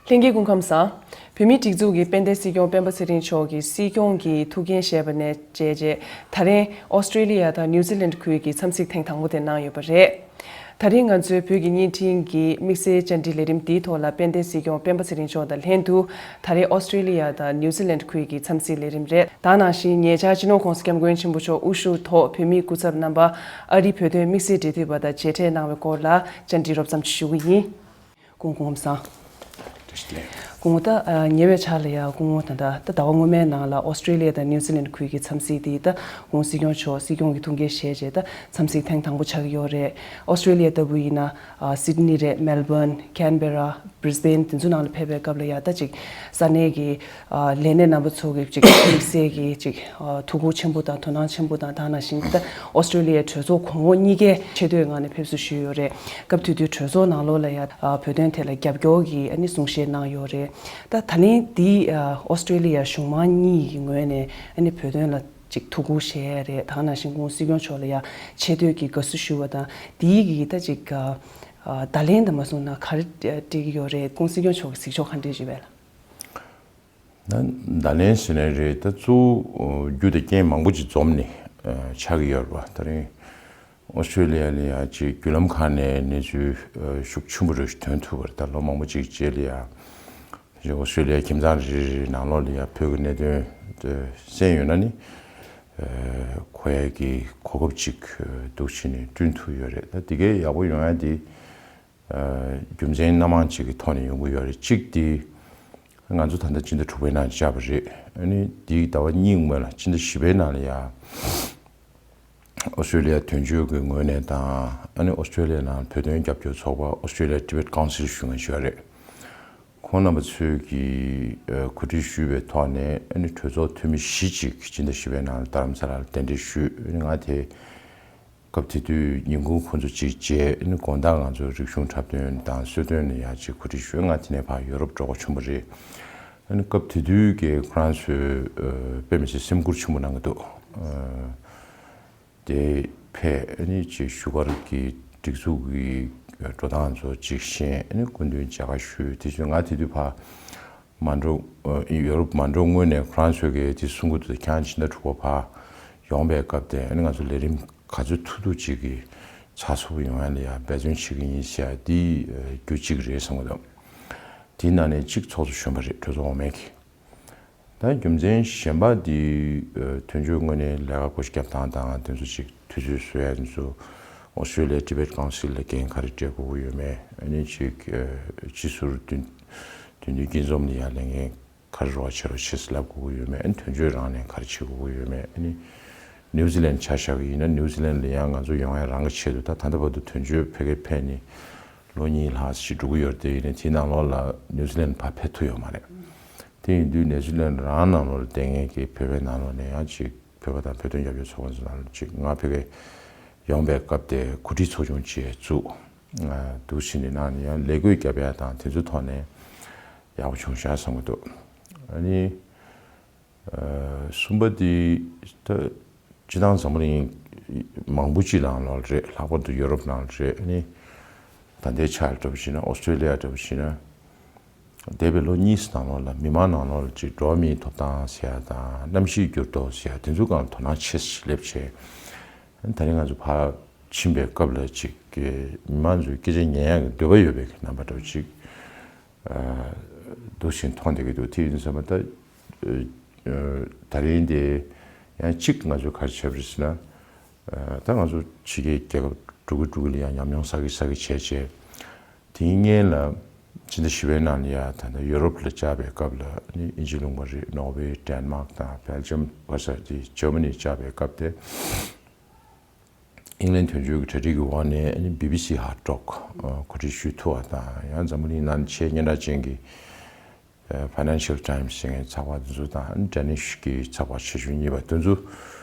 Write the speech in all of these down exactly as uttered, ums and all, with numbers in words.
ལྷན་རྒྱས་སྐུ་ཁམས་བཟང་། བོད་མིའི་སྒྲིག་འཛུགས་ཀྱི་དཔལ་ལྡན་སྲིད་སྐྱོང་སྤེན་པ་ཚེ་རིང་མཆོག་གིས་སྲིད་སྐྱོང་གི་ཐུགས་འགན་བཞེས་པ་ནས་བྱས་རྗེས་ད་རིང་ཨོ་སི་ཀྲེ་ལི་ཡ་དང་ནིའུ་ཛི་ལན་ཁུལ་གྱི་འཚམས་གཟིགས་ཐེངས་དང་པོ་དེ་གནང་ཡོད་པ་རེད། ད་རིང་ང་ཚོའི་བོད་ཀྱི་བརྙན་འཕྲིན་གྱི་དམིགས་བསལ་བཅར་འདྲི་ལས་རིམ་འདིའི་ཐོག་ལ་དཔལ་ལྡན་སྲིད་སྐྱོང་སྤེན་པ་ཚེ་རིང་མཆོག་དང་ལྷན་དུ་ད་རེས་ཨོ་སི་ཀྲེ་ལི་ཡ་དང་ནིའུ་ཛི་ལན་ཁུལ་གྱི་འཚམས་གཟིགས་ལས་རིམ་རེད། ད་ནང་བཞིན་ཉེ་ཆར་སྤྱི་ནོར་༸གོང་ས་༸སྐྱབས་མགོན་ཆེན་པོ་མཆོག་དབུ་བཞུགས་ཐོག་བོད་མིའི་སྐུ་ཚབ་རྣམ་པ་ཨ་རིའི་བོད་དོན་དམིགས་བསལ་འབྲེལ་མཐུད་པ་དང་མཇལ་འཕྲད་གནང་བའི་སྐོར་ལ་བཅར་འདྲི་རོབ་ཙམ་ཞུ་གི་ཡིན། སྐུ་ཁམས་བཟང་། བཀྲ་ཤིས་བདེ་ལེགས། སྐུ་ངོ་ད་ཉེ་བའི་ཆར་ལ་ཡང་སྐུ་ངོ་ད་ད་ད་ཟླ་བ་སྔོན་མའི་ནང་ལ་ཨོ་སི་ཀྲེ་ལི་ཡ་དང་ནིའུ་ཛི་ལན་ཁུལ་གྱི་འཚམས་གཟིགས་དེ་ད་ཁོང་སྲིད་སྐྱོང་མཆོག་སྲིད་སྐྱོང་གི་ཐུགས་འགན་བཞེས་རྗེས་ད་འཚམས་གཟིགས་ཐེངས་དང་པོ་ཆགས་ཀྱི་ཡོད་རེད། ཨོ་སི་ཀྲེ་ལི་ཡ་ལྟ་བུ་ཡིན་ན་སིད་ནི་རེད། མེལ་བོན། ཁན་བེ་ར། བྷི་རིས་བེན་དེ་ཚོ་ནང་ལ་ཕེབས་པའི་སྐབས་ལ་ཡ་ད་ཅིག་ས་གནས་ཀྱི་ལས་སྣེ་རྣམ་པ་ཚོ་གི་ཅིག་དམིགས་བསལ་གྱི་ཅིག་ཐུགས་ཁུར་ཆེན་པོ་དང་དོ་སྣང་ཆེན་པོ་དང་ད་ནང་བཞིན་ད་ཨོ་སི་ཀྲེ་ལི་ཡའི་གྲོས་ཚོགས་གོང་འོག་གཉིས་ཀའི་ཆེ་བསྟོད་ངང་ནས་ཕེབས་བསུ་ཞུས་ཡོད་རེད། སྐབས་དེ་དུས་གྲོས་ཚོགས་ནང་ལོགས་ལ་ཡ་བོད་དོན་ཐད་ལ་རྒྱབ་སྐྱོར་གྱི་ཨ་ནི་གསུང་བཤད་གནང་ཡོད་རེད། ད་ད་ལན་འདི་ཨོ་སི་ཀྲེ་ལི་ཡ་གཞུང་མང་གཉིས་ཀྱི་ངོས་ནས་ཨ་ནི་བོད་དོན་ལ་ཅིག་ཐུགས་ཁུར་བཞེས་ཡ་རེད། ད་ནང་བཞིན་ཁོང་སྲིད་སྐྱོང་མཆོག་ལ་ཡ་ཆེ་བསྟོད་ཀྱི་དགའ་བསུ་ཞུ་བ་དང་འདིའི་གི་ད་ཅིག་བརྡ་ལན་དང་མ་སོང་ན་ག་རེ་སྤྲད་ཀྱི་ཡོད་རེད། ཁོང་སྲིད་སྐྱོང་མཆོག་གི་གཟིགས་ཕྱོགས་ག་འདྲས་ཞིག་ཡོད་པས་ལགས། ད་བརྡ་ལན་ཟེར་ནའི་རེད། ད་གཙོ་བོ་རྒྱུ་དང་རྐྱེན་མང་པོ་ཅིག་འཛོམས་ནས་ཆགས་ཀྱི་ཡོད་རེད་པ། ད་རིང་ཨོ་སི་ཀྲེ་ལི་ཡ་ལ་ཡ་ཅིག་བརྒྱུད་ལམ་ཁག་ནས་གནས་ཚུལ་ཤུགས་ཆེན་པོ་རེ་ཞིག་ཐོན་ཐུབ་པ་རེད། ད་ལོ་མང་པོ་ཅིག་རྗེས་ལ་ཡ་ཅིག་ཨོ་སི་ཀྲེ་ལི་ཡ་ཁྱིམ་ཚང་རེ་རེ་ནང་ལོགས་ལ་ཡ་བོད་ཀྱི་གནད་དོན་དེ་གསན་ཡོད་ན་ནི་གོ་ཡ་གི་གོ་སྐབས་ཅིག་འདུག་བྱས་ནས་བསྐྲུན་ཐུབ་ཡོད་རེད། ད་དེ་གའི་ཡག་པོ་ཡོང་ཡ་དེ། རྒྱུ་མཚན་སྣ་མང་ཅིག་གི་ཐོག་ནས་ཡོང་གི་ཡོད་རེད། གཅིག་དེ་ང་ཚོ་ད་ལྟ་སྤྱི་ཟླ་དྲུག་པའི་ནང་བཅར་བ་རེད། ཨ་ནི་དེའི་ཟླ་བ་གཉིས་སྔོན་ལ་སྤྱི་ཟླ་བཞི་པའི་ནང་ལ་ཡ་ཨོ་སི་ཀྲེ་ལི་ཡ་དོན་གཅོད་ཀྱི་ངོས་ནས་དང་ཨ་ནི་ཨོ་སི་ཀྲེ་ལི་ཡ་ནང་བོད་དོན་རྒྱབ་སྐྱོར་ཚོགས་པ་Australia Tibet Council ཞུ་མཁན་ཞིག་ཡོད་རེད། ཁོང་རྣམ་པ་ཚོས་ཀྱིས་གོ་སྒྲིག་ཞུས་པའི་ཐོག་ནས་ཨ་ནི་གྲོས་ཚོགས་འཐུས་མི་བཞི་ཅིག་སྤྱི་ཟླ་བཞི་པའི་ནང་ལ་རྡ་རམ་ས་ལར་གདན་འདྲེན་ཞུས། ཨ་ནི་ང་དེ། སྐབས་དེ་དུས་ཉིན་གུང་ཁོང་ཚོ་གཅིག་མཇལ། ཨ་ནི་དགོང་དག་ང་ཚོ་རིག་གཞུང་འཁྲབ་སྟོན་དང་གསོལ་སྟོན་ལ་ཡ་གཅིག་གོ་སྒྲིག་ཞུས། ང་དེ་ནས་ཕར་ཡོ་རོབ་འགྲོ་དགོས་བྱུང་བ་རེད། ཨ་ནི་སྐབས་དེ་དུས་ཀྱི་ཁོ་རང་ཚོས་དཔེ་མི་སྲིད་སེམས་ཁུར་ཆེན་པོ་གནང་གི་འདུག་དེ་ཕེབས། ཨ་ནི་ཅིག་བཞུགས་སྒར་གྱི་སྒྲིག་འཛུགས་ཀྱི་འགྲོ་སྟངས་ཚོ་ཅིག་ཤེས། ཨ་ནི་སྐུ་མདུན་མཇལ་ཁ་ཞུས། དེ་བཞིན་ང་དེ་དུས་ཕར། མ་འགྲོ། ཡོ་རོབ་མ་འགྲོ་སྔོན་ནས་ཁོ་རང་ཚོས་ཀྱིས་དེ་གསུང་གི་འདུག་ཁྱེད་རང་ཕྱི་ཟླ་དྲུག་པ་ཕར་ཡོང་པའི་སྐབས་དེ་ཨ་ནི་ང་ཚོ་ལས་རིམ་ག་ཚོད་ཐུབ་ཐུབ་ཅིག་གི་ཚགས་ཚུད་པོ་ཡོང་ཡ་ལ་ཡ་འབད་བརྩོན་བྱེད་ཀྱི་ཡིན་ཟེར་ཡ་འདི་རྒྱུ་གཅིག་རེད་བསམ་གྱི་འདུག་དེའི་ནང་ནས་གཅིག་ཚོགས་གཙོ་གཞོན་པ་རེད། གྲོས་ཚོགས་འོག་མའི་གི། ད་རྒྱུ་མཚན་གཞན་པ་འདི་དོན་གཅོད་ངོས་ནས་ལས་ཀ་བགོ་བཤའ་རྒྱབ་སྟངས་དང་དེ་ཚོ་ཅིག་དུས་ཚོད་བཟོ་ཡ་དེ་ཚོ་Australia Tibet Council ལ་འགན་ག་རེ་སྤྲད་དགོས་ཀྱི་ཡོད་མེད། ཨ་ནི་ཅིག་སྤྱི་ཟུར་དོན་དོན་དུ་སྐྱིད་འཛོམས་ལ་ཡང་ལས་འགན་ག་རེ་རོགས་བྱེད་རོགས་བྱེད་ཟེར་ལབ་དགོས་ཀྱི་ཡོད་མེད། ཨ་ནི་དོན་གཅོད་རང་ནས་ག་རེ་བྱེད་དགོས་ཀྱི་ཡོད་མེད། ཨ་ནི་ནིའུ་ཛི་ལན་ཆ་བཞག་གི་ཡིན་ན་ནིའུ་ཛི་ལན་ལ་ཡང་ང་ཚོ་ཡོང་ཡ་རང་གི་ཆེད་དུ་ད་ད་ལྟ་བར་དུ་དོན་གཅོད་ཕ་གིར་ཕེབས་ནས་ལོ་གཉིས་ལྷག་ཞིག་འགྲོ་གི་ཡོད་རེད། དེ་ཡིན་ནའི་དེའི་ནང་ལོགས་ལ་ནིའུ་ཛི་ལན་ཕར་ཕེབས་ཐུབ་ཡོད་མ་རེད། དེ་ཡིན་དུས་ནིའུ་ཛི་ལན་རང་ནང་ལོགས་ལ་བསྡད་མཁན་གྱི་བོད་པའི་ནང་ལོགས་ནས་ཡང་ཅིག་བོད་པ་དང་བོད་དོན་རྒྱབ་སྐྱོར་ཚོགས་པ་ཚོ་ནང་ལ་ཅིག་ང་ཕ་གིར་ཡོང་པའི་སྐབས་དེ་གོ་སྒྲིག་ཚོགས་ཆུང་ཅིག་བཙུགས། འདུག་བྱས་ནས་ནང་ནས་ཡང་ལས་བགོས་བརྒྱབ་ཡ་དང་དེ་ཚོའི་ཐོག་ནས་ཡག་པོ་བྱུང་ཤག་བསམ་གྱི་འདུག་ཨ་ནི། གསུམ་པ་དེ་ད་སྤྱི་བཏང་འཛམ་བུ་གླིང་མང་པོ་ཅིག་ནང་ལོགས་རེད། ལྷག་པར་དུ་ཡོ་རོབ་ནང་རེད། ཨ་ནི་ད་ལྟའི་ཆ་ལ་འགྲོ་བ་ཞིག་ན་ཨོ་སི་ཀྲེ་ལི་ཡ་འགྲོ་བ་ཞིག་ན་འདས་པའི་ལོ་གཉིས་ནང་ལོགས་ལ་མི་མང་ནང་ལོགས་ལ་ཅིག་འགྲོ་བ་མིའི་ཐོབ་ཐང་ཟེར་ཡ་དང་གནམ་གཤིས་འགྱུར་ལྡོག་ཟེར་ཡ་དེ་ཚོའི་སྒང་ལ་དོ་སྣང་ཆེ་ཞིག་སླེབས་བྱས། ད་རིང་ང་ཚོ་ཕར་ཕྱིན་པའི་སྐབས་ལ་ཅིག་གི་མི་མང་ཚོའི་སྐད་ཆ་ཉན་ཡག་གི་འདོད་པ་ཡོད་པའི་རྣམ་པ་འདྲ་བོ་ཅིག་འདུག་བཞིན་མཐོང་བསྡད་ཀྱི་འདུག་དེ་ཡིན་ཙང་མ་ད་ད་རིང་དེ་ཡང་གཅིག་ང་ཚོས་ག་རེ་བྱས་པ་རེད་ཟེར་ན། ད་ང་ཚོ་ཕྱི་རྒྱལ་རྒྱལ་ཁབ་འགྲོ་གི་འགྲོ་གི་ལ་ཡང་ཉམས་མྱོང་བསགས་ཀྱི་བསགས་ཀྱི་བྱས་བྱས། དེའི་སྔོན་ལ་ཕྱི་ཟླ་བཞི་པའི་ནང་ལ་ཡ་ད་ལྟ་ཡོ་རོབ་ལ་བཅར་བའི་སྐབས་ལ་ནི་དབྱིན་ཇི་ལུང་པ་རེད། ནོར་ཝེ། ཌེན་མཱག་དང་བྷེལ་ཇམ། བར་ས་དེ་ཇར་མ་ནི་བཅར་བའི་སྐབས་དེ། ཨིང་ལན་དོན་གཅོད་ཀྱི་གྲ་སྒྲིག་གི་འོག་ནས་ཨ་ནི་བི་བི་སི་ཧར་ཊོག་གོ་སྒྲིག་ཞུས་ཐུབ་པ་དང་། ཡང་འཛམ་བུ་གླིང་ནང་ཆེས་སྙན་གྲགས་ཅན་གྱི་Financial Times ཞེས་པའི་ཚགས་པར་དེ་ཚོ་དང་ཨ་ནི་Danish གི་ཚགས་པར་ཆེ་ཆུང་གཉིས་པ་དེ་ཚོ་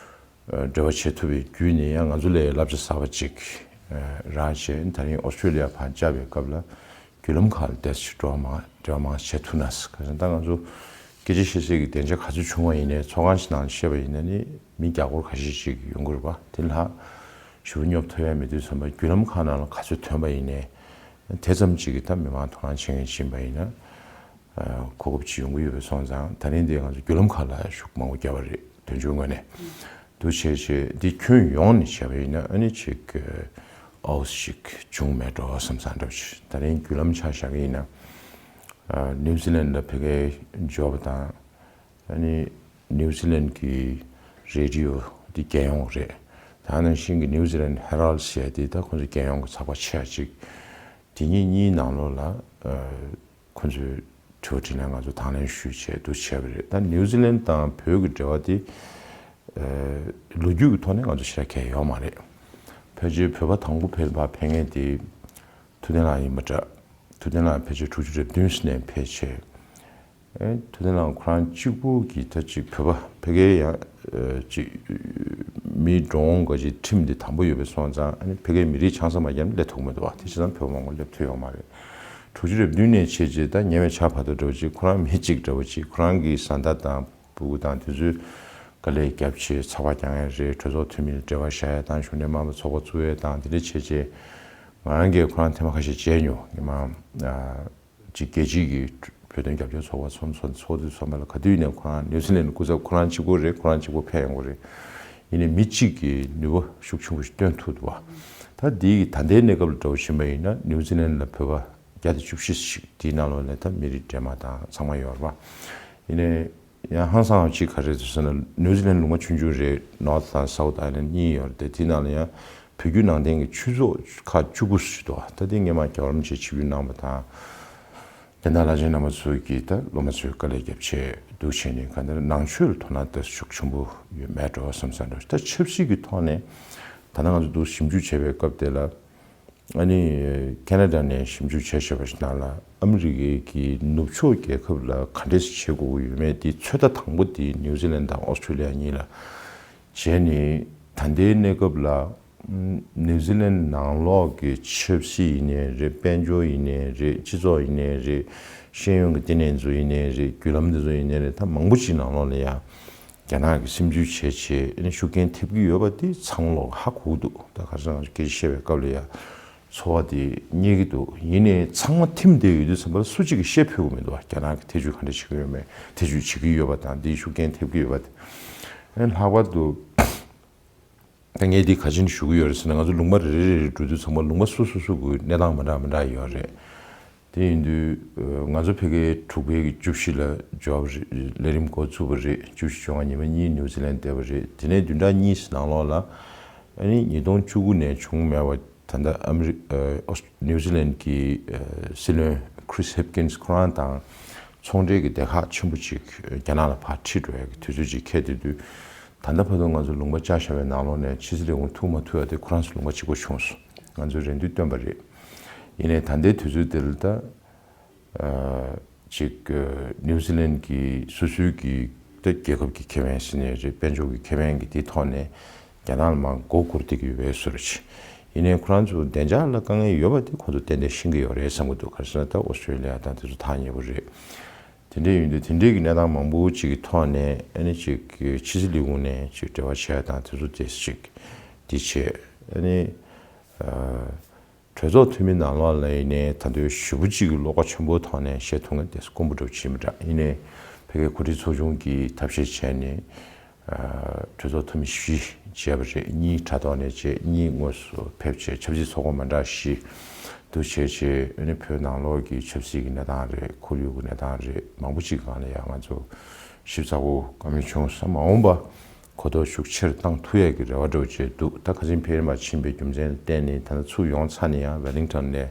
འབྲེལ་བ་བྱེད་ཐུབ་པའི་བརྒྱུད་ནས་ཡང་ང་ཚོ་ལ་བསླབ་བྱ་གསར་པ་ཅིག་རག་བྱས། ད་རིང་ཨོ་སི་ཀྲི་ལི་ཡ་ཕར་བཅར་བའི་སྐབས་ལ། བརྒྱུད་ལམ་ཁག་ལ་བལྟས་ཚེ་འབྲེལ་བ་མང་འབྲེལ་བ་མང་བྱེད་ཐུབ་ན་ཟེར། ག་ཟེར་ན་ད་ང་ཚོ་སྐད་ཆ་བཤད་སའི་གི་སྡིངས་ཆ་ག་ཚོད་བྱུང་བ་ཡིན་ནའི་ཚོགས་ཁང་ཞིག་ནང་ལ་བཤད་པ་ཡིན་ན་ནི་མི་བརྒྱ་སྐོར་ཁ་ཤས་ཤིག་ཡོང་གི་རེད་པ། དེ་ལ་ཞེ་པོ་སྙོབ་ཐུབ་ཡ་མེད་དུས་ཙམ་པ་བརྒྱུད་ལམ་ཁག་ནང་ལ་ག་ཚོད་ཐོན་པ་ཡིན་ནའི་དེ་ཙམ་ཅིག་གིས་ད་མི་མང་དོ་སྣང་བྱེད་མཁན་ཕྱིན་པ་ཡིན་ན་ གོ་སྐབས་ཅིག་ཡོང་གི་ཡོད་པ་སོང་ཙང་། ད་རིང་འདི་ང་ཚོ་བརྒྱུད་ལམ་ཁག་ལ་ཤུགས་མང་པོ་བརྒྱབ་པ་རེད། དོན་གཅོད་ངོས་ནས་འདུག་བྱས་བྱས་འདི་ཁྱོན་ཡོངས་ནས་བྱས་པ་ཡིན་ན། ཨ་ནི་ཅིག་ཨའོ་ཞིག་བྱུང་མེད་འགྲོ་བསམ་བསམ་འདྲ་ཞིག། ད་རིང་བརྒྱུད་ལམ་ཆ་བཞག་གི་ཡིན་ན། ནིའུ་ཛི་ལན་ལ་ཕ་གིར་འབྱོར་བ་དང་། ཨ་ནི་ནིའུ་ཛི་ལན་གྱི་རེ་ཌི་ཡོ་འདི་རྒྱལ་ཡོངས་རེད། ད་ནང་བཞིན་གྱི་ནིའུ་ཛི་ལན་ཧེ་རལ་ཌི་ཟེར་ཡ་དེ་ད་ཁོང་ཚོ་རྒྱལ་ཡོངས་ཀྱི་ཚགས་པར་ཆེ་བ་ཅིག། དེ་གཉིས་གཉིས་ནང་ལོགས་ལ་ཁོང་ཚོས་དྲི་བ་དྲིས་ལན་ང་ཚོ་དང་ལེན་ཞུས་བྱས་འདུག་བྱས་པ་རེད། ད་ནིའུ་ཛི་ལན་དང་བོད་ཀྱི་འབྲེལ་བ་དེ་ལོ་རྒྱུས་ཀྱི་ཐོག་ནས་ང་ཚོ་ཞེ་དྲག་གང་ཡང་ཡོད་མ་རེད། ཕལ་ཆེར་བོད་པ་དང་པོ་ཕེབས་པ་ཕེབས་མཁན་དེ་ཐུབ་བསྟན་ལགས་ཡིན་པ་འདྲ། ཐུབ་བསྟན་ལགས་ཕལ་ཆེར་དྲུག་ཅུ་རེ་བདུན་ནས་ཕེབས་བྱས། ཨེ་ཐུབ་བསྟན་ལགས་ཁོ་རང་གཅིག་པུ་གིས་ད་ཅིག་བོད་པ་ཕ་གིར་ཡང་ཅིག་མི་འགྲོ་འོང་ག་ཅིག་ཁྲིམས་འདི་དམ་པོ་ཡོད་པ་སོང་ཙང་། ཨ་ནི་ཕ་གིའི་མི་རིགས་ཆང་ས་མ་བརྒྱབ་ན་སླེབས་ཐུབ་མི་འདུག་བ། དེ་བྱས་ཙང་བོད་པ་མང་པོ་སླེབས་ཐུབ་ཡོད་མ་རེད། དྲུག་ཅུ་རེ་བདུན་ནས་བྱས་རྗེས་ད་ཉེ་བའི་ཆར་བར་དུ་འདྲ་བོ་ཅིག་ཁོ་རང་མི་གཅིག་འདྲ་བོ་ཅིག་ཁོ་རང་གི་བཟའ་ཟླ་དང་ཕྲུ་གུ་དང་དེ་ཚོས་དཀའ་ལས་བརྒྱབ་བྱས་ཚགས་པར་རྒྱག་མཁན་རེད། གྲོས་ཚོགས་འཐུས་མི་ལ་འབྲེལ་བ་བཞག་ཡ་དང་། གཞོན་ནུ་དམངས་གཙོ་ཚོགས་པ་བཙུགས་ཡ་དང་། དེ་འདྲ་བྱས་རྗེས་ང་རང་གིས་ཁོ་རང་ཐེངས་མ་ཁ་ཤས་མཇལ་མྱོང་། ཉི་མ་ཅིག་རྒྱལ་སྤྱིའི་གི་བོད་དོན་རྒྱབ་སྐྱོར་ཚོགས་པ་ཚོགས་ཚོགས་ཚོགས་དུས་ཚོགས་པ་ལ་ག་དུས་ཡིན་ནའི་ཁོ་རང་ནིའུ་ཛི་ལན་སྐུ་ཚབ་ཁོ་རང་གཅིག་པོ་རེད། ཁོ་རང་གཅིག་པོ་ཕེབས་ཡོང་གི་རེད། ཡིན་ནའི་མི་གཅིག་གིས་ནུས་པ་ཤུགས་ཆེན་པོ་ཞིག་བཏོན་ཐུབ་འདུག་བ། ད་འདི་ད་ལྟའི་གནས་སྐབས་ལ་འདྲ་བོ་ཕྱིན་པ་ཡིན་ན་ནིའུ་ཛི་ལན་ལ་བོད་པ་བརྒྱ་དང་བཅུ་བཞི་ཞིག་དེའི་ནང་ལོགས་ནས་ད་མི་རིགས་འདྲེས་མ་དང་ཚང་མ་ཡོད་རེད་པ། ཡིན་ནའི་ཡང་ཧང་སང་བ་གཅིག་ག་རེ་རེད་ཟེར་ན། ནིའུ་ཛི་ལན་ལུང་པ་ཆུང་ཆུང་རེད། ནོར་ཐི་དང་སའུ་ཐི་ཨའི་ལན་ཌི་གཉིས་ཡོད་རེད་དེ། དེའི་ནང་ལ་ཡང་བོད་བརྒྱུད་ནང་བསྟན་གྱི་ཆོས་ཚོགས་ཁག་བཅུ་དགུ་ཞིག་འདུག་ད་དེ་སྔོན་མ་རྒྱལ་བ་རིན་པོ་ཆེས་ཆིབས་བསྒྱུར་གནང་བ་དང་། དེ་ནང་བླ་ཆེན་རྣམ་པ་ཚོས་ཀྱིས་ད་སློབ་མ་ཚོའི་དཀའ་ལས་བརྒྱབ་བྱས་འདུག་བྱས་ནས་གང་ལྟར་ནང་ཆོས་ལ་དོ་སྣང་ད་ཤུགས་ཆེན་པོ་ཡོད་མེད་འགྲོ་བསམ་བསམ་འགྲོ། ད་ཆབ་སྲིད་ཀྱི་ཐོག་ནས་ད་ལྟ་ང་ཚོ་འདུག་ཞིབ་འཇུག་བྱས་པའི་སྐབས་དེ་ལ། ཨ་ནི་ཁེ་ན་ཌ་ནས་ཞིབ་འཇུག་བྱས་བྱས་པ་ཞིག་ནང་ལ། ཨ་མི་རི་ཀའི་གི་ནུབ་ཕྱོགས་རྒྱལ་ཁབ་ལ་ག་འདྲས་བྱེད་དགོས་ཀྱི་ཡོད་མེད་དེ་ཚོད་ལྟ་དང་པོ་དེ་ནིའུ་ཛི་ལན་དང་ཨོ་སི་ཀྲོ་ལི་ཡ་གཉིས་ལ་བྱས་ནས། ད་ལྟའི་གནས་སྐབས་ལ་ནིའུ་ཛི་ལན་ནང་ལོགས་ཀྱི་ཆབ་སྲིད་ཡིན་ནའི་རེད། དཔལ་འབྱོར་ཡིན་ནའི་རེད། སྤྱི་ཚོགས་ཡིན་ནའི་རེད། ཤེས་ཡོན་གྱི་བསྟི་གནས་ཚོ་ཡིན་ནའི་རེད། བརྒྱུད་ལམ་འདི་ཚོ་ཡིན་ནའི་རེད། ད་མང་པོ་ཅིག་ནང་ལོགས་ལ་ཡང་རྒྱ་ནག་གིས་སིམ་འཛུལ་བྱས་བྱས་ཨ་ནི་ཤུགས་རྐྱེན་ཐེབས་ཀྱི་ཡོད་པ་དེ་ཚང་མ་ལོག་ཧ་གོ་གི་འདུག་ད་ག་རེ་ཟེར་ན་ང་ཚོ་སྐད་ཆ་བཤད་པའི་སྐབས་ལ་ཡང་ཚོར་བ་དེ་རྙེད་ཀྱི་འདུག་ཡིན་ནའི་ཚང་མ་ཐིམ་བསྡད་ཡོད་དུས་ཙམ་པ་ལ་སུ་གཅིག་གིས་བཤད་ཕོད་ཀྱི་མི་འདུག་རྒྱ་ནག་གིས་ཐེ་བྱུས་ག་འདྲ་བྱེད་ཀྱི་ཡོད་མེད། ཐེ་བྱུས་བྱེད་ཀྱི་ཡོད་པ་དང་། དེས་ཤུགས་རྐྱེན་ཐེབས་ཀྱི་ཡོད་པ་དེ། ཨ་ནི་ལྷག་པར་དུ་ད་ངས་འདི་ག་ཅི་ཞུ་གི་ཡོད་རེད་ཟེར་ན། ང་ཚོ་ལུང་པ་རེ་རེ་རེ་འགྲོ་དུས་ཚང་མ་ལུང་པ་སོ་སོ་སོ་གི་གནས་སྟངས་མི་འདྲ་མི་འདྲ་ཡོད་རེད། དེ་ཡིན་དུས་ང་ཚོ་ཕ་གིའི་དྲུག་པའི་གི་བཅུ་བཞི་ལ་འབྱོར་བ་རེད། ལས་རིམ་འགོ་བཙུགས་པ་རེད། བཅུ་བཞི་བཅོ་ལྔ་ཉི་མ་གཉིས་ནིའུ་ཛི་ལན་བསྡད་པ་རེད། དེ་ནས་བདུན་ཕྲག་གཉིས་ནང་ལོགས་ལ་ཨ་ནི་ཉིས་སྟོང་བཅུ་དགུ་ནས་བྱུང་མེད་པ། ད་ལྟ་ཨ་མི་རི་ཨ་ཨོ་སི་ནིའུ་ཛི་ལན་གྱི་ཨ་སྲིད་བློན་Chris Hipkins ཁོ་རང་དང་ཚོང་འབྲེལ་གྱི་སྡེ་ཁག་ཆེན་པོ་ཅིག་རྒྱ་ནག་ལ་ཕར་ཁྲིད་འགྲོ་ཡ་གི་དུས་ཚོད་ཅིག་འཁེལ་བསྡད་དུས། ད་ལྟ་བར་དུ་ང་ཚོ་ལུང་པ་བཅའ་བཞག་པའི་ནང་ལོགས་ནས་ཕྱི་སྲིད་ལས་ཁུངས་ཐུག་མ་ཐུབ་ཡ་དེ་ཁོ་རང་ཚོ་ལུང་པ་གཅིག་པོ་བྱུང་སོང་། ང་ཚོས་རེ་འདུན་བཏོན་པ་རེད། ཡིན་ནའི་ད་ལྟའི་དུས་ཚོད་འདི་ལ་ད་ཨ་ཅིག་ཨ་ནིའུ་ཛི་ལན་གྱི་སོ་སོའི་གི་ད་རྒྱལ་ཁབ་ཀྱི་ཁེ་ཕན་ཟེར་ནའི་རེད། དཔལ་འབྱོར་གྱི་ཁེ་ཕན་གྱི་དེའི་ཐོག་ནས་རྒྱ་ནག་ལ་མར་མགོ་སྒུར་བསྡད་ཀྱི་ཡོད་པའི་བཟོ་འདྲ་ཅིག། ཡིན་ནའི་ཁོ་རང་ཚོ་བདེ་འཇགས་ལ་དཀའ་ངལ་ཡོད་པ་དེ་ཁོ་ཚོ་ཏན་ཏན་ཤེས་ཀྱི་ཡོད་རེད་བསམ་གྱི་འདུག་ག་རེ་ཟེར་ན་ད་ཨོ་སི་ཀྲོ་ལི་ཡ་དང་དེ་ཚོ་ཐག་ཉེ་པོ་རེད། དེ་འདྲ་ཡིན་དུས་དེ་འདྲའི་གི་གནས་སྟངས་མང་པོ་ཅིག་གི་ཐོག་ནས་ཨ་ནི་ཅིག་གི་ཕྱི་སྲིད་ལས་ཁུངས་ནས་ཅིག་འབྲེལ་བ་བྱས་དང་དེ་ཚོ་དེ་ཅིག་འདི་བྱས། ཨ་ནི་ཨ་གྲོས་ཚོགས་འཐུས་མི་ནང་ལོགས་ལ་ཡིན་ནའི་ད་དུང་ཞེ་པོ་ཅིག་གི་བློ་ཁོག་ཆེན་པོའི་ཐོག་ནས་བཤད་ཐུབ་མཁན་དེ་དཀོན་པོ་འདྲ་བོ་ཅིག་མི་འདྲ། ཡིན་ནའི་ཕ་གིའི་གོ་སྒྲིག་ཚོགས་ཆུང་གིས་ཐབས་ཤེས་བྱས་ནས་ཨ་གྲོས་ཚོགས་འཐུས་མི་བཞི་བྱས་པ་རེད། གཉིས་དྲ་ཐོག་ནས་བྱས། གཉིས་དངོས་སུ་ཕེབས་བྱས། ཆབ་སྲིད་ཚོགས་ཁང་མི་འདྲ་བཞི་དུ་བྱས་བྱས། ཨ་ནི་བོད་ནང་ལོགས་ཀྱི་ཆབ་སྲིད་ཀྱི་གནས་སྟངས་རེད། ཁོར་ཡུག་གི་གནས་སྟངས་རེད། མང་པོ་ཅིག་སྒང་ལ་ཡང་ང་ཚོ་ཞིབ་ཚགས་པོ་བཀའ་མོལ་བྱུང་སོང་། མ་འོངས་པ་གོ་རྟོགས་ཤུགས་ཆེར་བཏང་ཐུབ་ཡས་ཀྱི་རེ་བ་འདྲ་བོ་བྱས་འདུག་ད་ཁ་སང་ཕེབས་རིམ་པ་ཕྱིན་པའི་རྒྱུ་མཚན་ལ་བརྟེན་ནས་ད་ལྟ་ཚུར་ཡོང་ཚར་ནས་ཡང་ཝེ་ལིང་ཊོན་ནས་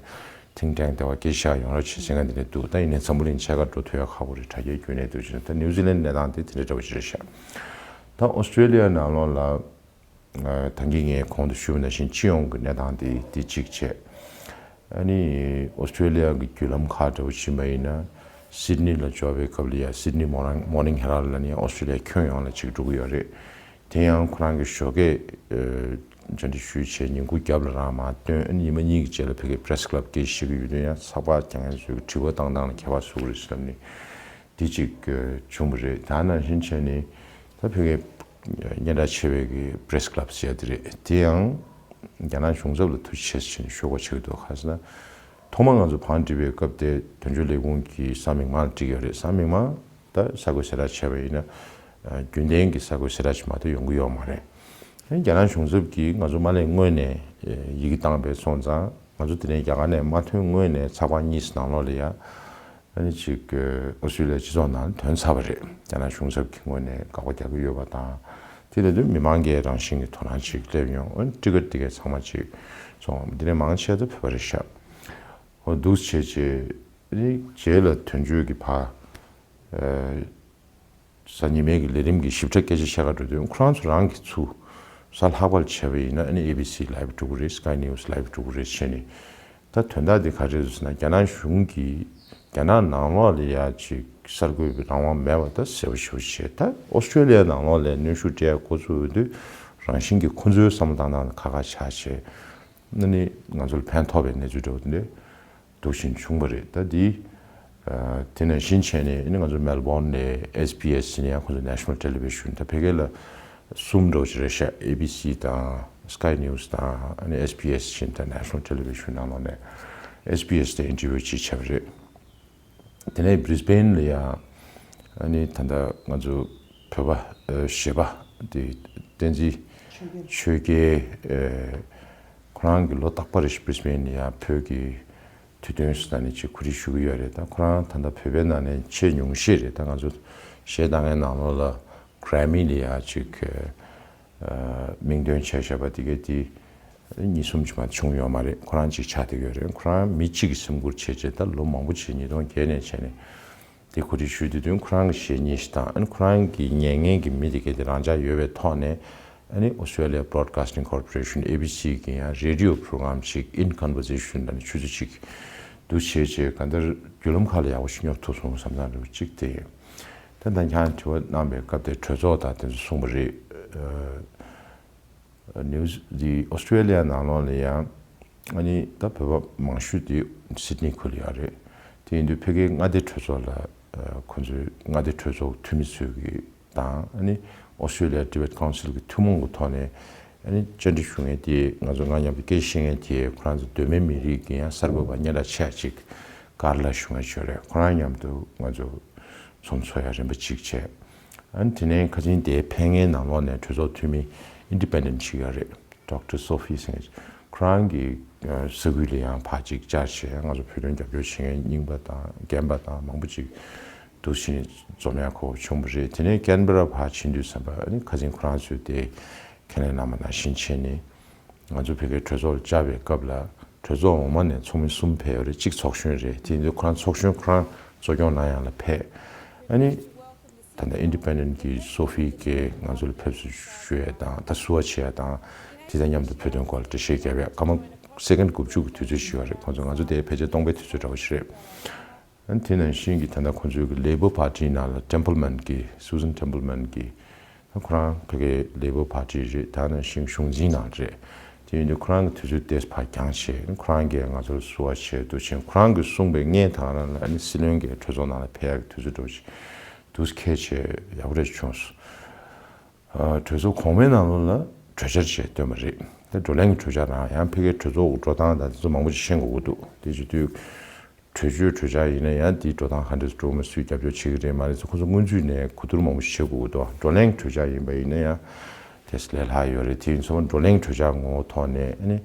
ཐིང་ཊེང་དེ་བ་སྐད་ཆ་ཡོང་རོགས་བྱེད་ཟེར་མཁན་དེ་འདྲ་འདུག་ད་ཡིན་ནའི་འཛམ་བུ་གླིང་ཕྱེད་ཀ་འགྲོ་ཐུབ་ཡ་ཁག་པོ་རེད། དྲ་རྒྱའི་བརྒྱུད་ནས་འདུག་ཅེ་ན། ད་ནིའུ་ཛི་ལན་གནས་སྟངས་དེ་དེ་འདྲ་འདྲ་བོ་ཅིག་རེད་ཤག་ད་ཨོ་སི་ཀྲོ་ལི་ཡ་ནང་ལོགས་ལ་ད་གིན་ངས་གོང་དུ་ཞུས་པ་ནང་བཞིན་སྤྱི་ཡོངས་ཀྱི་གནས་སྟངས་དེ་དེ་གཅིག་བྱས། ཨ་ནི་ཨོ་སི་ཀྲོ་ལི་ཡ་གི་བརྒྱུད་ལམ་ཁག་འདྲ་བོ་ཕྱིན་པ་ཡིན་ན། སིད་ནི་ལ་འབྱོར་བའི་སྐབས་ལ་ཡ་སིད་ནི་མོ་རང་མོར་ནིང་ཧེ་རལ་ཌི་ལ་ནི་ཨོ་སི་ཀྲོ་ལི་ཡ་ཁྱོན་ཡོངས་ལ་ཅིག་འགྲོ་གི་ཡོད་རེད། དེ་ཡང་ཁོ་རང་གི་ཞོགས་ཀས་ཨ་བཅར་འདྲི་ཞུས་བྱས་ཉིན་གུང་རྒྱབ་ལ་རང་མར་ཐོན། ཨ་ནི་ཉི་མ་གཉིས་ཀྱི་རྗེས་ལ་ཕ་གིའི་པི་རེ་སི་ཀི་ལབ་སྐད་ཆ་བཤད་ཀྱི་ཡོད་དུས་ཡང་ཚགས་པར་རྒྱག་མཁན་ཚོས་དྲི་བ་བཏང་སྟངས་ལ་ཁྱད་པར་བཟོ་གི་རེད་བསམ་ནས་དེ་གཅིག་ཨ་བྱུང་བ་རེད། ད་ནང་བཞིན་བྱས་ནས་ད་ཕ་གིའི་སྙན་གྲགས་ཆེ་བའི་གི་པི་རེ་སི་ཀི་ལབ་ཟེར་ཡ་དེ་རེད། དེ་ཡང་རྒྱ་ནག་གཞུང་ཚབ་ལ་ཐུགས་རྗེ་ཆེ་ཟེར་ནས་ཞུ་དགོས་ཆགས་ཀྱི་འདུག་ག་རེ་ཟེར་ན། ཐོག་མར་ང་ཚོ་བང་བསྒྲིགས་པའི་སྐབས་དེ་དོན་གཅོད་ལས་ཁུངས་ཀྱི་གསར་མིང་མར་བསྒྲིགས་ཡོད་རེད། གསར་མིང་མར་ད་གསར་འགོད་གསལ་བསྒྲགས་བྱས་པ་ཡིན་ན། ཨ། རྒྱུན་ལྡན་གྱི་གསར་འགོད་གསལ་བསྒྲགས་ཅིག་མ་གཏོགས་ཡོང་གི་ཡོད་མ་རེད། ཨ་ནི་རྒྱ་ནག་གཞུང་ཚབ་ཀྱིས་ང་ཚོ་མ་སླེབས་སྔོན་ནས་ཡི་གེ་བཏང་བའི་སོང་ཙང་། ང་ཚོ་དེ་ནས་རྒྱ་གར་ནས་མ་ཐོན་སྔོན་ནས་ཚགས་པར་གཉིས་ནང་ལོགས་ལ་ཡ། ཨ་ནི་ཅིག་ཨོ་སི་ཀྲི་ལི་ཡ་སྤྱི་ཚོགས་ནང་ཐོན་ཚར་བ་རེད། རྒྱ་ནག་གཞུང་ཚབ་ཀྱི་ངོས་ནས་དགག་པ་རྒྱག་གི་ཡོད་པ་དང་། དེ་ལ་དུས་མི་མང་གིས་རང་བཞིན་གྱི་དོ་སྣང་ཅིག་སླེབས་ཡོང་། ཨ་ནི་ཊི་ཀེ་ཊི་དེ་གའི་ཚང་མ་ཅིག་སོང་། དེ་ནས་མང་ཆེ་ད་བོད་པ་རེད་ཤག་འོ་འདུག་བྱས་བྱས། ཨ་ནི་རྗེས་ལ་དོན་གཅོད་ཀྱི་ཕ། ཨ། གཟའ་ཉི་མའི་གི་ལས་རིམ་གྱི་ཞིབ་ཕྲ་སྐད་ཆ་བཤད་ག་འགྲོ་དུས། ཁོ་རང་ཚོ་རང་གིས་ཚུར་གཟའ་ལྷག་པར་བྱས་པ་ཡིན་ན། ཨ་ནི་ཨེ་བི་སི་ལའིབ་འགྲོ་གི་རེད། སི་ཀའི་ནིའུ་སི་ལའིབ་འགྲོ་གི་རེད་བྱས་ནས། ད་དོན་དག་འདི་ག་རེ་རེད་ཟེར་ན། རྒྱ་ནག་གཞུང་གིས་རྒྱ་ནག་ནང་ལོགས་ལ་ཡ་ཅིག་གསར་འགོད་པའི་རང་དབང་མེད་པ་ད་གསལ་པོ་ཞེ་པོ་བྱས། ད་ཨོ་སི་ཀྲི་ལི་ཡ་ནང་ལོགས་ལ་གནོན་ཤུགས་སྤྲད་འགོ་ཚུགས་ཡོང་དུས། རང་བཞིན་གྱིས་ཁོ་ཚོའི་བསམ་བློ་བཏང་སྟངས་ཁག་ཁག་ཆགས་བྱས། ཨ་ནི་ང་ཚོར་ཕན་ཐོགས་པའི་གནས་ཚུལ་འདྲ་བོ་འདི་འདུག་བཞིན་བྱུང་བ་རེད། ད་འདི། ཨ། དེ་ནང་བཞིན་བྱས་ནས། ཨ་ནི་ང་ཚོ་མེལ་བོན་ནས་ཨེས་བི་ཨེས་ཟེར་ནས་ཡང་ཁོ་ཚོ་National Television། ད་ཕ་གི་ལ་གསུམ་འདྲ་བོ་ཅིག་རེད་ཤག་ཨེ་བི་སི་དང་། སི་ཀའི་ནིའུ་སི་དང་། ཨ་ནི་ཨེས་བི་ཨེས་བཞིན་དང་National Television ནང་ལོགས་ནས་ཨེས་བི་ཨེས་དེ་ཨིན་ཊར་བིའུ་ཅིག་བྱས་པ་རེད། དེ་ནས་Brisbane ལ་ཡང་། ཨ་ནི་ད་ལྟ་ང་ཚོ་བོད་པ། ཨ། གཞས་པ་དེ་བསྟན་འཛིན་ཆོས་རྒྱལ། ཨ། ཁོ་རང་གིས་ལོ་རྟག་པར་རེ་བཞིན་Brisbane ལ་ཡང་བོད་ཀྱི་དུས་སྟོན་སུ་ད་ནི་ཅིག་གོ་སྒྲིག་ཞུ་གི་ཡོད་རེད། ད་ཁོ་རང་ད་ལྟ་བོད་པའི་ནང་ནས་ཆེས་ཉུང་ཤས་རེད། ད་ང་ཚོ་གཞས་བཏང་མཁན་ནང་ལོགས་ལ་Grammy ལ་ཡང་ཅིག་ཨ། མིང་འདོན་བྱས་བཞག་པ་དེ་གའི་དེ་གཉིས་གསུམ་ཅིག་མ་བྱུང་ཡོད་མ་རེད། ཁོ་རང་གཅིག་ཆགས་བསྡད་ཡོད་རེད། ཁོ་རང་མི་གཅིག་གི་སེམས་ཁུར་བྱས་བྱས། ད་ལོ་མང་པོ་བྱས། ཉིས་སྟོང་བརྒྱད་ནས་བྱས་ནས་དེ་གོ་སྒྲིག་ཞུས་དུས། དུས་ཁོ་རང་གི་གཞས་གཉིས་ཤིག་དང་། ཨ་ནི་ཁོ་རང་གི་ཉན་མཁན་གྱི་མི་དེ་གའི་དེ་རང་འཇགས་ཡོད་པའི་ཐོག་ནས། ཨ་ནི་Australia Broadcasting Corporation ཨེ་བི་སི་གི་ཡང་རེ་ཌི་ཡོ་པོ་རོ་གྷ་རམ་ཅིག In Conversation ལབ་ནས་ཆུ་ཚོད་ཅིག་འདུག་བྱས་བྱས། གང་ལྟར་བརྒྱུད་ལམ་ཁག་ལ་ཡག་པོ་ཞིག་སྙོབ་ཐུབ་སོང་བསམ་བསམ་འདྲ་བོ་ཅིག་དེ་ཡིན། ད་ལྟ་ཁྱེད་རང་དྲི་བ་གནང་པའི་སྐབས་དེ་གྲོས་ཚོགས་དང་དེ་ཚོ་གསུངས་པ་རེད། ཨ། ནིའུ་སི་འདི་ཨོ་སི་ཀྲི་ལི་ཡ་ནང་ལོགས་ལ་ཡང་། ཨ་ནི་ད་བོད་པ་མང་ཤོས་དེ་སིད་ནི་ཁུལ་ལ་ཡོད་རེད། དེ་ཡིན་དུས་ཕ་གིའི་མངའ་སྡེ་གྲོས་ཚོགས་ལ། ཨ། ཁོ་ཚོའི་མངའ་སྡེ་གྲོས་ཚོགས་འཐུས་མི་ཚོས་ཀྱི་དང་། ཨ་ནི་Australia Tibet Council གི་ཐུན་མོང་གི་ཐོག་ནས། ཨ་ནི་བཅར་འདྲི་ཞུ་མཁན་དེ། ང་ཚོ་ང་མཉམ་དུ་སྐད་ཆ་བཤད་མཁན་དེ། ཁོ་རང་ཚོ་གདོད་མའི་མི་རིགས་ཀྱི་ཡང་གསར་འགོད་པ་སྙན་གྲགས་ཆེ་བ་ཅིག་ཀར་ལ་ཞུ་མཁན་ཅིག་ཡོད་རེད། ཁོ་རང་མཉམ་དུ་ང་ཚོ་ཚོགས་འདུ་ཚོགས་ཡ་རིམ་པ་གཅིག་བྱས། ཨ་ནི་དེ་ནས་ཁ་སང་དེའི་ཕན་ངའི་ནང་ལོགས་ནས་གྲོས་ཚོགས་འཐུས་མི་Independent ཅིག་ཡོད་རེད། Doctor Sophie ཟེར་མཁན། ཁོ་རང་གི་ས་ཁུལ་ལ་ཡང་ཕར་ཅིག་བཅར་བྱས། ང་ཚོ་བོད་དོན་རྒྱབ་སྐྱོར་བྱེད་མཁན་རྙིང་པ་དང་རྒན་པ་དང་མང་པོ་ཅིག་འདུག་སེ་འཛོམས་ཡག་གོ་བྱུང་བ་རེད། དེ་ནས་ཀན་བྷེ་ར་ཕར་ཕྱིན་དུས་ཙམ་པ། ཨ་ནི་ཁ་སང་ཁོ་རང་ཚོས་དེ་ཁས་ལེན་གནང་བ་ནང་བཞིན་བྱས་ནས། ང་ཚོ་བོད་པའི་གྲོས་ཚོགས་ལ་བཅར་བའི་སྐབས་ལ། གྲོས་ཚོགས་འོག་མ་ནས་ཚོགས་མི་གསུམ་ཕེབས་ཡོད་རེད། གཅིག་ཚོགས་གཞོན་རེད། དེ་ཡིན་དུས་ཁོ་རང་ཚོགས་གཞོན་ཁོ་རང་གཙོ་སྐྱོང་གནང་ཡག་ལ་ཕེབས། ཨ་ནི་ད་ལྟ་Independent གི་Sophie གིས་ང་ཚོ་ལ་ཕེབས་བསུ་ཞུ་ཡག་དང་། ད་བསུ་བ་བྱེད་ཡག་དང་། དེ་དང་མཉམ་དུ་བོད་དོན་སྐོར་ལ་འགྲེལ་བཤད་རྒྱབ་ཡག་སྐར་མ་སེ་ཀེན་དགུ་བཅུ་གི་དུས་ཚོད་ཞིག་ཡོད་རེད། ཁོང་ཚོ་ང་ཚོ་དེར་ཕལ་ཆེར་སྟོང་པའི་དུས་ཚོད་འདྲ་བོ་ཞིག་རེད། ཨ་ནི་དེ་ནང་བཞིན་གྱི་ད་ལྟ་ཁོང་ཚོའི་གི་Labor Party ནང་ལ་Templeman གི། Susan Templeman གི། ཁོ་རང་ཕ་གིའི་Labor Party རེད། ད་ནང་བཞིན་གཞུང་འཛིན་ནང་རེད། དེ་ཡིན་དུས་ཁོ་རང་གི་དུས་ཚོད་དེ་ཕར་འགྱངས་བྱས། ཁོ་རང་གིས་ང་ཚོར་བསུ་བ་བྱས་འདུག་ཕྱིན། ཁོ་རང་གིས་གསུངས་པའི་སྔས་དང་ལ་ཨ་ནི་སྲིད་བློན་གྱིས་གྲོས་ཚོགས་ནང་ལ་ཕེབས་ཡག་གི་དུས་ཚོད་འདྲ་བོ་ཞིག་འདུག་སེ་ཁེལ་བྱས། ཡག་པོ་རེ་བྱུང་སོང་། ཨ། གྲོས་ཚོགས་གོང་མའི་ནང་ལོགས་ལ་གྲོས་འཆར་ཅིག་བཏོན་པ་རེད། དེ་བགྲོ་གླེང་གི་གྲོས་འཆར་རང་། ཡང་ཕ་གིའི་གྲོས་ཚོགས་འགྲོ་སྟངས་དང་དེ་ཚོ་མང་པོ་ཅིག་ཤེས་དགོས་ཀྱི་འདུག་དེ་བྱེད་དུས། གྲོས་ཆོད་གྲོས་འཆར་ཡིན་ན་ཡང་དེའི་འགྲོ་སྟངས་ག་འདྲ་འགྲོ་མིན། སུས་རྒྱབ་སྐྱོར་བྱེད་ཀྱི་རེད་མ་རེད་ཚོ། ཁོ་ཚོ་སྔོན་ཚུད་ནས་གོ་བསྡུར་མང་པོ་ཞིག་བྱེད་དགོས་ཀྱི་འདུག་བགྲོ་གླེང་གྲོས་འཆར་ཡིན་པ་ཡིན་ན་ཡང་དེ་ལས་སླ་ཡོད་རེད། དེ་ཡིན་ཙང་བགྲོ་གླེང་གྲོས་འཆར་ངོ་བོ་ཐོག་ནས། ཨ་ནི་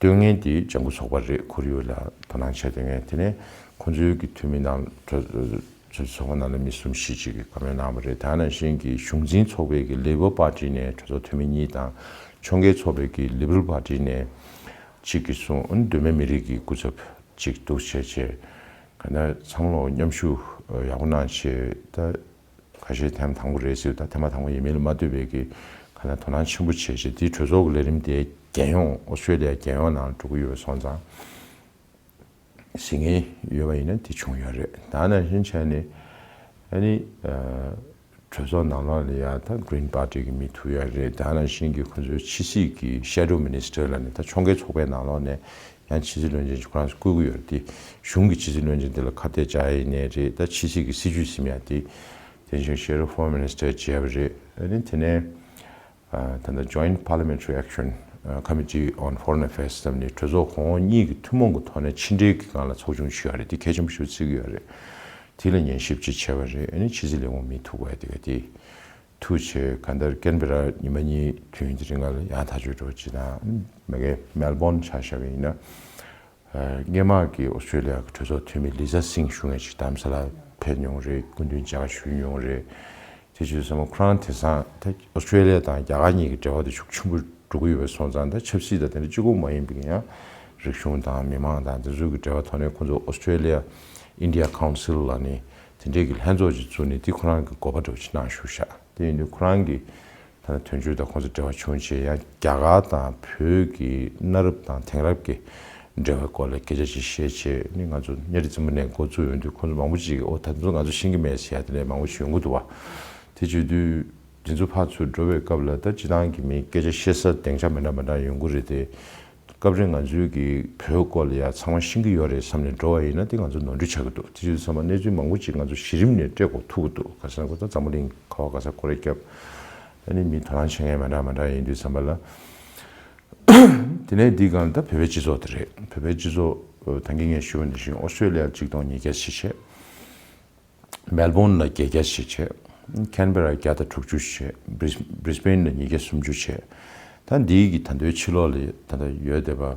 བཏོན་མཁན་དེ་ལྗང་ཁུ་ཚོགས་པ་རེད། ཁོར་ཡུག་ལ་དོ་སྣང་བྱེད་མཁན། དེ་ནས་ཁོང་ཚོའི་གི་འཐུས་མི་རྣམས་གྲོས་གྲོས་ཚོགས་ནང་ལ་མི་གསུམ་བཞི་ཅིག་གིས་བཀའ་མོལ་གནང་བ་རེད། ད་ནང་བཞིན་གྱི་གཞུང་འཛིན་ཚོགས་པའི་གི་Labor Party ནས་གྲོས་ཚོགས་འཐུས་མི་གཉིས་དང་། ཕྱོགས་འགལ་ཚོགས་པའི་གི་Liberal Party ནས་གཅིག་གིས་གསུངས། ཨ་ནི་གདོད་མའི་མི་རིགས་ཀྱི་སྐུ་ཚབ་ཅིག་འདུག་བྱས་བྱས། ག་ན་ཚང་མ་མཉམ་ཞུགས་ཡག་པོ་གནང་བྱས། ད་ཁ་ཤས་ཐེངས་དང་པོ་རེད་ཟེར། ད་ཐེངས་མ་དང་པོ་ཡིན་མིན་ལ་མ་ལྟོས་པའི་གི་ག་ན་དོ་སྣང་ཆེན་པོ་བྱས་བྱས། དེའི་གྲོས་ཚོགས་ཀྱི་ལས་རིམ་དེ་རྒྱལ་ཡོངས། ཨོ་སི་ཀྲི་ལི་ཡ་རྒྱལ་ཡོངས་ནང་འགྲོ་གི་ཡོད་པ་སོང་ཙང་། གཟིགས་མཁན་ཡོད་པ་ཡིན་ན་དེ་བྱུང་ཡོད་རེད། ད་ནང་བཞིན་བྱས་ནས། ཨ་ནི་ཨ། གྲོས་ཚོགས་ནང་ལོགས་ལ་ཡ་ད་Green Party གི་མི་ཐུག་ཡོད་རེད། ད་ནང་བཞིན་གྱི་ཁོ་ཚོའི་ཕྱི་སྲིད་ཀྱི་Shadow Minister ལབ་ནས། ད་ཕྱོགས་འགལ་ཚོགས་པའི་ནང་ལོགས་ནས་ཡང་ཕྱི་སྲིད་བློན་ཆེན་ཅིག་ཁོ་རང་ཚོས་བསྐོ་གི་ཡོད་རེད། དེ་གཞུང་གི་ཕྱི་སྲིད་བློན་ཆེན་དེ་ལ་ཁ་གཏད་བཅག་ཡ་ཡིན་ནའི་རེད། ད་ཕྱི་སྲིད་ཀྱི་སྲིད་ཇུས་ཟིན་ཡ་དེ་དེ་བཞིན་Shadow Foreign Minister བྱས་པ་རེད། ཨ་ནི་དེ་ནས་ཨ། ད་ལྟ་Joint Parliamentary Action Committee on Foreign Affairs ཟེར་ནས་གྲོས་ཚོགས་གོང་འོག་གཉིས་ཀྱི་ཐུན་མོང་གི་ཐོག་ནས་ཕྱི་འབྲེལ་གྱི་སྒང་ལ་ཚོགས་ཆུང་ཞུས་ཡོད་རེད། དེ་གལ་ཆེན་པོ་ཞིག་བརྩི་གི་ཡོད་རེད། དེ་ལ་ཉན་ཞིབ་ཅིག་བྱས་པ་རེད། ཨ་ནི་ཕྱི་སྲིད་ལས་ཁུངས་མི་ཐུག་པ་དེ་ག་དེ་ཐུག་བྱས། གང་ལྟར་ཀན་བེ་ར་ཉི་མ་གཉིས་དུས་ཡུན་དེ་རིང་ལ་ཡང་ཐག་གཅོད་འགྲོ་ཅིག་དང་། མ་གི་མེལ་བོན་ཆ་བཞག་པ་ཡིན་ན། སྔོན་མ་གི་ཨོ་སི་ཀྲོ་ལི་ཡ་གི་གྲོས་ཚོགས་འཐུས་མི་ལི་ཛ་སིང་ཞུ་མཁན་ཞིག་རྡ་རམ་ས་ལ་ཕེབས་མྱོང་རེད། སྐུ་མདུན་མཇལ་ཁ་ཞུས་མྱོང་རེད། དེ་བྱས་ཙང་ཁོ་རང་དེང་སང་ད་ཨོ་སི་ཀྲོ་ལི་ཡ་དང་རྒྱ་གར་གཉིས་ཀྱི་འབྲེལ་བ་དེ་ཤུགས་ཆེན་པོ་འགྲོ་གི་ཡོད་པ་སོང་ཙང་། ད་ཆབ་སྲིད་དང་དེ་འདྲ་གཅིག་པོ་མ་ཡིན་པའི་ཡང་རིག་གཞུང་དང་མི་མང་དང་དེ་ཚོ་གི་འབྲེལ་བ་ཐོག་ནས་ཁོང་ཚོ་ཨོ་སི་ཀྲོ་ལི་ཡ་ཨིན་ཌི་ཡ་ཁའུན་སིལ་ལབ་ནས་དེ་འདྲའི་གི་ལྷན་ཚོགས་ཅིག་བཙུགས་ནས། དེ་ཁོ་རང་གི་དགོས་པ་འདྲ་བོ་ཅིག་གནང་བཞུགས་ཤག་དེ་ཡིན་དུས་ཁོ་རང་གི་ད་ལྟ་དོན་གཅོད་དང་ཁོང་ཚོ་འབྲེལ་བ་བྱུང་བྱས། ཡང་རྒྱ་གར་དང་བོད་ཀྱི་གནའ་རབས་དང་དེང་རབས་ཀྱི་འབྲེལ་བའི་སྐོར་ལ་སྐད་ཆ་ཅིག་བཤད་བྱས། ནི་ང་ཚོ་གཉའ་ཁྲི་བཙུན་མོ་ནས་འགོ་བཙུགས་ཡོང་དུས་ཁོང་ཚོ་མང་པོ་ཅིག་གིས་ཨོ་ད་དེ་ཚོ་ང་ཚོ་ཤེས་ཀྱི་མེད་ཟེར་ཡ་དེ་འདྲ་མང་པོ་ཞིག་ཡོང་གི་འདུག་བ། དེ་བྱེད་དུས་དེ་ཚོ་ཕར་ཚུར་འགྲོ་བའི་སྐབས་ལ་ད་སྤྱི་བཏང་གི་མིའི་སྐད་ཆ་བཤད་ས་སྡིངས་ཆ་མི་འདྲ་མི་འདྲ་ཡོང་གི་རེད་དེ། སྐབས་རེ་ང་ཚོའི་གི་བོད་སྐོར་ལ་ཡ་ཚང་མ་ཤེས་ཀྱི་ཡོད་རེད་བསམ་ནས་འགྲོ་བ་ཡིན་ན་དེ་ང་ཚོ་ནོར་འཁྲུལ་ཆགས་ཀྱི་འདུག་དེ་བྱས་ཙང་གནས་ཚུལ་མང་པོ་ཅིག་ང་ཚོ་གཞི་རིམ་ནས་སྤྲད་དགོས་ཐུག་གི་འདུག་ག་ཟེར་ན་ཁོ་ད་འཛམ་བུ་གླིང་ག་བ་ག་ས་སྐོར་ར་བརྒྱབ། ཨ་ནི་མི་དོ་སྣང་བྱེད་མཁན་མི་འདྲ་མི་འདྲ་ཡིན་དུས་ཙམ་པ་ལ། དེ་ནས་འདིའི་སྒང་ད་བོད་པའི་སྤྱི་ཚོགས་དེ་རེད། བོད་པའི་སྤྱི་ཚོགས་ད་གིན་ངས་ཞུས་པ་ནང་བཞིན་ཨོ་སི་ཀྲོ་ལི་ཡ་གཅིག་སྟོང་ཉིས་བརྒྱ་ཞིག་བྱས། མེལ་བོན་ལ་བརྒྱད་བརྒྱ་ཞིག་བྱས། ཁེན་བེ་ར་བརྒྱ་དང་དྲུག་ཅུ་བྱས། བྷི་རིས་བྷི་རིས་བྷེན་ལ་ཉིས་བརྒྱ་སུམ་ཅུ་བྱས། ད་འདིའི་གི་ད་ལྟའི་ཕྱི་ལོགས་ལ་ད་ལྟ་ཡོད་བསྡད་པ།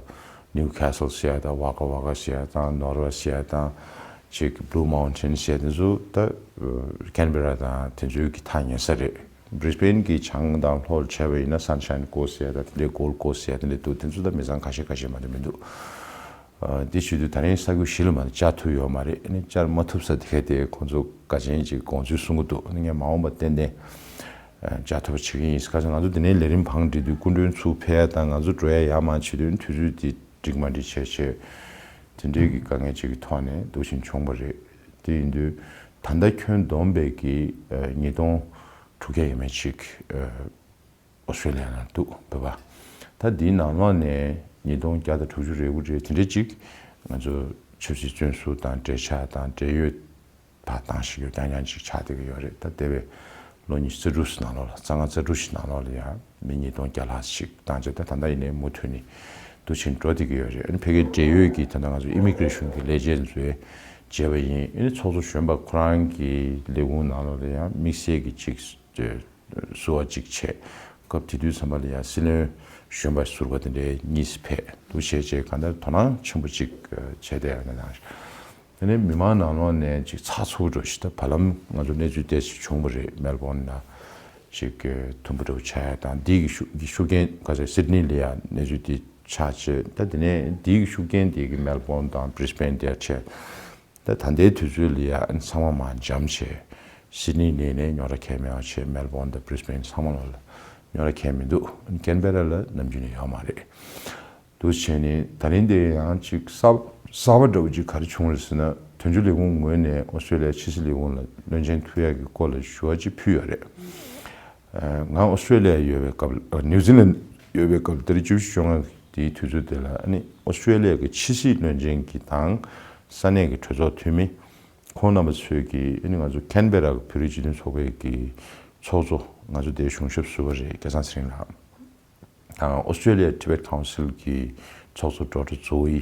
ནིའུ་ཁེ་སལ་ཟེར་ཡ་དང་། ཝ་ཀ་ཝ་ཀ་ཟེར་ཡ་དང་། ནོར་ཝེ་ཟེར་ཡ་དང་། ཅིག་བྷུ་ལུ་མའུན་ཊེན་ཟེར་ཡ་དེ་ཚོ་ད་ཁེན་བེ་ར་དང་དེ་ཚོའི་གི་ཐག་ཉེ་ས་རེད། བྷི་རིས་བྷེན་གི་བྱང་དང་ལྷོ་ལ་བྱས་པ་ཡིན་ན་སན་ཤའིན་ཀོ་སི་ཟེར་ཡ་དང་། དེ་འདྲའི་གོལ་ཀོ་སི་ཟེར་ཡ་དེ་འདྲ་འདུག་དེ་ཚོ་ད་མི་ཚང་ཁ་ཤས་ཁ་ཤས་མ་གཏོགས་མི་འདུག་ཨ། དེ་བྱེད་དུས་ད་རིང་ས་ཁུལ་བཞི་ལ་མ་གཏོགས་བཅར་ཐུབ་ཡོད་མ་རེད། ཨ་ནི་བཅར་མ་ཐུབ་ས་དེ་ག་དེ་ཁོང་ཚོ་དགའ་ཆེན་ཅིག་དགོངས་ཚུལ་གསུང་གི་འདུག་ཨ་ནི་ངས་མ་འོངས་པ་ཏན་ཏན་ཨ་བཅར་ཐུབ་པ་བྱེད་ཀྱི་ཡིན། ག་ཚོད་ང་ཚོ་དེ་ནས་ལས་རིམ་བང་སྒྲིག་དུས་སྐུ་མགྲོན་ཚུར་ཕེབས་ཡ་དང་། ང་ཚོ་འགྲོ་ཡ་ཡར་མར་བྱེད་དུས་དུས་ཚོད་དེ་འགྲིག་མ་འགྲིག་བྱས་བྱས། དེ་འདྲའི་གི་དཀའ་ངལ་ཅིག་གི་ཐོག་ནས་འདུག་བཞིན་བྱུང་བ་རེད། དེ་ཡིན་དུས་ད་ལྟ་ཁྱོན་བསྡོམས་པའི་གི་ཨ་ཉིས་སྟོང་དྲུག་བརྒྱ་ཡས་མས་ཅིག་ཨ་ཨོ་སི་ཀྲོ་ལི་ཡ་ནང་འདུག་བོད་པ། ད་འདིའི་ནང་ལོགས་ནས་ཉིས་སྟོང་བརྒྱ་དང་དྲུག་ཅུ་རེ་དགུ་རེ་དེ་འདྲ་ཅིག་ང་ཚོ་ཆབ་སྲིད་བཙོན་ཟུར་དང་འབྲེལ་ཆགས་དང་འབྲེལ་ཡོད་པ་དང་ཞིག་ཡོད་རྐྱང་རྐྱང་ཅིག་ཆགས་བསྡད་ཀྱི་ཡོད་རེད། ད་འདས་པའི་ལོ་ཉི་ཤུ་རྩ་དྲུག་ནང་ལོགས་ལ། རྩ་ལྔ་རྩ་དྲུག་ཞིག་ནང་ལོགས་ལ་ཡང་མི་ཉིས་སྟོང་བརྒྱ་ལྷག་ཞིག་བཏང་བྱས། ད་ད་ལྟ་ཡིན་ནའི་མུ་མཐུད་ནས་འདུག་བཞིན་འགྲོ་བསྡད་ཀྱི་ཡོད་རེད། ཨ་ནི་ཕ་གིའི་འབྲེལ་ཡོད་ཀྱི་ད་ལྟ་ང་ཚོ་ཨི་མི་གྷི་རེ་ཤན་གྱི་ལས་བྱེད་ཚོས་བྱས་པ་ཡིན། ཨ་ནི་ཚོགས་གཙོ་གཞོན་པ་ཁོ་རང་གི་ལས་ཁུངས་ནང་ལོགས་ལ་ཡང་དམིགས་བསལ་གྱི་ཅིག་བསུ་བ་ཅིག་བྱས། སྐབས་དེ་དུས་ཙམ་པ་ལ་ཡང་སྲིད་བློན་གཞོན་པ་ཟུར་པ་དེ་འདྲའི་གཉིས་ཕེབས་འདུག་བྱས་བྱས། གང་ལྟར་དོ་སྣང་ཆེན་པོ་ཅིག་བྱས་བསྡད་ཡོད་ན་ནང་། དེ་ནས་མི་མང་ནང་ལོགས་ནས་ཅིག་ཚགས་ཚུད་འགྲོ་ཞིག་ད་བར་ལམ་ང་ཚོ་གནས་ཚུལ་ཏོག་ཙམ་བྱུང་བ་རེད། མེལ་བོན་ལ་ཅིག་དུམ་བུ་འདྲ་བོ་ཆགས་ཡ་དང་། འདི་གི་ཤུགས་ཀྱི་ཤུགས་རྐྱེན་ག་ཚོད། སིད་ནི་ལ་ཡ་གནས་ཚུལ་འདི་ཆགས་བྱས། ད་དེ་ནས་འདི་གི་ཤུགས་རྐྱེན་དེ་གི་མེལ་བོན་དང་བྷི་རིས་བྷེན་དེར་བྱས། ད་ད་ལྟའི་དུས་ཚོད་ལ་ཡ་ཨ་ནི་ཚང་མ་མར་འཇམ་བྱས། སིད་ནི་ནས་ནས་རྙོག་དྲ་གང་ཡང་མེད་པ་བྱས། མེལ་བོན་དང་བྷི་རིས་བྷེན་ཚང་མ་ལ་རྙོག་དྲ་གང་ཡང་མི་འདུག་ཨ་ནི་ཀེན་བེ་ར་ལ་ནམ་རྒྱུན་ནས་ཡོད་མ་རེད། འདུག་བྱས་ནས་ད་རིང་དེ་ཡང་ཅིག་གསར་གསར་པ་འདྲ་བོ་ཅིག་ག་རེ་བྱུང་རེད་ཟེར་ན། དོན་གཅོད་ལས་ཁུངས་ངོས་ནས་ཨོ་སི་ཀྲོ་ལི་ཡ་ཕྱི་སྲིད་ལས་ཁུངས་ལ་བློན་ཆེན་ཐུག་ཡག་གི་སྐོར་ལ་ཞུ་བ་ཅིག་ཕུལ་ཡོད་རེད། ཨ། ང་ཨོ་སི་ཀྲོ་ལི་ཡ་ཡོད་པའི་སྐབས། ཨ། ནིའུ་ཛི་ལན་ཡོད་པའི་སྐབས། ཏ་རིག་བཅུ་བཞི་བཅོ་ལྔ་དེའི་དུས་ཚོད་དེ་ལ་ཨ་ནི་ཨོ་སི་ཀྲོ་ལི་ཡ་གི་ཕྱི་སྲིད་བློན་ཆེན་གྱི་དང་ས་གནས་ཀྱི་གྲོས་ཚོགས་འཐུས་མི་ཁོང་རྣམ་པ་ཚོས་ཀྱིས་ཨ་ནི་ང་ཚོ་ཁེན་བེ་ར་གི་བོད་རིགས་སྤྱི་མཐུན་ཚོགས་པའི་གི་ཚོགས་གཙོ་ང་ཚོ་དེའི་གཞུང་ཞབས་ཟུར་པ་རེད། སྐལ་བཟང་ཚེ་རིང་ལགས་དང་། ཨོ་སི་ཀྲོ་ལི་ཡ་ཊི་བེཊ་ཀའུན་སིལ་གྱི་ཚོགས་གཙོ་ཌོག་ཊར་ཛོ་ཝི།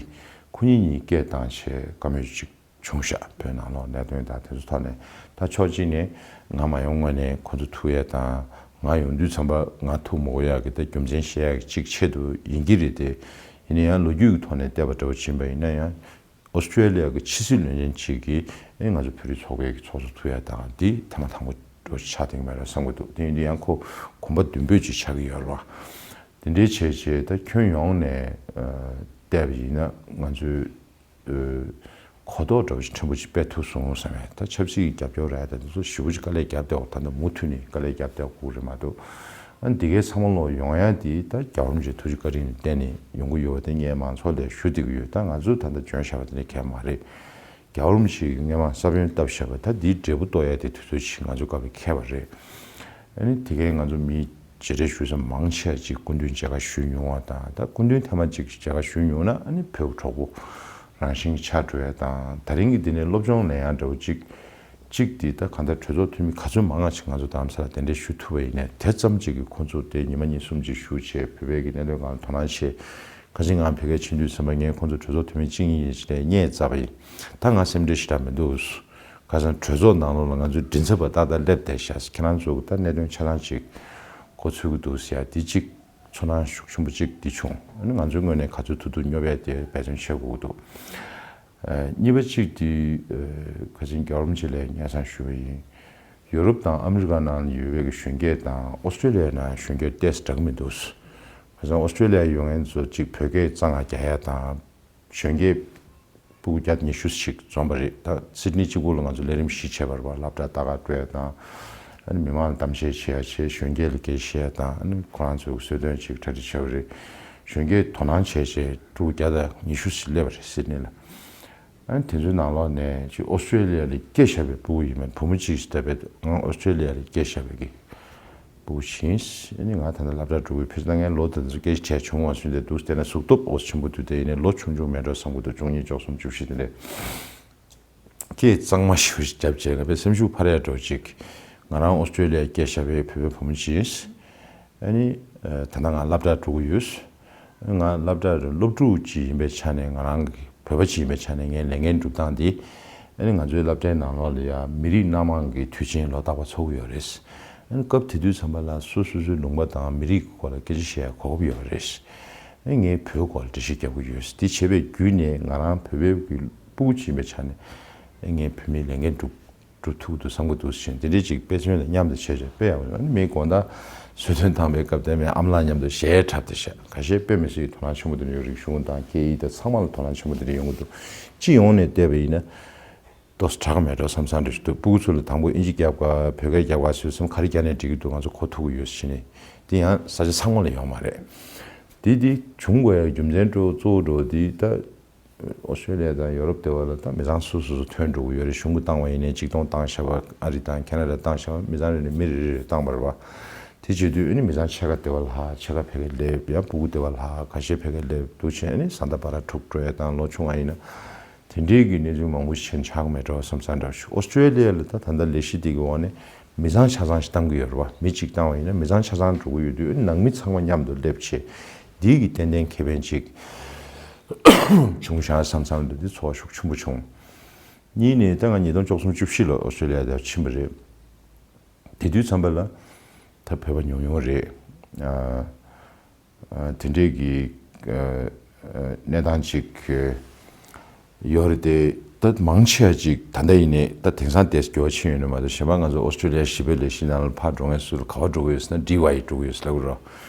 ཁོ་གཉིས་གཉིས་སྐད་བཏང་བྱས་བཀའ་མོལ་ཅིག་བྱུང་ཤག་བོད་ནང་ལོགས་གནད་དོན་དང་དེ་ཚོ་ཐོག་ནས། ད་ཕྱོགས་གཅིག་ནས་ང་མ་ཡོང་སྔོན་ནས་ཁོ་ཚོ་ཐུག་ཡ་དང་། ང་ཡོང་དུས་ཙམ་པ་ང་ཐུག་མ་དགོས་ཡ་གི་ད་རྒྱུ་མཚན་བཤད་ཡ་གི་ཅིག་ཆེད་དུ་ཡིན་གྱི་རེད་དེ། ཡིན་ན་ཡང་ལོ་རྒྱུས་ཀྱི་ཐོག་ནས་བལྟས་པ་འདྲ་བོ་ཕྱིན་པ་ཡིན་ན་ཡང་། ཨོ་སི་ཀྲོ་ལི་ཡ་གི་ཕྱི་སྲིད་བློན་ཆེན་གཅིག་གིས་ཨེ་ང་ཚོ་བོད་རིགས་ཚོགས་པའི་གི་ཚོགས་གཙོ་ཐུག་ཡ་དང་འདི་ཐེངས་མ་དང་པོ་འདྲ་བོ་ཆགས་བསྡད་ཀྱི་མེད་ར་བསམ་གྱི་འདུག་དེ་ཡིན་དུས་ཡང་ཁོ་གོམ་པ་མདུན་སྤོས་ཅིག་ཆགས་ཀྱི་ཡོད་རེད་བ། དེ་འདྲའི་བྱས་བྱས་ད་ཁྱོན་ཡོངས་ནས་ཨ་བལྟས་པ་ཡིན་ན་ང་ཚོའི་ཨ་གོ་རྟོགས་འདྲ་བོ་ཞིག་ཕྲན་བུ་ཅིག་སྤེལ་ཐུབ་སོང་བསམ་ཡ། ད་ཆབ་སྲིད་ཀྱི་རྒྱབ་སྐྱོར་རག་ཡ་ད་དེ་ཚོ་ཞེ་པོ་ཅིག་དཀའ་ལས་བརྒྱབ་བསྡད་ཡོད། ད་ལྟ་མུ་མཐུད་ནས་དཀའ་ལས་བརྒྱབ་བསྡད་ཡོད་རེད་མ་གཏོགས། ཨ་འདི་གའི་ཚང་མ་ལོག་ཡོང་ཡ་དེ་ད་རྒྱལ་བ་རིན་པོ་ཆེ་ཐུགས་རྗེ་བཀའ་དྲིན་ལ་བརྟེན་ནས་ཡོང་གི་ཡོད་པ་དེ་ངས་མང་ཚོགས་ལ་ཞུ་བསྡད་ཀྱི་ཡོད། ད་ང་ཚོས་ད་ལྟ་འཇོན་བཞག་པ་དེ་འདྲ་གང་ཡང་མ་རེད། རྒྱལ་བ་རིན་པོ་ཆེ་གིས་སྔོན་མ་ས་བོན་བཏབ་བཞག་པ་ད་འདིའི་འབྲས་བུ་གཏོད་ཡ་དེ་དུས་ཚོད་ཅིག་ང་ཚོ་སྐབས་ལ་འཁེལ་བ་རེད། ཨ་ནི་དེ་གའི་ང་ཚོ་མི་མཇལ་འཕྲད་ཞུ་ས་མང་ཆེ་བ་ཅིག་སྐུ་མདུན་མཇལ་ཁ་ཞུས་མྱོང་བ་དང་། ད་སྐུ་མདུན་ཐེངས་མ་གཅིག་མཇལ་ཁ་ཞུས་མྱོང་ན་ཨ་ནི་བོད་ཀྱི་གྲོགས་པོ་རང་བཞིན་གྱིས་ཆགས་འགྲོ་ཡ་དང་། ད་རིང་གི་འདི་ནས་སློབ་སྦྱོང་ལེན་ཡ་འདྲ་བོ་ཅིག་ གཅིག་དེ་ད་གང་ལྟར་གྲོས་ཚོགས་འཐུས་མི་ག་ཚོད་མང་ང་ཞིག་ང་ཚོ་རྡ་རམ་ས་ལ་གདན་འདྲེན་ཞུ་ཐུབ་པ་ཡིན་ནའི་དེ་ཙམ་གཅིག་གིས་ཁོང་ཚོ་དེ་ཉི་མ་གཉིས་གསུམ་གཅིག་བཞུགས་བྱས་བོད་པའི་གི་གནད་དོན་སྒང་ལ་དོ་སྣང་བྱས། ཁ་སང་ང་བོད་སྐད་ཕྱིན་དུས་ཙམ་པ་ངས་ཁོང་ཚོ་གྲོས་ཚོགས་འཐུས་མི་གཅིག་གཉིས་ཡིན་ཞེས་བརྙས་བཙལ་བ་ཡིན། ད་ང་སེམས་ཁྲལ་ཞེ་དྲག་མི་འདུག་ཁ་སང་གྲོས་ཚོགས་ནང་ལོགས་ལ་ང་ཚོའི་མགྲིན་ཚབ་པ་ཏག་ཏག་སླེབས་བསྡད་ཤག་ཁྱེད་རང་ཚོ་ད་གནད་དོན་ཆ་ཚང་ཅིག་གོ་ཚོད་ཀྱི་འདུག་ཟེར་ཡ་དེ་གཅིག་ཚོར་སྣང་ཤུགས་ཆེན་པོ་གཅིག་འདི་བྱུང་། ཨ་ནི་ང་ཚོའི་ངོས་ནས་ག་ཚོད་ཐུབ་ཐུབ་སྙོབ་ཡ་དེ་འབད་བརྩོན་བྱེད་དགོས་ཀྱི་འདུག་ཨ། གཉིས་པ་གཅིག་དེ་ཨ། ཁ་སང་རྒྱལ་བ་རིན་པོ་ཆེ་ལ་སྙན་སེང་ཞུས་པ་ཡིན། ཡོ་རོབ་དང་ཨ་མི་རི་ཀ་ནང་ཡོད་པའི་གི་གཞོན་སྐྱེས་དང་ཨོ་སི་ཀྲོ་ལི་ཡའི་ནང་གཞོན་སྐྱེས་ཏོག་ཙམ་འདྲ་གི་མི་འདུག་ཁ་སང་ཨོ་སི་ཀྲོ་ལི་ཡ་ཡོང་མཁན་ཚོ་གཅིག་བོད་སྐད་གཙང་ང་རྒྱག་ཡ་དང་། གཞོན་སྐྱེས་ཕྲུ་གུ་བརྒྱ་ཉི་ཤུ་ཞིག་འཛོམས་པ་རེད། ད་སིད་ནི་གཅིག་པུ་ལ་ང་ཚོ་ལས་རིམ་བཞི་བྱས་པ་རེད་པ། སློབ་གྲྭ་ལྟ་ག་འགྲོ་ཡ་དང་། ཨ་ནི་མི་མང་ལ་གཏམ་བཤད་བྱེད་ཡ་བྱས། གཞོན་སྐྱེས་ལ་སྐད་ཆ་བཤད་ཡ་དང་། ཨ་ནི་ཁོ་རང་ཚོའི་གསོལ་སྟོན་ཅིག་གྲ་སྒྲིག་བྱས་པ་རེད། གཞོན་སྐྱེས་དོ་སྣང་བྱས་བྱས་ཕྲུ་གུ་བརྒྱ་དང་ཉི་ཤུ་ཞིག་སླེབས་པ་རེད་སིད་ནི་ལ། ཨ་ནི་དེ་ཚོའི་ནང་ལོགས་ནས་ཅིག་ཨོ་སི་ཀྲོ་ལི་ཡ་ལ་སྐྱེས་བཞག་པའི་ཕྲུ་གུ་ཡིན་མིན་བུ་མོ་གཅིག་ཞིག་ད་བས་ང་ཨོ་སི་ཀྲོ་ལི་ཡ་ལ་སྐྱེས་བཞག་པའི་གི་ཕྲུ་གུ་ཡིན། ཨ་ནི་ང་ད་ལྟ་སློབ་གྲྭ་འགྲོ་གི་ཕེབས་ད་ངས་ལོ་དེ་ཚོ་སྐད་ཆ་བྱས་བྱུང་བ་སུན་དེ་འདུག་བལྟས་ན་གཟུགས་སྟོབས་འོ་ཆེན་པོ་འདུག་དེ་ཡིན་ནའི་ལོ་ཆུང་ཆུང་མེད་འགྲོ་བསམ་གི་འདུག་བཅུ་གཉིས་བཅུ་གསུམ་བཅུ་བཞི་དེ་འདྲས། སྐད་གཙང་མ་ཞིག་བརྒྱབ་བྱས་ང་དཔེ་སེམས་ཤུགས་འཕར་ཡ་འགྲོ་ཅིག་ང་རང་ཨོ་སི་ཀྲོ་ལི་ཡ་སྐྱེས་བཞག་པའི་བོད་པའི་བུ་མོ་ཅིག་ཡིན། ཨ་ནི་ད་ལྟ་ང་སློབ་གྲྭར་འགྲོ་གི་ཡོད། ང་སློབ་གྲྭར་སློབ་ཕྲུག་ཅིག་ཡིན་པའི་ཆ་ནས་ང་རང་གི་བོད་པ་ཅིག་ཡིན་པའི་ཆ་ནས་ངའི་ལས་འགན་སྒྲུབ་སྟངས་འདི། ཨ་ནི་ང་ཚོའི་སློབ་གྲྭའི་ནང་ལོགས་ལ་ཡ་མི་རིགས་སྣ་མང་གི་དུས་ཆེན་ལོ་རྟག་པར་ཚོགས་ཀྱི་ཡོད་རེད། ཨ་ནི་སྐབས་དེ་དུས་ཙམ་པ་ལ་སོ་སོ་སོའི་ལུང་པ་དང་མི་རིགས་ཀྱི་སྐོར་ལ་སྐད་ཆ་བཤད་ཡ་གོ་སྐབས་ཡོད་རེད། ཨ་ནི་ངས་བོད་སྐོར་ལ་འགྲེལ་བཤད་རྒྱབ་ཀྱི་ཡོད། དེ་བྱས་པའི་བརྒྱུད་ནས་ང་རང་བོད་པའི་གི་སྤུ་གུ་ཅིག་ཡིན་པའི་ཆ་ནས་ཨ་ནི་ངས་བོད་མིའི་ལས་འགན་སྒྲུབ་སྒྲུབ་ཐུབ་འདུག་བསམ་གྱི་འདུག་ཟེར་དེ་འདྲའི་ཅིག་དཔེ་མཚོན་དང་མཉམ་དུ་བྱས་བྱས་དཔེ་ཡག་པོ་ཡོད། ཨ་ནི་མིའི་དགོང་དག་གསོལ་སྟོན་བཏང་པའི་སྐབས་དེ་མའི་ཨ་མ་ལགས་མཉམ་དུ་གཞས་འཁྲབ་སྟེ་བཞག་ཁ་ཤས་དཔེ་མི་སྲིད་དོ་སྣང་ཆེན་པོ་དེ་འདྲ་ཡོད། རིག་གཞུང་དང་སྐད་ཡིག་དང་ཚང་མ་ལ་དོ་སྣང་ཆེན་པོ་དེ་འདྲ་ཡོང་གི་འདུག་སྤྱི་ཡོངས་ནས་བལྟས་པ་ཡིན་ན་ཏོག་ཙམ་དྲག་གི་མེད་འགྲོ་བསམ་བསམ་འདྲ་ཞིག་འདུག་སྤུ་གུ་ཚོ་ལ་དང་པོ་ཨིན་ཇི་རྒྱབ་ག་བོད་སྐད་རྒྱབ་ག་ཟེར་དུས་ཙམ་ག་རེ་རྒྱག་ནའི་འགྲིག་གི་འདུག་ང་ཚོ་གོ་ཐུབ་ཀྱི་ཡོད་ཟེར་ནས། དེ་ཡང་ས་ཆ་ཚང་མ་ལ་ཡོང་མ་རེད། དེ་དེ་བྱུང་དགོས་ཡ་རྒྱུ་མཚན་གཙོ་བོ་གཙོ་བོ་འགྲོ་དེ་ད། ཨོ་སི་ཀྲོ་ལི་ཡ་དང་ཡོ་རོབ་དེ་བ་ལ་ད་མི་ཚང་སོ་སོ་སོ་ཐོན་འགྲོ་གི་ཡོད་རེད། གཞུང་གིས་བཏང་བ་ཡིན་ནའི་ཆིག་སྟོང་བཏང་བཞག་པ། ཨ་རི་དང་ཁེ་ན་ཌ་བཏང་བཞག་པ། མི་ཚང་རེ་རེ་མི་རེ་རེ་རེ་བཏང་བ་རེད་པ། དེ་བྱེད་དུས་ཨ་ནི་མི་ཚང་ཕྱེད་ཀ་དེ་བ་ལྷག་ཕྱེད་ཀ་ཕ་གིར་སླེབས། ཡང་སྤུ་གུ་དེ་བ་ལྷག་ཁ་ཤས་ཕ་གིར་སླེབས་འདུག་བྱས་ཨ་ནི་བཟའ་ཟླ་བར་འཁྲུག་འགྲོ་ཡ་དང་ལོ་ཆུང་བ་ཡིན་ན། དེ་འདྲའི་གི་གནས་ཚུལ་མང་པོ་ཞིག་ཆགས་མེད་འགྲོ་བསམ་བསམ་འདྲ་ཞིག་ཨོ་སི་ཀྲོ་ལི་ཡ་ལ་ད་ད་ལྟ་ལས་གཞི་དེ་གི་འོག་ནས་མི་ཚང་ཆ་ཚང་ཞིག་བཏང་གི་ཡོད་རེད་པ། མི་གཅིག་བཏང་བ་ཡིན་ན་མི་ཚང་ཆ་ཚང་འགྲོ་གི་ཡོད་དུས་ཨ་ནི་ནང་མི་ཚང་མ་མཉམ་དུ་སླེབས་བྱས་འདི་གི་ཏན་ཏན་ཁེ་ཕན་ཅིག་བྱུང་ཤག་བསམ་བསམ་འདུག་དེ་ཚོར་བ་ཤུགས་ཆེན་པོ་བྱུང་། གཉིས་ནས་ད་ང་ཉིས་སྟོང་བཅུ་གསུམ་བཅུ་བཞི་ལ་ཨོ་སི་ཀྲོ་ལི་ཡ་དེར་ཕྱིན་པ་རེད། དེ་དུས་ཙམ་པ་ལ་ད་བོད་པ་ཉུང་ཉུང་རེད། ཨ། ཨ། དེ་འདྲའི་གི་ཨ། ཨ། གནས་སྟངས་ཅིག་ཡོད་རེད་དེ། ད་མང་ཆེ་བ་ཅིག་ད་ལྟ་ཡིན་ནའི་ད་དེང་སང་དེ་འགྱུར་བ་ཕྱིན་ཡོད་ནི་མ་གཏོགས་གཞན་པ་ང་ཚོ་ཨོ་སི་ཀྲོ་ལི་ཡ་གཞིས་སྤོས་ལས་གཞི་ནང་ལ་ཕར་འགྲོ་མཁན་ཚོ་ལ་ག་པར་འགྲོ་གི་ཡོད་ཟེར་ན་ཌི་ཝའི་འགྲོ་གི་ཡོད་ཟེར་ལབ་ཀྱི་རེད།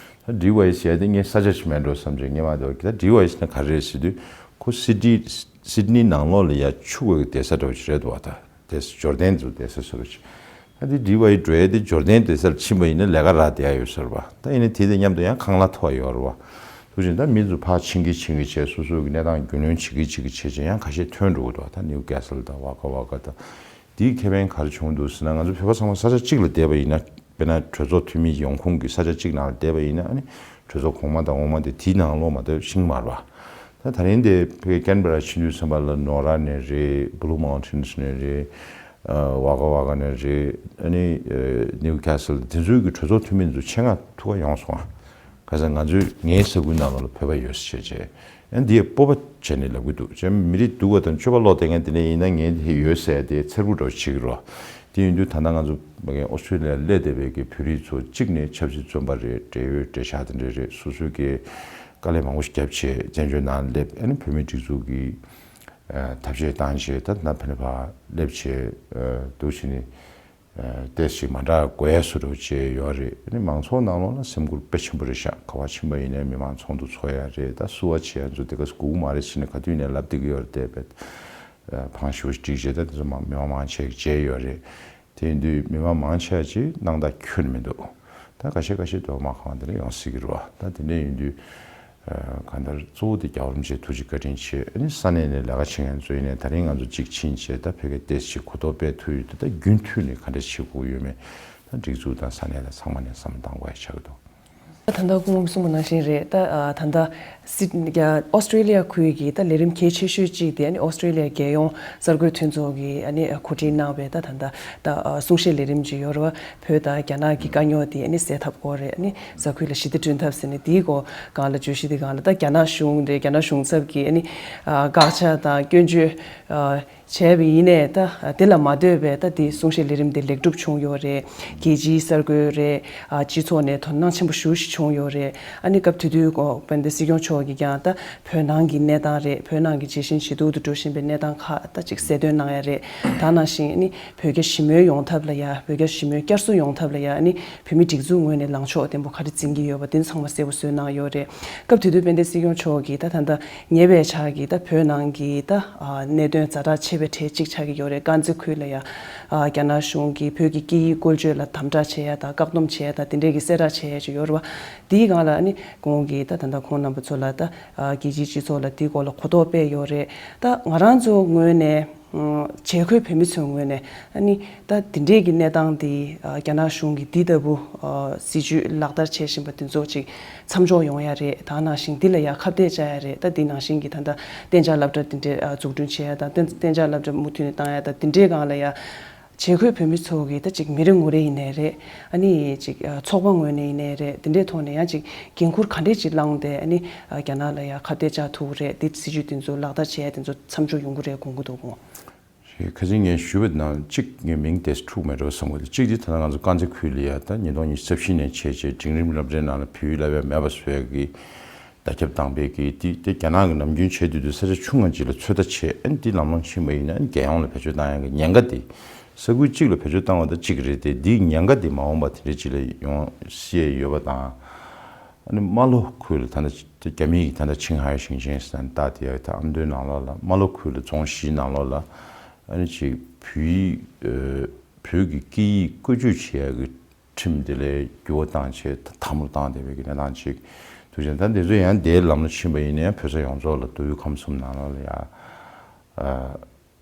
ད་ཌི་ཝའི་ཟེར་ཡ་དེ་ངས་ས་ཆ་ཞིག་མེད་འགྲོ་བསམ་བྱས་སྔོན་མ་དེ་བ་གི་ད་ཌི་ཝའི་ཟེར་ན་ག་རེ་རེད་ཟེར་དུས་ཁོ་སིད་ནི་སིད་ནི་ནང་ལོགས་ལ་ཡ་ཆུ་བོའི་གི་བསྡད་ས་འདྲ་བོ་ཞིག་རེད་འདུག་བ། ད་དེ་འབྱོར་ལྡན་ཚོ་བསྡད་ས་བཟོ་འདྲ་ཅིག་ད་དེ་ཌི་ཝའི་འགྲོ་ཡ་དེ་འབྱོར་ལྡན་བསྡད་སར་ཕྱིན་པ་ཡིན་ན་ལས་ཀ་རག་བསྡད་ཡ་ཡོད་ས་རེད་པ། ད་ཡིན་ན་དེ་དང་མཉམ་དུ་ཡང་ཁང་གླ་ཐོབ་ཡ་ཡོད་རེད་པ། དེ་བཞིན་ད་མི་ཚོ་ཕར་ཕྱིན་གི་ཕྱིན་གི་བྱས་སོ་སོ་གི་གནས་སྟངས་རྒྱུས་ལོན་བྱེད་གི་བྱེད་གི་བྱས་བྱས་ཡང་ཁ་ཤས་ཐོན་འགྲོ་གི་འདུག་ད་ནིའུ་ཀེ་སལ་དང་ཝ་ཀ་ཝ་ཀ་དང་། དེའི་ཁེ་ཕན་ག་རེ་བྱུང་འདུག་ཟེར་ན། ང་ཚོ་བོད་པ་ཚང་མ་ས་ཆ་གཅིག་ལ་བསྡད་པ་ཡིན་ན། དཔེར་ན་གྲོས་ཚོགས་འཐུས་མི་ཡོང་ཁུངས་ཀྱི་ས་ཆ་གཅིག་ནང་ལ་བསྡད་པ་ཡིན་ན། ཨ་ནི་གྲོས་ཚོགས་གོང་མ་དང་འོག་མ་དེ་དེའི་ནང་ལོགས་མ་གཏོགས་ཤིང་མ་རེད་པ། ད་ད་རིང་དེ་ཕ་གི་ཀན་བྷེ་ར་ཕྱིན་དུས་ཙམ་པ་ལ་ནོ་ར་ནས་རེད། བྷུ་ལུ་མའུན་ཊེན་ནས་རེད། ཨ། ཝ་ཀ་ཝ་ཀ་ནས་རེད། ཨ་ནི་ཨ། ནིའུ་ཀེ་སལ་དེ་ཚོའི་གི་གྲོས་ཚོགས་འཐུས་མི་ཚོ་ཆེད་མངགས་ཐུག་ག་ཡོང་སོང་ཨ། ག་ས་ང་ཚོའི་ངའི་ས་ཁུལ་ནང་ལོགས་ལ་བོད་པ་ཡོད་ཟེར་བྱས། ཨ། འདི་ཡི་སྤོབས་པ་བྱས་ནས་ལབ་གི་འདུག་ཅེས་མི་རིགས་སྡུག་པ་དང་སྤྱོད་པ་ལོག་བསྡད་མཁན་དེ་འདྲ་ཡིན་ན་ངས་འདི་ཡོད་ཟེར་དེ་འཚེར་པོ་འདྲ་བོ་བྱེད་ཀྱི་རེད། དེ་ཡིན་དུས་ད་ལྟ་ང་ཚོ་ཨོ་སི་ཀྲོ་ལི་ཡར་སླེབས་བསྡད་པའི་གི་བོད་རིགས་ཚོ་གཅིག་ནས་ཆབ་སྲིད་བཙོན་པ་རེད། འབྲེལ་ཡོད་འབྲེལ་ཆགས་དེ་འདྲ་རེད། སོ་སོའི་གི་དཀའ་ལས་མང་པོ་ཞིག་བརྒྱབ་བྱས་བཙན་བྱོལ་ནང་སླེབས། ཨ་ནི་བོད་མིའི་སྒྲིག་འཛུགས་ཀྱི་ཨ། ཐབས་ཤེས་བཏང་བྱས་ད་ལྟ་ཕ་ནས་ཕར་སླེབས་བྱས་ཨ། འདུག་བྱས་ནས། ཨ། ཏོག་ཙམ་མ་འདྲ་དགོས་ཡ་བཟོ་འདྲ་བྱས་ཡོད་རེད། ཨ་ནི་མང་ཚོགས་ནང་ལོགས་ལ་སེམས་ཁུར་དཔེ་ཆེན་པོ་རེད་ཤག་ག་པར་ཕྱིན་པ་ཡིན་ནའི་མི་མང་ཚོགས་འདུ་ཚོགས་ཡ་རེད། ད་བསུ་བ་བྱེད་ཡ་ཚོ་དེ་ག་སྒུག་མ་རེད་ཟེར་ནས་ག་དུས་ནས་ལབ་བསྡད་ཀྱི་ཡོད་རེད་དེ། བེད་ཨ། བང་ཞིག་བསྒྲིགས་བྱས་ད་དེ་ཚོ་མང་མི་མང་མང་ཆེ་བྱས་ཡོད་རེད། དེ་ཡིན་དུས་མི་མང་མང་ཆེ་བ་ཅིག་སྣང་དག་ཁྱོན་མི་འདུག་ད་ཁ་ཤས་ཁ་ཤས་དོ་མ་གང་དེ་འདྲ་ཡོང་སྲིད་ཀྱི་རེད་པ། ད་དེ་འདྲ་ཡིན་དུས། ཨ། གང་ལྟར་གཙོ་བོ་དེ་རྒྱལ་བ་རིན་པོ་ཆེ་ཐུགས་རྗེ་བཀའ་དྲིན་ཆེ། ཨ་ནི་ས་གནས་ནས་ལས་ཀ་བྱེད་མཁན་ཚོ་ཡིན་ནའི་ད་རིང་ང་ཚོ་གཅིག་ཕྱིན་བྱས་ད་ཕ་གིར་ཏོག་ཙམ་གོ་རྟོགས་སྤེལ་ཐུབ་ཡོད་དུས། ད་རྒྱུན་མཐུད་ནས་ག་འདྲ་བྱེད་དགོས་ཡོད་མེད་ད་སྒྲིག་འཛུགས་དང་ས་གནས་ལ་ཚང་མ་ནས་བསམ་བློ་གཏང་དགོས་ཡ་ཆགས་ཀྱི་འདུག་ད་ལྟ་སྐུ་ངོ་གསུངས་པ་ནང་བཞིན་རེད། ད་ཨ་ད་ལྟ་སི་ཨོ་སི་ཀྲི་ལི་ཡ་ཁུལ་གྱི་ད་ལས་རིམ་གལ་ཆེ་ཤོས་གཅིག་དེ་ཨ་ནི་ཨོ་སི་ཀྲི་ལི་ཡ་རྒྱལ་ཡོངས་གསར་འགོད་མཐུན་ཚོགས་ཀྱིས་ཨ་ནི་གོ་སྒྲིག་གནང་བའི་ད་ད་ལྟ་ད་གསུང་བཤད་ལས་རིམ་ཅིག་ཡོད་རེད་བ། བོད་དང་རྒྱ་ནག་གི་དཀའ་རྙོག་དེ་ཨ་ནི་སེལ་ཐབས་སྐོར་རེད། ཨ་ནི་ས་ཁུལ་ལ་ཞི་བདེ་བསྐྲུན་ཐབས་ཟེར་ནས་དེའི་སྐོར་སྒང་ལ་བརྗོད་གཞི་དེ་སྒང་ལ་ད་རྒྱ་ནག་གཞུང་རེད། རྒྱ་ནག་གཞུང་ཚབ་ཀྱིས་ཨ་ནི་བཀག་ཆ་དང་སྐྱོན་བརྗོད་བྱས་པ་ཡིན་ནའི་ད་དེ་ལ་མ་ལྟོས་པའི་ད་དེ་གསུང་བཤད་ལས་རིམ་དེ་ལེགས་གྲུབ་བྱུང་ཡོད་རེད། རྒྱལ་སྤྱིའི་གསར་འགོད་རེད། སྤྱི་ཚོགས་ནས་དོ་སྣང་ཆེན་པོ་ཞེ་པོ་ཞིག་བྱུང་ཡོད་རེད། ཨ་ནི་སྐབས་དེ་དུས་དཔལ་ལྡན་སྲིད་སྐྱོང་མཆོག་གིས་ཀྱང་ད་བོད་ནང་གི་གནས་སྟངས་རེད། བོད་ནང་གི་ཇེ་ཞན་ཇེ་སྡུག་ཏུ་འགྲོ་བཞིན་པའི་གནས་སྟངས་ཁག་ད་ཅིག་གསལ་སྟོན་གནང་ཡ་རེད། ད་ནང་བཞིན་ཨ་ནི་བོད་རྒྱ་ཞི་མོལ་ཡོང་ཐབས་ལ་ཡ། བོད་རྒྱ་ཞི་མོལ་བསྐྱར་གསོ་ཡོང་ཐབས་ལ་ཡ། ཨ་ནི་བོད་མི་སྒྲིག་འཛུགས་ངོས་ནས་ལངས་ཕྱོགས་བརྟན་པོ་ག་རེ་འཛིན་གྱི་ཡོད་པ་དེ་ཚང་མ་གསལ་པོ་བཟོས་གནང་ཡོད་རེད། སྐབས་དེ་དུས་དཔལ་ལྡན་སྲིད་སྐྱོང་མཆོག་གིས་ད་ད་ལྟ་ཉེ་བའི་ཆར་གྱི་ད་བོད་ནང་གི་ད་གནད་དོན་ཛ་དྲག་ཆེ་བའི་གྲས་གཅིག་ཆགས་ཀྱི་ཡོད་རེད། དཀར་མཛེས་ཁུལ་ལ་ཡ་རྒྱ་ནག་གཞུང་གིས་བོད་ཀྱི་སྐད་ཡིག་བཀོལ་སྤྱོད་ལ་དམ་དྲག་བྱེད་ཡ་དང་བཀག་སྡོམ་བྱེད་ཡ་དང་དེ་འདྲས་ཀྱི་གསལ་བསྒྲགས་བྱེད་ཡ་ཅིག་ཡོད་རེད་བ། དེའི་སྒང་ལ་ཨ་ནི་ཁོང་གིས་ད་ད་ལྟ་ཁོང་རྣམ་པ་ཚོ་ལ་ད་རྒྱལ་སྤྱིའི་སྤྱི་ཚོགས་ལ་དེའི་སྐོར་ལ་གོ་རྟོགས་སྤེལ་ཡོད་རེད། ད་ང་རང་ཚོ་ངོས་ནས་བྱེས་འཁོད་བོད་མི་ཚོའི་ངོས་ནས་ཨ་ནི་ད་དེ་འདྲས་ཀྱི་གནས་སྟངས་འདི་རྒྱ་ནག་གཞུང་གིས་འདི་ལྟ་བུ་སྲིད་ཇུས་ལག་བསྟར་བྱེད་བཞིན་པ་འདི་ཚོ་ཅིག་མཚམས་འཇོག་ཡོང་ཡ་རེད། ད་ནང་བཞིན་འདི་ལ་ཡ་ཁ་གཏད་བཅག་ཡ་རེད། ད་འདི་ནང་བཞིན་གྱི་ད་ལྟ་གཏན་འཇགས་སློབ་གྲྭ་འདི་འདྲས་འཛུགས་སྐྲུན་བྱེད་ཡ་དང་གཏན་གཏན་འཇགས་སློབ་གྲྭ་མུ་མཐུད་ནས་བཏང་ཡ་དང་འདི་འདྲས་སྒང་ལ་ཡ་བྱེས་འཁོད་བོད་མི་ཚོ་གིས་ད་ཅིག་མི་རེ་ངོ་རེ་ཡིན་ནའི་རེད། ཨ་ནི་ཅིག་ཚོགས་པ་ངོས་ནས་ཡིན་ནའི་རེད། འདི་འདྲས་ཐོག་ནས་ཡང་ཅིག་འགན་འཁུར་ག་འདྲས་ཅིག་བླངས་ཏེ་ཨ་ནི་རྒྱ་ནག་ལ་ཡ་ཁ་གཏད་བཅག་ཐུབ་ཀྱི་རེད། འདི་སྲིད་ཇུས་འདི་ཚོ་ལག་བསྟར་བྱེད་ཡ་འདི་ཚོ་མཚམས་འཇོག་ཡོང་གི་རེད་དགོངས་ཀྱི་འདུག་གོ། ཁ་ཅིག་ངས་ཞུས་པ་ནང་གཅིག་ངས་མིང་དེ་འཁྲུག་མེད་འགྲོ་བསམ་གྱི་འདུག་གཅིག་དེ་ད་ལྟ་ང་ཚོ་དཀར་མཛེས་ཁུལ་ལ་ཡ་ད་ཉིས་སྟོང་ཉི་ཤུ་རྩ་བཞི་ནས་བྱས་བྱས་འབྲིང་རིམ་སློབ་གྲྭའི་ནང་ལ་བོད་ཡིག་བསླབ་ཡ་མེད་པ་བཟོ་ཡ་གི་བརྡ་ཁྱབ་བཏང་པའི་གི་དེ་དེ་རྒྱ་ནག་གི་ནམ་རྒྱུན་བྱེད་དུས་དུས་ས་ཆ་ཆུང་ང་ཅིག་ལ་ཚོད་ལྟ་བྱེད། ཨ་ནི་དེ་ལམ་ལྷོང་ཕྱིན་པ་ཡིན་ན་ཨ་ནི་རྒྱལ་ཡོངས་ལ་བེད་སྤྱོད་བཏང་ཡ་གི་ཉེན་ཁ་དེ་ས་ཁུལ་གཅིག་ལ་བེད་སྤྱོད་བཏང་བ་ད་གཅིག་རེད་དེ་དེའི་ཉེན་ཁ་དེ་མ་འོངས་པ་དེ་འདྲ་ཅིག་ལ་ཡོང་སྲིད་ཡ་ཡོད་པ་དང་། ཨ་ནི་རྨ་ལྷོ་ཁུལ་ལ་ད་ལྟ་རྒྱ་མིའི་ད་ལྟ་ཆིང་ཧའེ་ཞིང་ཆེན་ཟེར་ན་ད་དེ་ཡ་ད་ཨ་མདོའི་ནང་ལོགས་ལ་རྨ་ལྷོ་ཁུལ་ལ་རྫོང་བཞིའི་ནང་ལོགས་ལ་ཨ་ནི་ཅིག་བོད་ཡིག་ཨ་བོད་ཀྱི་སྐད་ཡིག་བཀོལ་སྤྱོད་བྱེད་ཡ་གི་ཁྲིམས་དེ་ལས་འགྱུར་བ་བཏང་བྱས་དམ་པོར་བཏང་བསྡད་པའི་གི་གནས་སྟངས་ཅིག་འདུག་ཅིང་། ད་འདི་ཚོ་ཡང་དེའི་ལམ་ལ་ཕྱིན་པ་ཡིན་ན་ཡང་བོད་ས་ཡོངས་རྫོགས་ལ་མདོ་དབུས་ཁམས་གསུམ་ནང་ལོགས་ལ་ཡང་།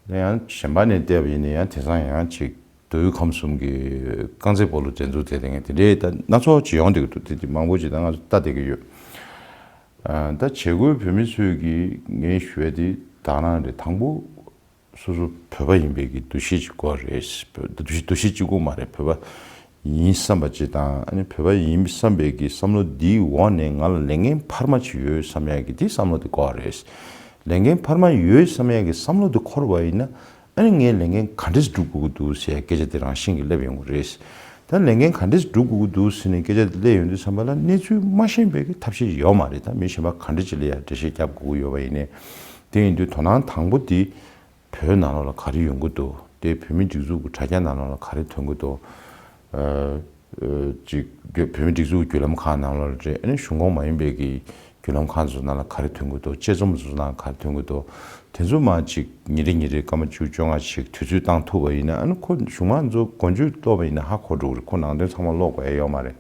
ཨ། ཡང་གཞན་པ་ནས་བལྟས་པ་ཡིན་ན་ཡང་དེང་སང་ཡང་ཅིག་མདོ་དབུས་ཁམས་གསུམ་གྱི་རྐང་རྩེད་སྤོ་ལོ་འགྲན་བསྡུར་དེ་དེ་འདྲའི་ད་སྣ་ཚོགས་ཅིག་ཡོང་བསྡད་ཀྱི་འདུག་དེ་དེ་མང་པོ་ཅིག་ད་ང་ཚོ་ལྟ་བསྡད་ཀྱི་ཡོད། ཨ། ད་བྱེས་འཁོད་བོད་མི་ཚོས་ཀྱིས་ངས་ཞུ་ཡ་དེ་དག་སྣང་རེད། དང་པོ་སོ་སོ་བོད་པ་ཡིན་པའི་གི་འདུ་ཤེས་ཅིག་དགོས་རེད། འདུ་ཤེས་འདུ་ཤེས་གཅིག་པོ་མ་རེད། བོད་པ་ཡིན་བསམ་པ་ཅིག་དང་ཨ་ནི་བོད་པ་ཡིན་བསམ་པའི་གི་བསམ་བློ་འདིའི་འོག་ནས་ང་ལ་ལས་འགན་འཕར་མ་ཅིག་ཡོད་བསམ་ཡ་གི་དེ་བསམ་བློ་དེ་དགོས་རེད། ལས་འགན་འཕར་མ་ཡོད་བསམ་ཡ་གི་བསམ་བློ་དེ་འཁོར་བ་ཡིན་ན་ཨ་ནི་ངས་ལས་འགན་ག་འདྲས་སྒྲུབ་དགོས་ཀྱི་འདུག་ཟེར་ཡ་སྐད་ཆ་དེ་རང་བཞིན་གྱིས་སླེབས་ཡོང་གི་རེད། ད་ལས་འགན་ག་འདྲས་སྒྲུབ་དགོས་ཀྱི་འདུག་ཟེར་ནས་སྐད་ཆ་དེ་སླེབས་ཡོང་དུས་ཙམ་པ་ལ་གནས་ཚུལ་མ་ཤེས་པའི་གི་ཐབས་ཤེས་ཡོད་མ་རེད། ད་མི་གཞན་པ་ག་འདྲས་ཅིག་ལ་ཡ་འགྲེལ་བཤད་རྒྱབ་དགོས་ཀྱི་ཡོད་པ་ཡིན་ནའི། དེ་ཡིན་དུས་དོ་སྣང་དང་པོ་དེ་བོད་ནང་ལོགས་ལ་ག་རེ་ཡོང་གི་འདུག་དེ་བོད་མིའི་སྒྲིག་འཛུགས་ཀྱི་དྲ་རྒྱ་ནང་ལོགས་ལ་ག་རེ་ཐོན་གྱི་འདུག་ཨ། ཨ། ཅིག་བོད་མིའི་སྒྲིག་འཛུགས་ཀྱི་བརྒྱུད་ལམ་ཁག་ནང་ལོགས་ལ་རེད། ཨ་ནི་གཞུང་ཁོངས་མ་ཡིན་པའི་གི་བརྒྱུད་ལམ་ཁག་ཚོ་ནང་ལ་ག་རེ་ཐོན་གྱི་འདུག་དཔྱད་རྩོམ་ཚོ་ནང་ག་རེ་ཐོན་གྱི་འདུག་དེ་ཚོ་མར་ཅིག་ཉིན་རེ་ཉིན་རེ་སྐར་མ་བཅུ་བཅོ་ལྔ་ཞིག་དུས་ཚོད་བཏང་ཐུབ་པ་ཡིན་ན་ཨ་ནི་ཁོ་གཞུང་མང་ཚོ་མགོ་མཇུག་ཀློག་པ་ཡིན་ན་ཧ་གོ་འགྲོ་གི་རེད། ཁོ་ནང་དོན་ཚང་མ་ཀློག་དགོས་ཡ་ཡོད་མ་རེད།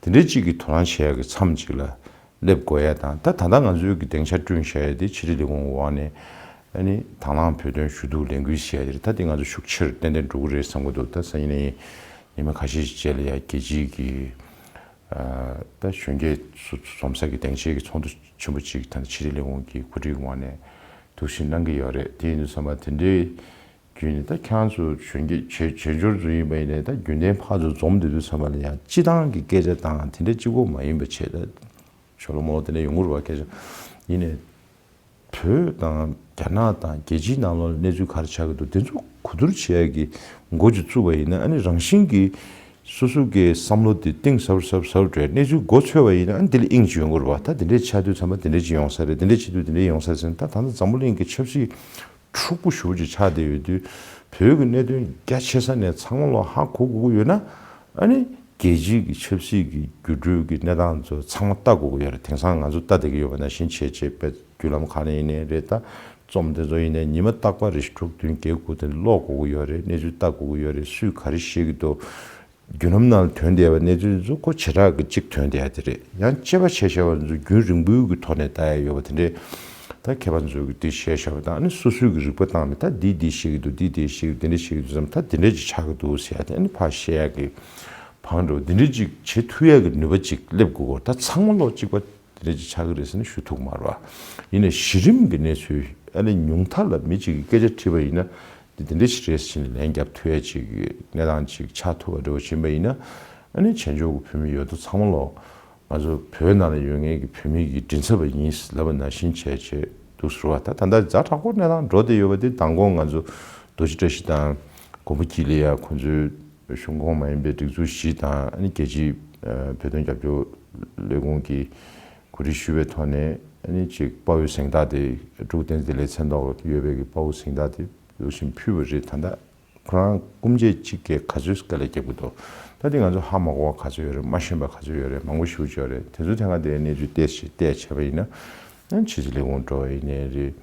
དེ་འདྲའི་ཅིག་གི་དོ་སྣང་བྱེད་ཡ་གི་མཚམས་ཅིག་ལ་སླེབས་དགོས་ཡ་དང་། ད་ད་ལྟ་ང་ཚོའི་གི་སྡིངས་ཆ་བསྐྲུན་བཞག་ཡ་དེ་ཕྱི་དྲིལ་ལས་ཁུངས་འོག་ནས་ཨ་ནི་དང་བླངས་བོད་དོན་ཞུ་གཏུག་ལས་འགུལ་ཞེས་ཡ་དེ་རེད། ད་དེ་ང་ཚོ་ཤུགས་ཆེར་ཏན་ཏན་འགྲོ་གི་རེད་བསམ་གི་འདུག་ད་སང་ཉིན་ནས་ཉི་མ་ཁ་ཤས་ཤིག་རྗེས་ལ་ཡ་རྒྱལ་སྤྱིའི་གི་ཨ། ད་གཞོན་སྐྱེས་ཚོ་འཛོམས་ས་གི་སྡིངས་ཆའི་གི་ཚོགས་འདུ་ཆེན་པོ་ཅིག་ད་ནི་ཕྱི་དྲིལ་ལས་ཁུངས་ཀྱི་གོ་སྒྲིག་འོག་ནས་འདུག་སེ་གནང་གི་ཡོད་རེད། དེ་ཡིན་དུས་ཙམ་པ་དེ་འདྲའི་བརྒྱུད་ནས་ད་ཁྱེད་རང་ཚོ་གཞོན་སྐྱེས་བྱེས་བྱེས་འབྱོར་ཚོ་ཡིན་པ་ཡིན་ནའི་ད་རྒྱུན་ལྡན་ཕར་ཚུར་འཛོམས་བསྡད་དུས་ཙམ་པ་ལ་ཡང་སྤྱི་བཏང་གི་སྐད་ཆ་དང་དེ་འདྲ་གཅིག་པོ་མ་ཡིན་པ་བྱས། ད་ཞོ་ལོ་མོ་ལོ་དེ་འདྲ་ཡོང་གི་རེད་བ། སྐད་ཆ་ཡིན་ནའི་བོད་དང་རྒྱ་ནག་དང་རྒྱལ་སྤྱིའི་ནང་ལོགས་ལ་གནས་ཚུལ་ག་རེ་ཆགས་ཀྱི་འདུག་དེ་ཚོ་གོ་བསྡུར་བྱེད་ཡ་གི་འགོ་ཅིག་བཙུགས་པ་ཡིན་ན་ཨ་ནི་རང་བཞིན་གྱིས་སོ་སོ་གི་བསམ་བློ་དེ་གཏིང་ཟབ་ཟབ་ཟབ་འགྲོ། གནས་ཚུལ་མགོ་ཚོས་པ་ཡིན་ན་ཨ་ནི་དེ་ལ་དབྱིངས་ཅིག་ཡོང་གི་རེད་བ། ད་དེ་འདྲས་ཆགས་དུས་ཙམ་པ་དེ་འདྲས་ཅིག་ཡོང་ས་རེད། དེ་འདྲས་བྱེད་དུས་དེ་འདྲས་ཡོང་ས་རེད་ཟེར་ན། ད་ད་ལྟ་འཛམ་བུ་གླིང་གི་ཆབ་སྲིད་འཁྲུག་པོ་ཞེ་པོ་ཅིག་ཆགས་བསྡད་ཡོད་དུས་བོད་ཀྱི་གནད་དོན་རྒྱ་ཆེ་ས་ནས་ཚང་མ་ལོག་ཧ་གོ་དགོས་ཀྱི་ཡོད་ན་ཨ་ནི་རྒྱལ་སྤྱིའི་གི་ཆབ་སྲིད་ཀྱི་འགྱུར་འགྲོས་ཀྱི་གནས་སྟངས་ཚོ་ཚང་མ་ལྟ་དགོས་ཀྱི་ཡོད་རེད། དེང་སང་ང་ཚོ་ལྟ་བསྡད་ཀྱི་ཡོད་པ་ནང་བཞིན་བྱས་བྱས་པའི་བརྒྱུད་ལམ་ཁག་ནས་ཡིན་ནའི་རེད། ད་རྩོམ་དེ་ཚོ་ཡིན་ནའི་ཉི་མ་རྟག་པར་རེ་ཞིག་དྲུག་བདུན་བརྒྱད་དགུ་དེ་ཀློག་དགོས་ཀྱི་ཡོད་རེད། གནས་ཚུལ་ལྟ་དགོས་ཀྱི་ཡོད་རེད། སུས་ག་རེ་བཤད་ཀྱི་འདུག་བརྒྱུད་ལམ་ནང་ཐོན་བསྡད་པ་གནས་ཚུལ་ཚོ་ཁོ་བྱེ་བྲག་གི་གཅིག་ཐོན་བསྡད་ཡ་དེ་རེད། ཡང་དཔྱད་པ་བྱས་བྱས་པ་ཚོ་རྒྱུན་རིང་པོའི་གི་ཐོག་ནས་ལྟ་ཡ་ཡོད་པ་དེ་འདྲས། ད་མཁས་པ་ཚོས་གི་འདི་བཤད་བཞག་པ་དང་ཨ་ནི་སོ་སོའི་གི་རིག་པ་བཏང་ནས་ད་འདི་འདི་བཤད་ཀྱི་འདུག་འདི་འདི་བཤད་ཀྱི་འདི་འདྲས་བཤད་ཀྱི་འདུག་བསམ། ད་འདི་འདྲས་ཅིག་ཆགས་ཀྱི་འདུག་ཟེར་ཡ་དེ་ཨ་ནི་ཕར་བཤད་ཡ་གི་ བང་འགྲོ་འདི་འདྲ་ཅིག་བྱེད་ཐུབ་ཡག་གི་ནུས་པ་ཅིག་སླེབས་དགོས་སྐོར། ད་ཚང་མ་ལོག་གཅིག་པ་འདི་འདྲ་ཅིག་ཆགས་ཀྱི་རེད་ཟེར་ན་ཞུ་ཐུབ་མ་རེད་བ། ཡིན་ནའི་གཞི་རིམ་གྱི་གནས་ཚུལ་ཨ་ནི་ཉུང་མཐའ་ལ་མི་གཅིག་གིས་སྐད་ཆ་དྲིས་པ་ཡིན་ན། འདི་འདི་འདྲ་ཞིག་རེད་ཟེར་ནས་ལན་རྒྱབ་ཐུབ་ཡ་ཅིག་གི་གནས་སྟངས་ཅིག་ཆགས་ཐུབ་པ་འདྲ་བོ་ཕྱིན་པ་ཡིན་ན། ཨ་ནི་བྱང་ཕྱོགས་ཀྱི་བོད་མི་ཡོད་དོ་ཚང་མ་ལོག་ང་ཚོ་བོད་ནང་ལ་ཡོད་མཁན་གྱི་བོད་མི་གི་མགྲིན་ཚབ་པ་ཡིན་ལབ་པ་ནང་བཞིན་བྱས་བྱས་འདུག་ཟེར་བ། ད་ད་ལྟ་ཛ་དྲག་པོ་གནས་སྟངས་འགྲོ་བསྡད་ཡོད་པ་འདི་མདང་དགོང་ང་ཚོ་རྡོ་རྗེ་བཀྲ་ཤིས་དང་མགོན་པོ་འཁྱིལ་ལ་ཡ་ཁོང་ཚོའི་གཞུང་ཁོངས་མ་ཡིན་པའི་སྒྲིག་འཛུགས་བཞི་དང་ཨ་ནི་རྒྱལ་སྤྱིའི་བོད་དོན་རྒྱབ་སྐྱོར་ལས་ཁུངས་ཀྱིས་གོ་སྒྲིག་ཞུས་པའི་ཐོག་ནས་ཨ་ནི་ཅིག་དཔའ་བོའི་གཟེངས་རྟགས་དེ་འབྲུག་བསྟན་འཛིན་བདེ་ལེགས་མཚན་ཐོག་ཡོད་པའི་གི་དཔའ་བོའི་གཟེངས་རྟགས་དེ་འདུག་བཞིན་ཕུལ་བ་རེད། ད་ལྟ་ཁོ་རང་སྐུ་མཆེད་གཅིག་གིས་ག་ཚོད་དཀའ་ལས་བརྒྱབ་ཀྱི་འདུག་ད་དེ་ང་ཚོ་ཧ་མ་གོ་བ་ག་ཚོད་ཡོད་རེད། མ་ཤེས་པ་ག་ཚོད་ཡོད་རེད། མང་པོ་ཞེ་པོ་ཅིག་ཡོད་རེད། དེ་ཚོའི་ཐད་ཀ་དེ་གནས་ཚུལ་ཏོག་ཙམ་བལྟས་བྱས་པ་ཡིན་ན། ཕྱི་སྲིད་ལས་ཁུངས་འགྲོ་བ་ཡིན་ནའི་རེད།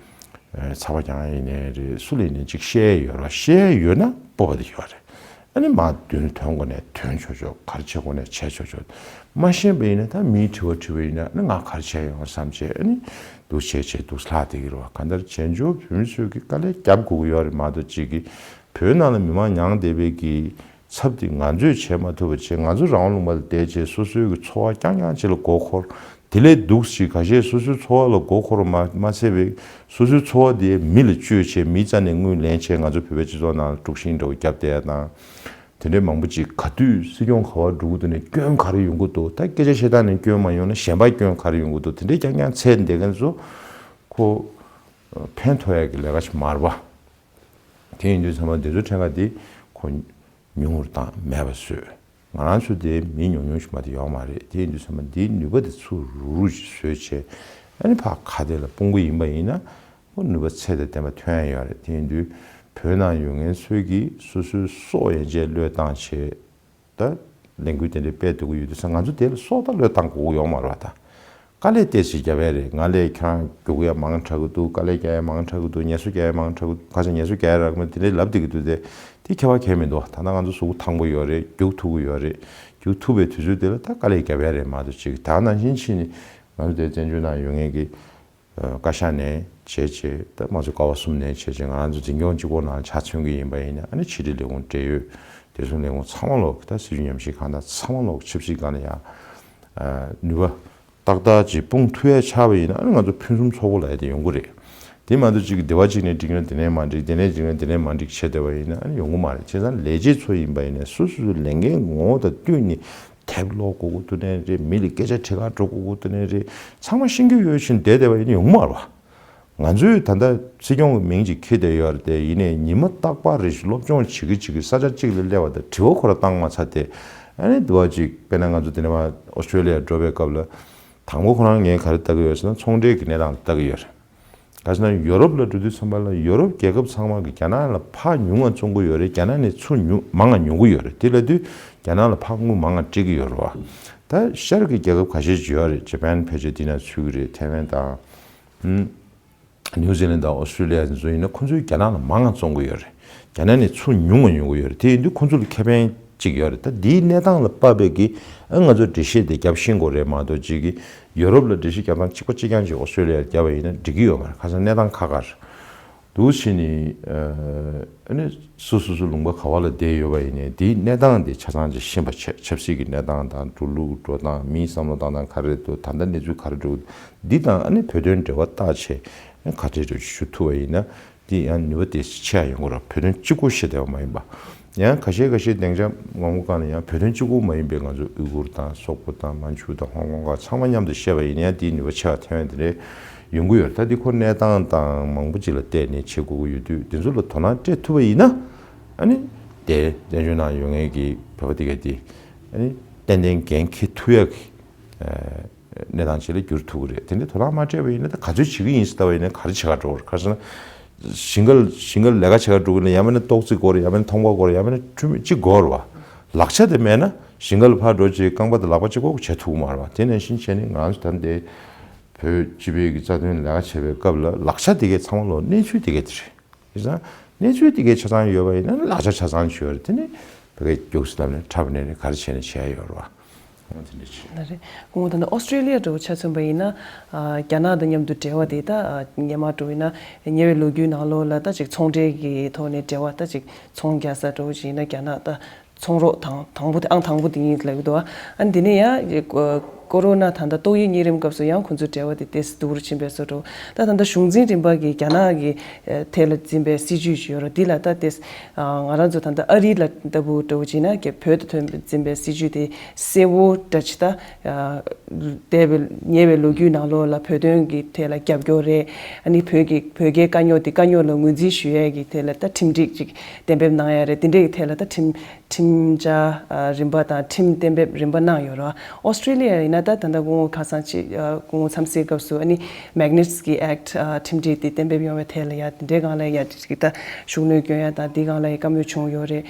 ཚགས་པར་རྒྱག་ཡ་ཡིན་ནའི་རེད། སུ་ལ་ཡིན་ནའི་ཅིག་བཤད་ཡ་ཡོད་རེད། བཤད་ཡ་ཡོད་ན་སྤོབས་པ་དེ་ཡོད་རེད། ཨ་ནི་མར་མདུན་ཐོན་དགོས་ནས་ཐོན་ཆོག་ཆོག་ག་རེ་བྱེད་དགོས་ནས་བྱས་ཆོག་ཆོག་མ་ཤེས་པ་ཡིན་ན་ད་མིའི་དྲི་བ་དྲིས་པ་ཡིན་ན་ཨ་ནི་ང་ག་རེ་བྱས་ཡོང་བསམ་བྱས་ཨ་ནི་འདུག་བྱས་བྱས་འདུག་ལྷག་བསྡད་ཀྱི་རེད་བ། གང་ལྟར་བྱང་ཕྱོགས་བོད་མི་ཚོས་ཀྱི་དཀའ་ལས་རྒྱབ་དགོས་ཀྱི་ཡོད་རེད་མ་གཏོགས་གཅིག་གིས་བོད་ནང་ལ་མི་མང་མྱངས་བསྡད་པའི་གི་ཚབ་དེ་ང་ཚོས་བྱེད་མ་ཐུབ་པ་བྱས། ང་ཚོ་རང་དབང་ལུང་པ་ལ་བསྡད་བྱས་སོ་སོའི་གི་འཚོ་བ་རྐྱང་རྐྱང་ཅིག་ལ་མགོ་འཁོར། དེ་ལས་སྡུག་ཅིག་ཁ་ཤས་སོ་སོའི་འཚོ་བ་ལ་མགོ་འཁོར་བ་མ་མ་ཚད་པའི་སོ་སོའི་འཚོ་བ་དེ་མི་ལ་བཅོལ་བྱས་མིའི་རྩ་ནས་དངུལ་ལེན་བྱས་ང་ཚོ་བོད་པའི་སྤྱི་ཚོགས་ནང་ལ་དཀྲུག་ཤིང་འདྲ་བོ་བརྒྱབ་བསྡད་ཡ་དང་། དེ་འདྲའི་མང་པོ་ཅིག་ག་དུས་སྲིད་སྐྱོང་ག་པར་འགྲོ་གི་འདུག་ནས་སྐྱོན་ག་རེ་ཡོང་གི་འདུག་ད་སྐད་ཆ་བཤད་སྟངས་ནས་སྐྱོན་མ་ཡོང་ན་གཞན་པ་སྐྱོན་ག་རེ་ཡོང་གི་འདུག་དེ་འདྲའི་རྐྱང་རྐྱང་འཚོལ་བསྡད་མཁན་ཚོ་ཁོ་ཕན་ཐོགས་ཡ་གི་ལས་ཀ་ཞིག་མ་རེད་པ། དེ་ཡིན་དུས་ཚང་མ་འདི་ཚོ་ཕྲན་ཁ་འདི་ཁོ་ཉུང་རུ་བཏང་མེད་པ་བཟོས། ང་རང་ཚོ་དེ་མི་ཉུང་ཉུང་ཞིག་མ་གཏོགས་ཡོད་མ་རེད། དེ་ཡིན་དུས་ཚང་མ་འདིའི་ནུས་པ་དེ་ཚུར་རུག་རུག་ཅིག་བཟོས་བྱས་ཨ་ནི་ཕར་ཁ་གཏད་ལ་སྤུངས་པ་ཡིན་པ་ཡིན་ན་ཁོ་ནུས་པ་ཚད་དང་ལྡན་པ་ཐོན་ཡ་ཡོད་རེད། དེ་ཡིན་དུས་བོད་ནང་ཡོད་མཁན་ཚོས་ཀྱིས་སོ་སོའི་སྲོག་ཡན་ཆད་བློས་བཏང་བྱས། ད་ལས་འགུལ་དེ་འདྲའི་སྤེལ་འདོད་ཀྱི་ཡོད་དུས་ང་ཚོ་དེ་ལ་སྲོག་ད་བློས་བཏང་དགོས་ཀྱི་ཡོད་མ་རེད་བ། ད་དཀའ་ལས་ཏོག་ཙམ་བརྒྱབ་ཡ་རེད། ང་ལས་ཁྱེད་རང་རྒྱུག་ཡ་མང་དྲགས་ཀྱི་འདུག་དཀའ་ལས་རྒྱག་ཡ་མང་དྲགས་ཀྱི་འདུག་ཉེས་གསོག་རྒྱག་ཡ་མང་དྲགས་ཀྱི་འདུག་ཁ་སང་ཉེས་གསོག་རྒྱག་ཡ་རག་མེད་དེ་འདྲའི་ལབ་བསྡད་ཀྱི་འདུག་དེ་དེ་ཁྱད་པར་གང་ཡང་མི་འདུག་ད་ལྟ་ང་ཚོ་གཟུགས་པོ་ཐང་པོ་ཡོད་རེད། རྒྱུག་ཐུབ་ཀྱི་ཡོད་རེད། རྒྱུག་ཐུབ་པའི་དུས་ཚོད་དེ་ལ་ད་དཀའ་ལས་རྒྱབ་ཡ་རེད་མ་གཏོགས་ཅིག་ད་ནང་བཞིན་ཕྱིན་ནས་ང་ཚོ་དེ་བཙན་བྱོལ་ནང་ཡོད་མཁན་གྱི་བཀའ་ཤག་ནས་བྱས་བྱས་ད་ང་ཚོ་ཀ་བ་གསུམ་ནས་བྱས་བྱས་ང་ཚོ་འཛིན་སྐྱོང་གཅིག་པོ་ནང་ཆ་མཚོན་གྱི་ཡིན་པ་ཡིན་ན་ཨ་ནི་ཕྱི་དྲིལ་ལས་ཁུངས་འབྲེལ་ཡོད་བདེ་སྲུང་ལས་ཁུངས་ཚང་མ་ལོག་ད་སྲིད་བྱུས་ཉམས་ཞིབ་ཁང་དང་ཚང་མ་ལོག་ཆབ་སྲིད་སྒང་ལ་ཡང་ནུས་པ་ཏག་ཏག་ཅིག་སྤུངས་ཐུབ་ཡ་ཆགས་པ་ཡིན་ན་ཨ་ནི་ང་ཚོ་ཕུན་སུམ་ཚོགས་པོ་ལབ་ཡ་དེ་ཡོང་གི་རེད། དེ་མ་གཏོགས་ཅིག་སྡེ་བ་གཅིག་ནས་འགྲིག་ན་དེ་ནས་མ་འགྲིག་དེ་ནས་འགྲིག་ན་དེ་ནས་མ་འགྲིག་བྱས་བསྡད་པ་ཡིན་ན་ཨ་ནི་ཡོང་གི་མ་རེད། བྱས་ཙང་ལས་བྱེད་ཚོ་ཡིན་པ་ཡིན་ན་སོ་སོ་སོའི་ལས་འགན་ངོ་བོ་དང་བསྟུན་ནས། དེབ་ཀློག་དགོས་ཀྱི་འདུག་ནའི་རེད། མི་ལ་སྐད་ཆ་དྲི་ག་འགྲོ་དགོས་ཀྱི་འདུག་ནའི་རེད། ཚང་མ་ཤེས་ཀྱི་ཡོད་བཞིན་བསྡད་བསྡད་པ་ཡིན་ན་ཡོང་མ་རེད་བ། ང་ཚོས་ད་ལྟ་སྲིད་སྐྱོང་གི་མིང་ཅིག་འཁྱེར་བསྡད་ཡོད་རེད་དེ་ཡིན་ནའི་ཉི་མ་རྟག་པར་རེ་བཞིན་སློབ་སྦྱོང་བྱེད་ཀྱི་བྱེད་ཀྱི་ས་ཆ་གཅིག་ལ་སླེབས་པ་དང་དྲི་བ་ཁོ་རང་བཏང་མ་ཚར་ཏེ་ཨ་ནི་འདི་བ་ཅིག་དཔེར་ན་ང་ཚོ་འདི་ནས་མར་ཨོ་སི་ཀྲོ་ལི་ཡ་འགྲོ་བའི་སྐབས་ལ་དང་པོ་ཁོ་རང་ངས་ག་རེ་ལྟ་གི་ཡོད་ཟེར་ན་ཚོང་འབྲེལ་གྱི་གནས་སྟངས་ལ་ལྟ་གི་ཡོད་རེད། ག་ཟེར་ན་ཡོ་རོབ་ལ་འགྲོ་དུས་ཙམ་པ་ལ་ཡོ་རོབ་རྒྱལ་ཁབ་ཚང་མ་གི་རྒྱ་ནག་ལ་ཕར་ཉུང་ང་བཙོང་གི་ཡོད་རེད། རྒྱ་ནག་ནས་ཚུར་ཉུང་མང་ང་ཉོ་གི་ཡོད་རེད། དེ་ལབ་དུས་རྒྱ་ནག་ལ་ཕར་དངུལ་མང་ང་སྤྲད་ཀྱི་ཡོད་རེད་བ། ད་ཤར་གྱི་རྒྱལ་ཁབ་ཁ་ཤས་ཅིག་ཡོད་རེད། ཇ་པན་ཕལ་ཆེར་དེ་ན་ཚུད་ཀྱི་རེད། ཐའེ་ཝན་དང་ཨུམ་ནིའུ་ཛི་ལན་དང་ཨོ་སི་ཀྲོ་ལི་ཡ་ཚོ་ཡིན་ན་ཁོ་ཚོས་རྒྱ་ནག་ལ་མང་ང་བཙོང་གི་ཡོད་རེད། རྒྱ་ནག་ནས་ཚུར་ཉུང་ང་ཉོ་གི་ཡོད་རེད། དེ་ཡིན་དུས་ཁོ་ཚོ་ལ་ཁེ་ཕན་ཅིག་ཡོད་རེད། ད་འདིའི་གནས་སྟངས་ལ་དཔག་པའི་གི་ཨ་ང་ཚོ་འགྲེལ་བཤད་དེ་རྒྱབ་ཤེས་དགོས་རེད་མ་གཏོགས་ཅིག་གི་ཡོ་རོབ་ལ་འགྲེལ་བཤད་རྒྱབ་སྟངས་གཅིག་པ་གཅིག་རྐྱང་ཅིག་ཨོ་སི་ཀྲོ་ལི་ཡར་རྒྱབ་པ་ཡིན་ན་འགྲིག་གི་ཡོད་མ་རེད། ཁ་སང་གནས་སྟངས་ཁག་ཁག་རེད། འདུག་བྱས་ནས་ཨ་ནི་སོ་སོ་སོ་ལུང་པ་ག་བ་ལ་བསྡད་ཡོད་པ་ཡིན་ནའི་དེའི་གནས་སྟངས་དེ་ཆ་ཚང་ཅིག་ཤེས་པ་བྱས། ཆབ་སྲིད་ཀྱི་གནས་སྟངས་དང་འགྲོ་ལུགས་འགྲོ་སྟངས་མིའི་བསམ་བློ་བཏང་སྟངས་ག་རེ་འདུག་ད་ལྟ་གནས་ཚུལ་ག་རེ་འགྲོ་འདི་དང་ཨ་ནི་བོད་དོན་འབྲེལ་བ་བཏགས་བྱས་ག་རེ་འགྲོ་ཞུ་ཐུབ་པ་ཡིན་ན། དེ་ཡང་ནུས་པ་དེ་ཆེ་ཡ་ཡོང་གི་རེད། བོད་དོན་གཅིག་པུ་བཤད་བསྡད་པ་མ་ཡིན་པ། ཡང་ཁ་ཤས་ཁ་ཤས་སྡིངས་ཆ་མང་པོ་སྒང་ལ་ཡང་བོད་དོན་གཅིག་པུ་མ་ཡིན་པའི་ང་ཚོ་ཨུ་གུར་དང་སོག་པོ་དང་མན་ཇུ་དང་ཧོང་ཀོང་ག་ཚང་མ་མཉམ་དུ་བཤད་པ་ཡིན་ན་ཡང་དེའི་ནུས་པ་ཆེ་བ་ཐེབས་ཡ་དེ་འདྲའི་ཡོང་གི་ཡོད་རེད། ད་འདི་ཁོ་གནས་སྟངས་དང་མང་པོ་ཅིག་ལ་བལྟས་ནས་བྱེད་དགོས་ཀྱི་ཡོད་དུས་དེ་ཚོ་ལ་དོ་སྣང་སྤྲད་ཐུབ་པ་ཡིན་ན་ཨ་ནི་དེ་བཙན་བྱོལ་ནང་ཡོད་མཁན་གྱི་བོད་པ་དེ་གས་དེ་ཨ་ནི་ཏན་ཏན་འགན་འཁྱེར་ཐུབ་ཡག་གི་གནས་སྟངས་ཅིག་ལ་འགྱུར་ཐུབ་ཀྱི་རེད། དེ་འདྲའི་དོ་སྣང་མ་སྤྲད་པ་ཡིན་ན་ད་ག་ཚོད་བྱེད་ཀྱི་ཡིན་ཟེར་ལྟ་བ་ཡིན་ན་ག་རེ་བྱེད་ག་འགྲོ་གི་རེད། ག་རེ་ཟེར་ན། ཞིང་ཁ་ཞིང་ཁ་ལས་ཀ་བྱེད་ག་འགྲོ་གི་ན་ཡང་མིན་ན་ཏོག་ཙི་དགོས་རེད། ཡང་མིན་ན་ཐོང་པ་དགོས་རེད། ཡང་མིན་ན་ཁྲུམས་ཅིག་དགོས་རེད་བ། ལག་ཆ་དེ་མེད་ན་ཞིང་ཁ་ལ་ཕར་འགྲོ་ཅིག་རྐང་པ་དང་ལག་པ་གཅིག་པོ་བྱེད་ཐུབ་ཀྱི་མ་རེད་བ། དེ་ནང་བཞིན་བྱས་ནས་ང་ཚོ་ད་ལྟའི་བོད་སྤྱི་པའི་གི་རྩ་དོན་ལས་ཀ་བྱེད་པའི་སྐབས་ལ་ལག་ཆ་དེ་གས་ཚང་མ་ལོ་གནས་ཚུལ་དེ་གས་དེ་རེད། བྱས་ཙང་གནས་ཚུལ་དེ་གས་ཆ་ཚང་ཡོད་པ་ཡིན་ན་ལག་ཆ་ཆ་ཚང་ཅིག་ཡོད་རེད། དེ་ནི་བོད་སྐད་རྒྱུགས་སུ་བསླབ་ནས་འཁྲབ་ནས་ནི་ག་རེ་བྱས་ནས་བྱས་ཡོད་རེད་བ། འོ་དེ་འདྲ་བྱས། ལགས་རེད། སྐུ་ངོ་ད་ནི་ཨོ་སི་ཀྲོ་ལི་ཡ་འདྲ་བོ་ཆ་མཚོན་པ་ཡིན་ན། ཨ་རྒྱ་ནག་དང་མཉམ་དུ་འབྲེལ་བ་དེ་ད་ཨ་སྔོན་མ་འདྲ་བོ་ཡིན་ན་ཉེ་བའི་ལོ་རྒྱུས་ནང་ལོགས་ལ་ད་ཅིག་ཚོང་འབྲེལ་གྱི་ཐོག་ནས་འབྲེལ་བ་ད་ཅིག་ཚོང་རྒྱག་ས་འདྲ་བོ་ཅིག་ཡིན་ན་རྒྱ་ནག་ད་ ཚོང་རོགས་དང་དང་པོ་དེ་ཨང་དང་པོ་དེ་ཡིན་ལབ་ཀྱི་འདུག་ཨ་ནི་དེ་ནས་ཡང་ཀོ་རོ་ན་ད་ལྟ་ཏོག་དབྱིབས་གཉན་རིམས་སྐབས་སུ་ཡང་ཁོང་ཚོའི་འབྲེལ་བ་དེ་ཏོག་ཙམ་སྡུག་རུ་ཕྱིན་པའི་བཟོ་འདྲ། ད་ད་ལྟ་གཞུང་འཛིན་རིམ་པ་གིས་རྒྱ་ནག་གི་ཐད་ལ་འཛིན་པའི་སྲིད་ཇུས་ཅིག་ཡོད་རེད། འདི་ལ་ད་ཏོག་ཙམ་ང་རང་ཚོ་ད་ལྟ་ཨ་རི་ལ་ལྟ་བུ་འདྲ་བོ་བྱས་ན་ཀྱི་བོད་དུ་ཐོན་འཛིན་པའི་སྲིད་ཇུས་དེ་གསལ་བོ་འདྲ་ཅིག་ད། འདས་པའི་ཉེ་བའི་ལོ་རྒྱུས་ནང་ལོགས་ལ་བོད་དོན་གྱི་ཐད་ལ་རྒྱབ་སྐྱོར་རེད། ཨ་ནི་བོད་ཀྱི་བོད་རྒྱའི་དཀའ་རྙོག་དེ་དཀའ་རྙོག་ལ་ངོས་འཛིན་ཞུ་ཡས་ཀྱི་ཐད་ལ་ད་ཁྲིམས་སྒྲིག་ཅིག་གཏན་འབེབས་གནང་ཡ་རེད། དེ་འདྲས་ཀྱི་ཐད་ལ་ད་ཁྲིམས་ཁྲིམས་འཆར་རིམ་པ་དང་ཁྲིམས་གཏན་འབེབས་རིམ་པ་གནང་ཡོད་རེད། ཨོ་སི་ཀྲི་ལི་ཡ་ཡིན་ན་ད་ད་ལྟ་སྐུ་ངོ་ཁ་སང་ཕྱི་སྐུ་ངོ་འཚམས་གཟིགས་སྐབས་སུ་ཨ་ནི་Magnitsky Act ཁྲིམས་སྒྲིག་དེ་གཏན་འབེབས་ཡོང་བའི་ཐད་ལ་ཡ་དེ་འདྲའི་སྒང་ལ་ཡ་ཅིག་ད་ཤུགས་སྣོན་སྐྱོན་ཡ་དང་དེའི་སྒང་ལ་ཡ་བཀའ་མོལ་བྱུང་ཡོད་རེད།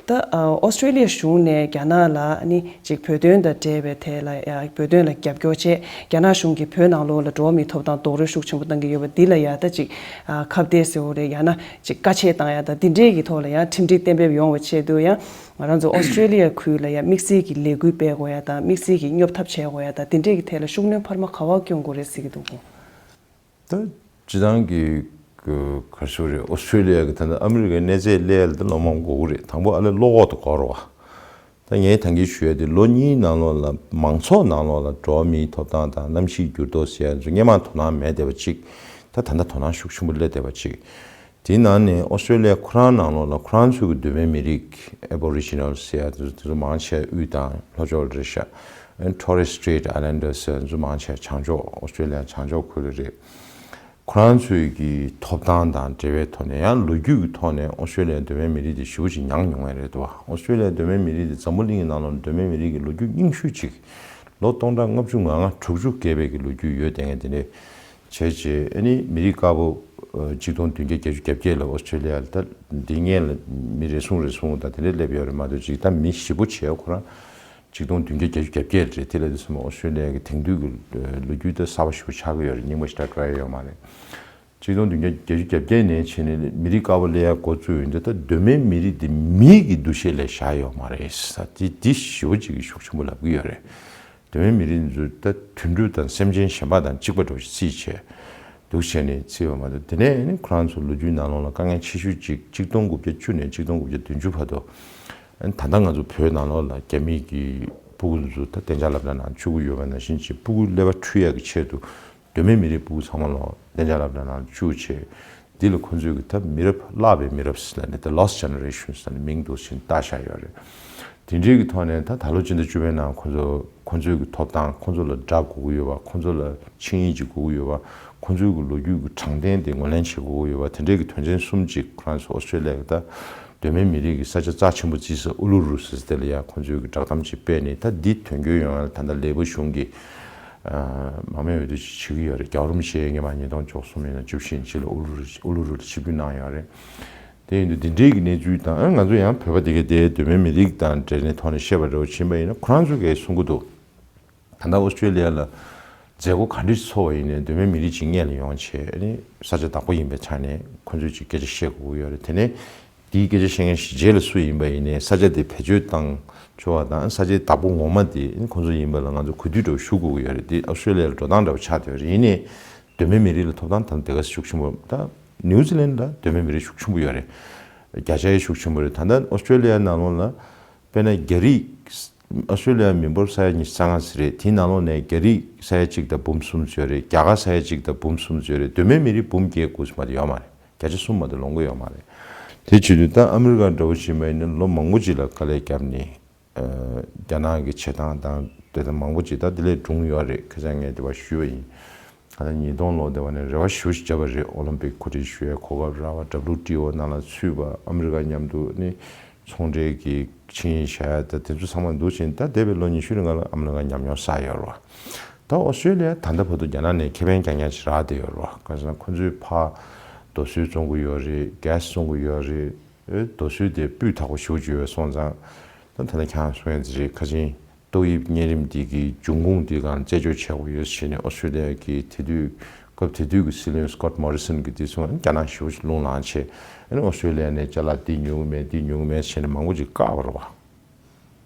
ད་ཨོ་སི་ཀྲི་ལི་ཡ་གཞུང་ནས་རྒྱ་ནག་ལ་ནི་ཅིག་བོད་དོན་དང་འབྲེལ་བའི་ཐད་ལ་ཡང་བོད་དོན་ལ་རྒྱབ་སྐྱོར་བྱས། རྒྱ་ནག་གཞུང་གིས་བོད་ནང་ལོགས་ལ་འགྲོ་བ་མིའི་ཐོབ་ཐང་རྡོག་རོལ་ཤུགས་ཆེན་པོ་བཏང་གི་ཡོད་པ་འདི་ལ་ཡང་ད་ཅིག་ཁ་གཏད་ཟེར་བ་རེད། ཡང་ན་ཅིག་བཀའ་ཆད་བཏང་ཡ་ད་འདི་འདྲས་ཀྱི་ཐོག་ལ་ཡང་ཁྲིམས་སྒྲིག་གཏན་འབེབས་ཡོང་བའི་ཆེད་དུ་ཡང་ང་རང་ཚོ་ཨོ་སི་ཀྲི་ལི་ཡ་ཁུལ་ལ་ཡང་དམིགས་བསལ་གྱི་ལས་འགུལ་སྤེལ་དགོས་ཡ་དང་དམིགས་བསལ་གྱི་སྙོབ་ཐབས་བྱེད་དགོས་ཡ་ད་འདི་འདྲས་ཀྱི་ཐད་ལ་ཤུགས་སྣོན་འཕར་མ་ག་བ་སྐྱོན་དགོས་རེད་ཟེར་གྱི་འདུག་གོ། ད་སྤྱི་བཏང་གི་ག་རེ་ཟེར་རེད། ཨོ་སི་ཀྲི་ལི་ཡ་གི་ད་ལྟ་ཨ་མི་རི་ཀའི་གནས་ཚད་སླེབས་ཡ་ལ་ད་ལོ་མང་པོ་འགོར་གི་རེད། དང་པོ་ཨ་ལས་བློ་ཁོག་ཏུ་འགོར་བ། ད་ངས་ད་གིན་ཞུ་ཡ་དེ་ལོ་གཉིས་ནང་ལོགས་ལ་མང་ཚོགས་ནང་ལོགས་ལ་འགྲོ་བ་མིའི་ཐོབ་ཐང་དང་གནམ་གཤིས་འགྱུར་ལྡོག་ཟེར་ཡ་ཚོ་སྔོན་མ་དོ་སྣང་མེད་བསྡད་པ་གཅིག་ད་ད་ལྟ་དོ་སྣང་ཤུགས་ཆེན་པོ་སླེབས་བསྡད་པ་གཅིག་དེའི་ནང་ནས་ཨོ་སི་ཀྲི་ལི་ཡ་ཁོ་རང་ནང་ལོགས་ལ་ཁོ་རང་ཚོའི་གི་གདོད་མའི་མི་རིགས་Aboriginal ཟེར་ཡ་དེ་ཚོ་མང་ཆེ་དབུས་དང་ལྷོ་ཕྱོགས་རེད་ཤག་ཨ་ནི་Torres Strait Islanders ཟེར་ཡ་ཚོ་མང་ཆེ་བྱང་ཕྱོགས་ཨོ་སི་ཀྲི་ལི་ཡ་བྱང་ཕྱོགས་ཁུལ་ལ་རེད། ཁོ་རང་ཚོའི་གི་ཐོབ་ཐང་དང་འབྲེལ་བའི་ཐོག་ནས་ཡང་ལོ་རྒྱུས་ཀྱི་ཐོག་ནས་ཨོ་སི་ཀྲི་ལི་ཡའི་གདོད་མའི་མི་རིགས་དེ་ཞེ་པོ་ཅིག་མྱངས་མྱོང་བ་རེད་འདུག་བ། ཨོ་སི་ཀྲི་ལི་ཡའི་གདོད་མའི་མི་རིགས་དེ་འཛམ་བུ་གླིང་གི་ནང་ལོགས་གདོད་མའི་མི་རིགས་ཀྱི་ལོ་རྒྱུས་རྙིང་ཤོས་ཅིག་ལོ་སྟོང་ཕྲག་ལྔ་བཅུ་ང་ལྔ་དྲུག་ཅུ་བརྒལ་བའི་གི་ལོ་རྒྱུས་ཡོད་བསྡད་མཁན་དེ་འདྲས་བྱས་རྗེས་ཨ་ནི་མི་རིགས་དཀར་པོ་ཨ་གཅིག་སྟོང་བདུན་བརྒྱ་བརྒྱད་ཅུ་གྱ་བརྒྱད་ལ་ཨོ་སི་ཀྲི་ལི་ཡ་ལ་ད་འདི་སྔོན་ལ་མི་རེ་ཟུང་རེ་ཟུང་དང་དེ་འདྲས་སླེབས་ཡོད་རེད་མ་གཏོགས་ཅིག་ད་མི་ཞེ་པོ་བྱས་ཁོ་རང་ཆིག་སྟོང་བདུན་བརྒྱ་བརྒྱད་ཅུ་གྱ་བརྒྱད་རེད། དེ་ལ་དུས་སུ་ཨོ་སི་ཀྲི་ལི་ཡ་གི་དེང་དུས་ཀྱི་ལོ་རྒྱུས་དེ་གསར་པ་ཞིག་ཆགས་ཀྱི་ཡོད་རེད། རྙིང་པ་ཞིག་འདྲ་འགྲོ་ཡ་ཡོད་མ་རེད། ཆིག་སྟོང་བདུན་བརྒྱ་བརྒྱད་ཅུ་གྱ་བརྒྱད་ནས་བྱས་ནས་མི་རིགས་དཀར་པོ་སླེབས་ཡ་འགོ་བཙུགས་ཡོད་འདི་ད་གདོད་མའི་མི་རིགས་འདི་མིའི་གི་འདུ་ཤེས་ལ་བཞག་ཡོད་མ་རེད་ཟེར་དེ་འདི་ཞེ་པོ་ཅིག་གི་ཤུགས་ཆེན་པོ་ལབ་ཀྱི་ཡོད་རེད། གདོད་མའི་མི་རིགས་འདི་ཚོ་ད་དུད་འགྲོ་དང་སེམས་ཅན་གཞན་པ་དང་གཅིག་པ་འདྲ་བོ་ཞིག་རྩིས་བྱས་འདུག་བྱས་ནས་རྩིས་པ་མ་གཏོགས་དེ་ནས་ནི་ཁོ་རང་ཚོ་ལོ་རྒྱུས་ནང་ལོགས་ལ་དཀའ་ངལ་ཆེ་ཤོས་ཅིག་ཆིག་སྟོང་དགུ་བརྒྱ་བཅུ་ནས་ཆིག་སྟོང་དགུ་བརྒྱ་བདུན་ཅུ་བར་དུ། ད་ལྟ་ང་ཚོ་བོད་ནང་ལོགས་ལ་རྒྱ་མི་གི་སྤུ་གུ་ཚོ་ད་གཏན་འཇགས་སློབ་གྲྭ་ནང་བཅུག་གི་ཡོད་པ་ནང་བཞིན་གྱི་སྤུ་གུ་ཀླད་པ་འཁྲུལ་ཡག་གི་ཆེད་དུ་གདོད་མའི་མི་རིགས་སྤུ་གུ་ཚང་མ་ལོག་གཏན་འཇགས་སློབ་གྲྭ་ནང་བཅུག་བྱས། འདི་ལ་ཁོ་ཚོས་གི་ད་མི་རབས་བརླག་པའི་མི་རབས་ཟེར་ནས་The Lost Generation ཟེར་ནས་མིང་འདོགས་བྱས་བཏགས་བཞག་ཡོད་རེད། དེ་འདྲའི་གི་ཐོག་ནས་ད་ད་ལོ་སྤྱི་ཟླ་བཅུ་པའི་ནང་ཁོ་ཚོ་ཁོ་ཚོའི་གི་ཐོབ་ཐང་ཁོ་ཚོ་ལ་དགྲ་དགོས་ཀྱི་ཡོད་པ། ཁོ་ཚོ་ལ་ཆིངས་ཡིག་ཅིག་དགོས་ཀྱི་ཡོད་པ། ཁོ་ཚོའི་གི་ལོ་རྒྱུས་ཀྱི་དྲང་བདེན་དེ་ངོས་ལེན་བྱེད་དགོས་ཀྱི་ཡོད་པ། དེ་འདྲའི་གི་དོན་ཚན་གསུམ་ཅིག་ཁོ་རང་ཚོ་ཨོ་སི་ཀྲི་ལི་ཡ་གི་ད་གདོད་མའི་མི་རིགས་ཀྱི་ས་ཆ་རྩ་ཆེན་པོ་བརྩིས་ས་ཨུ་ལུ་རུ་ཟེར་དེ་ལ་ཡ་ཁོ་ཚོས་གི་བསྒྲགས་གཏམ་ཅིག་སྤེལ་ནས་ད་འདི་དོན་འཁྱོལ་ཡོང་ཡ་ལ་ད་ལྟ་ལས་སྦུག་གཞུང་གིས་མང་མོས་འོས་བསྡུ་ཅིག་བྱེད་ཀྱི་ཡོད་རེད། རྒྱལ་བ་རིན་པོ་ཆེ་སྔོན་མ་ཉིས་སྟོང་བཅུ་གསུམ་ཡིན་ན་བཅུ་བཞི་ཡིན་ཕྱིན་ལ་ཨུ་ལུ་རུ་ཨུ་ལུ་རུ་ལ་ཆིབས་བསྒྱུར་གནང་ཡོད་རེད། དེ་ཡིན་དུས་འདི་འདྲའི་གི་གནས་ཚུལ་དང་ཨ་ང་ཚོ་ཡང་བོད་པ་དེ་གའི་དེའི་གདོད་མའི་མི་རིགས་དང་འབྲེལ་ནས་ཐོག་ནས་བཤད་པ་འདྲ་བོ་ཕྱིན་པ་ཡིན་ན་ཁོ་རང་ཚོ་གིས་གསུང་གི་འདུག་ད་ལྟ་ཨོ་སི་ཀྲི་ལི་ཡ་ལ་མཛད་སྒོ་ག་འདྲ་ཞིག་ཚོགས་པ་ཡིན་ནའི་གདོད་མའི་མི་རིགས་ཅིག་སྔོན་ལ་ཡོང་བྱས་ཨ་ནི་ས་ཆ་བདག་པོ་ཡིན་པའི་ཆ་ནས་ཁོ་ཚོས་ཅིག་སྐད་ཆ་བཤད་དགོས་ཀྱི་ཡོད་རེད། དེ་ནས་དེའི་སྐད་ཆ་བཤད་མཁན་གཞིས་བྱེས་ལ་སུ་ཡིན་པ་ཡིན་ནའི་ས་ཆ་དེ་བེད་སྤྱོད་བཏང་ཆོག་པ་དང་ས་ཆའི་བདག་པོ་ངོ་མ་དེ་ཨ་ནི་ཁོ་ཚོ་ཡིན་པ་ལ་ང་ཚོ་གུས་འདུད་འདྲ་བོ་ཞུ་དགོས་ཀྱི་ཡོད་རེད། དེ་ཨོ་སི་ཀྲི་ལི་ཡ་ལ་འགྲོ་སྟངས་འདྲ་བོ་ཆགས་བསྡད་ཡོད་རེད། ཡིན་ནའི་གདོད་མའི་མི་རིགས་ལ་ཐོབ་ཐང་དང་དེ་ག་ཤུགས་ཆེན་པོ་ད་ནིའུ་ཛི་ལན་ལ་གདོད་མའི་མི་རིགས་ཤུགས་ཆེན་པོ་ཡོད་རེད། བརྒྱ་ཆ་ཡང་ཤུགས་ཆེན་པོ་རེད། ད་ལྟ་ཨོ་སི་ཀྲི་ལི་ཡ་ནང་ལོགས་ལ་དཔེར་ན་རྒྱ་རིགས་ཨོ་སི་ཀྲི་ལི་ཡ་མི་འབོར་ས་ཡ་ཉི་ཤུ་རྩ་ལྔ་ཙམ་རེད། དེའི་ནང་ལོགས་ནས་རྒྱ་རིགས་ས་ཡ་གཅིག་དང་འབུམ་གསུམ་ཙམ་ཡོད་རེད། རྒྱ་གར་ས་ཡ་གཅིག་དང་འབུམ་གསུམ་ཙམ་ཡོད་རེད། གདོད་མའི་མི་རིགས་འབུམ་བརྒྱད་དགུ་ཙམ་མ་གཏོགས་ཡོད་མ་རེད། བརྒྱ་ཆ་གསུམ་མ་གཏོགས་ལོངས་ཀྱི་ཡོད་མ་རེད། དེ་བྱེད་དུས་ད་ཨ་མི་རི་ཀ་འདྲ་བོ་ཞིག་མ་ཡིན་ན་ལོ་མང་པོ་ཅིག་ལ་དཀའ་ལས་བརྒྱབ་ནས། རྒྱ་ནག་གི་བྱེད་སྟངས་དང་དེ་དང་མང་པོ་ཅིག་ད་དེ་ལས་སྒྲུང་ཡོད་རེད། ཁ་སང་ངས་དེ་བ་ཞུས་པ་ཡིན། ད་ལྟ་ཉིས་སྟོང་ལོ་དེ་བ་ནས་རེ་བ་ཞེ་པོ་ཅིག་བརྒྱབ་པ་རེད། ཨོ་ལིམ་པིག་གོ་སྒྲིག་ཞུ་ཡའི་གོ་སྐབས་རག་པ། W T O ནང་ལ་ཚུད་པ། ཨ་མི་རི་ཀ་མཉམ་དུ་ནི་ཚོང་འབྲེལ་གྱི་ཆིངས་ཡིག་བཞག་ཡ་ད་དེ་ཚོ་ཚང་མ་འདུག་ཕྱིན་ད་འདས་པའི་ལོ་ཉི་ཤུ་རིང་ལ་ཨ་མི་རི་ཀ་ཉམས་མྱོང་བསགས་ཡོད་རེད་བ། ད་ཨོ་སི་ཀྲི་ལི་ཡ་ད་ལྟ་བར་དུ་རྒྱ་ནག་ནས་ཁེ་ཕན་རྐྱང་རྐྱང་ཞིག་རག་བསྡད་ཡོད་རེད་བ། གང་ཟེར་ན་ཁོ་ཚོས་ཕར་རྡོ་སོལ་བཙོང་གི་ཡོད་རེད། གྷེ་སི་བཙོང་གི་ཡོད་རེད། རྡོ་སོལ་དེ་སྤུས་དག་པོ་ཞེ་པོ་ཅིག་ཡོད་སོང་ཙང་། ད་ད་ལྟ་ཁྱེད་རང་གསུང་ཡ་ཅིག་རེད། ཁ་ཆེན་ཏོག་དབྱིབས་གཉན་རིམས་འདི་གི་འབྱུང་ཁུངས་འདི་གང་རྩད་གཅོད་བྱེད་དགོས་ཡོད་ཟེར་ནས་ཨོ་སི་ཀྲི་ལི་ཡ་གི་དེ་དུས་སྐབས་དེ་དུས་ཀྱི་སྲིད་བློན་སི་ཀོཊ་མོ་རི་སོན་གྱིས་དེ་གསུངས། རྒྱ་ནག་ཞེ་པོ་ཅིག་རླུང་ལངས་བྱས། ཨ་ནི་ཨོ་སི་ཀྲི་ལི་ཡ་ནས་ཅ་ལག་འདི་ཉོ་གི་མེད་འདི་ཉོ་གི་མེད་ཟེར་ནས་མང་པོ་ཅིག་བཀག་པ་རེད་བ།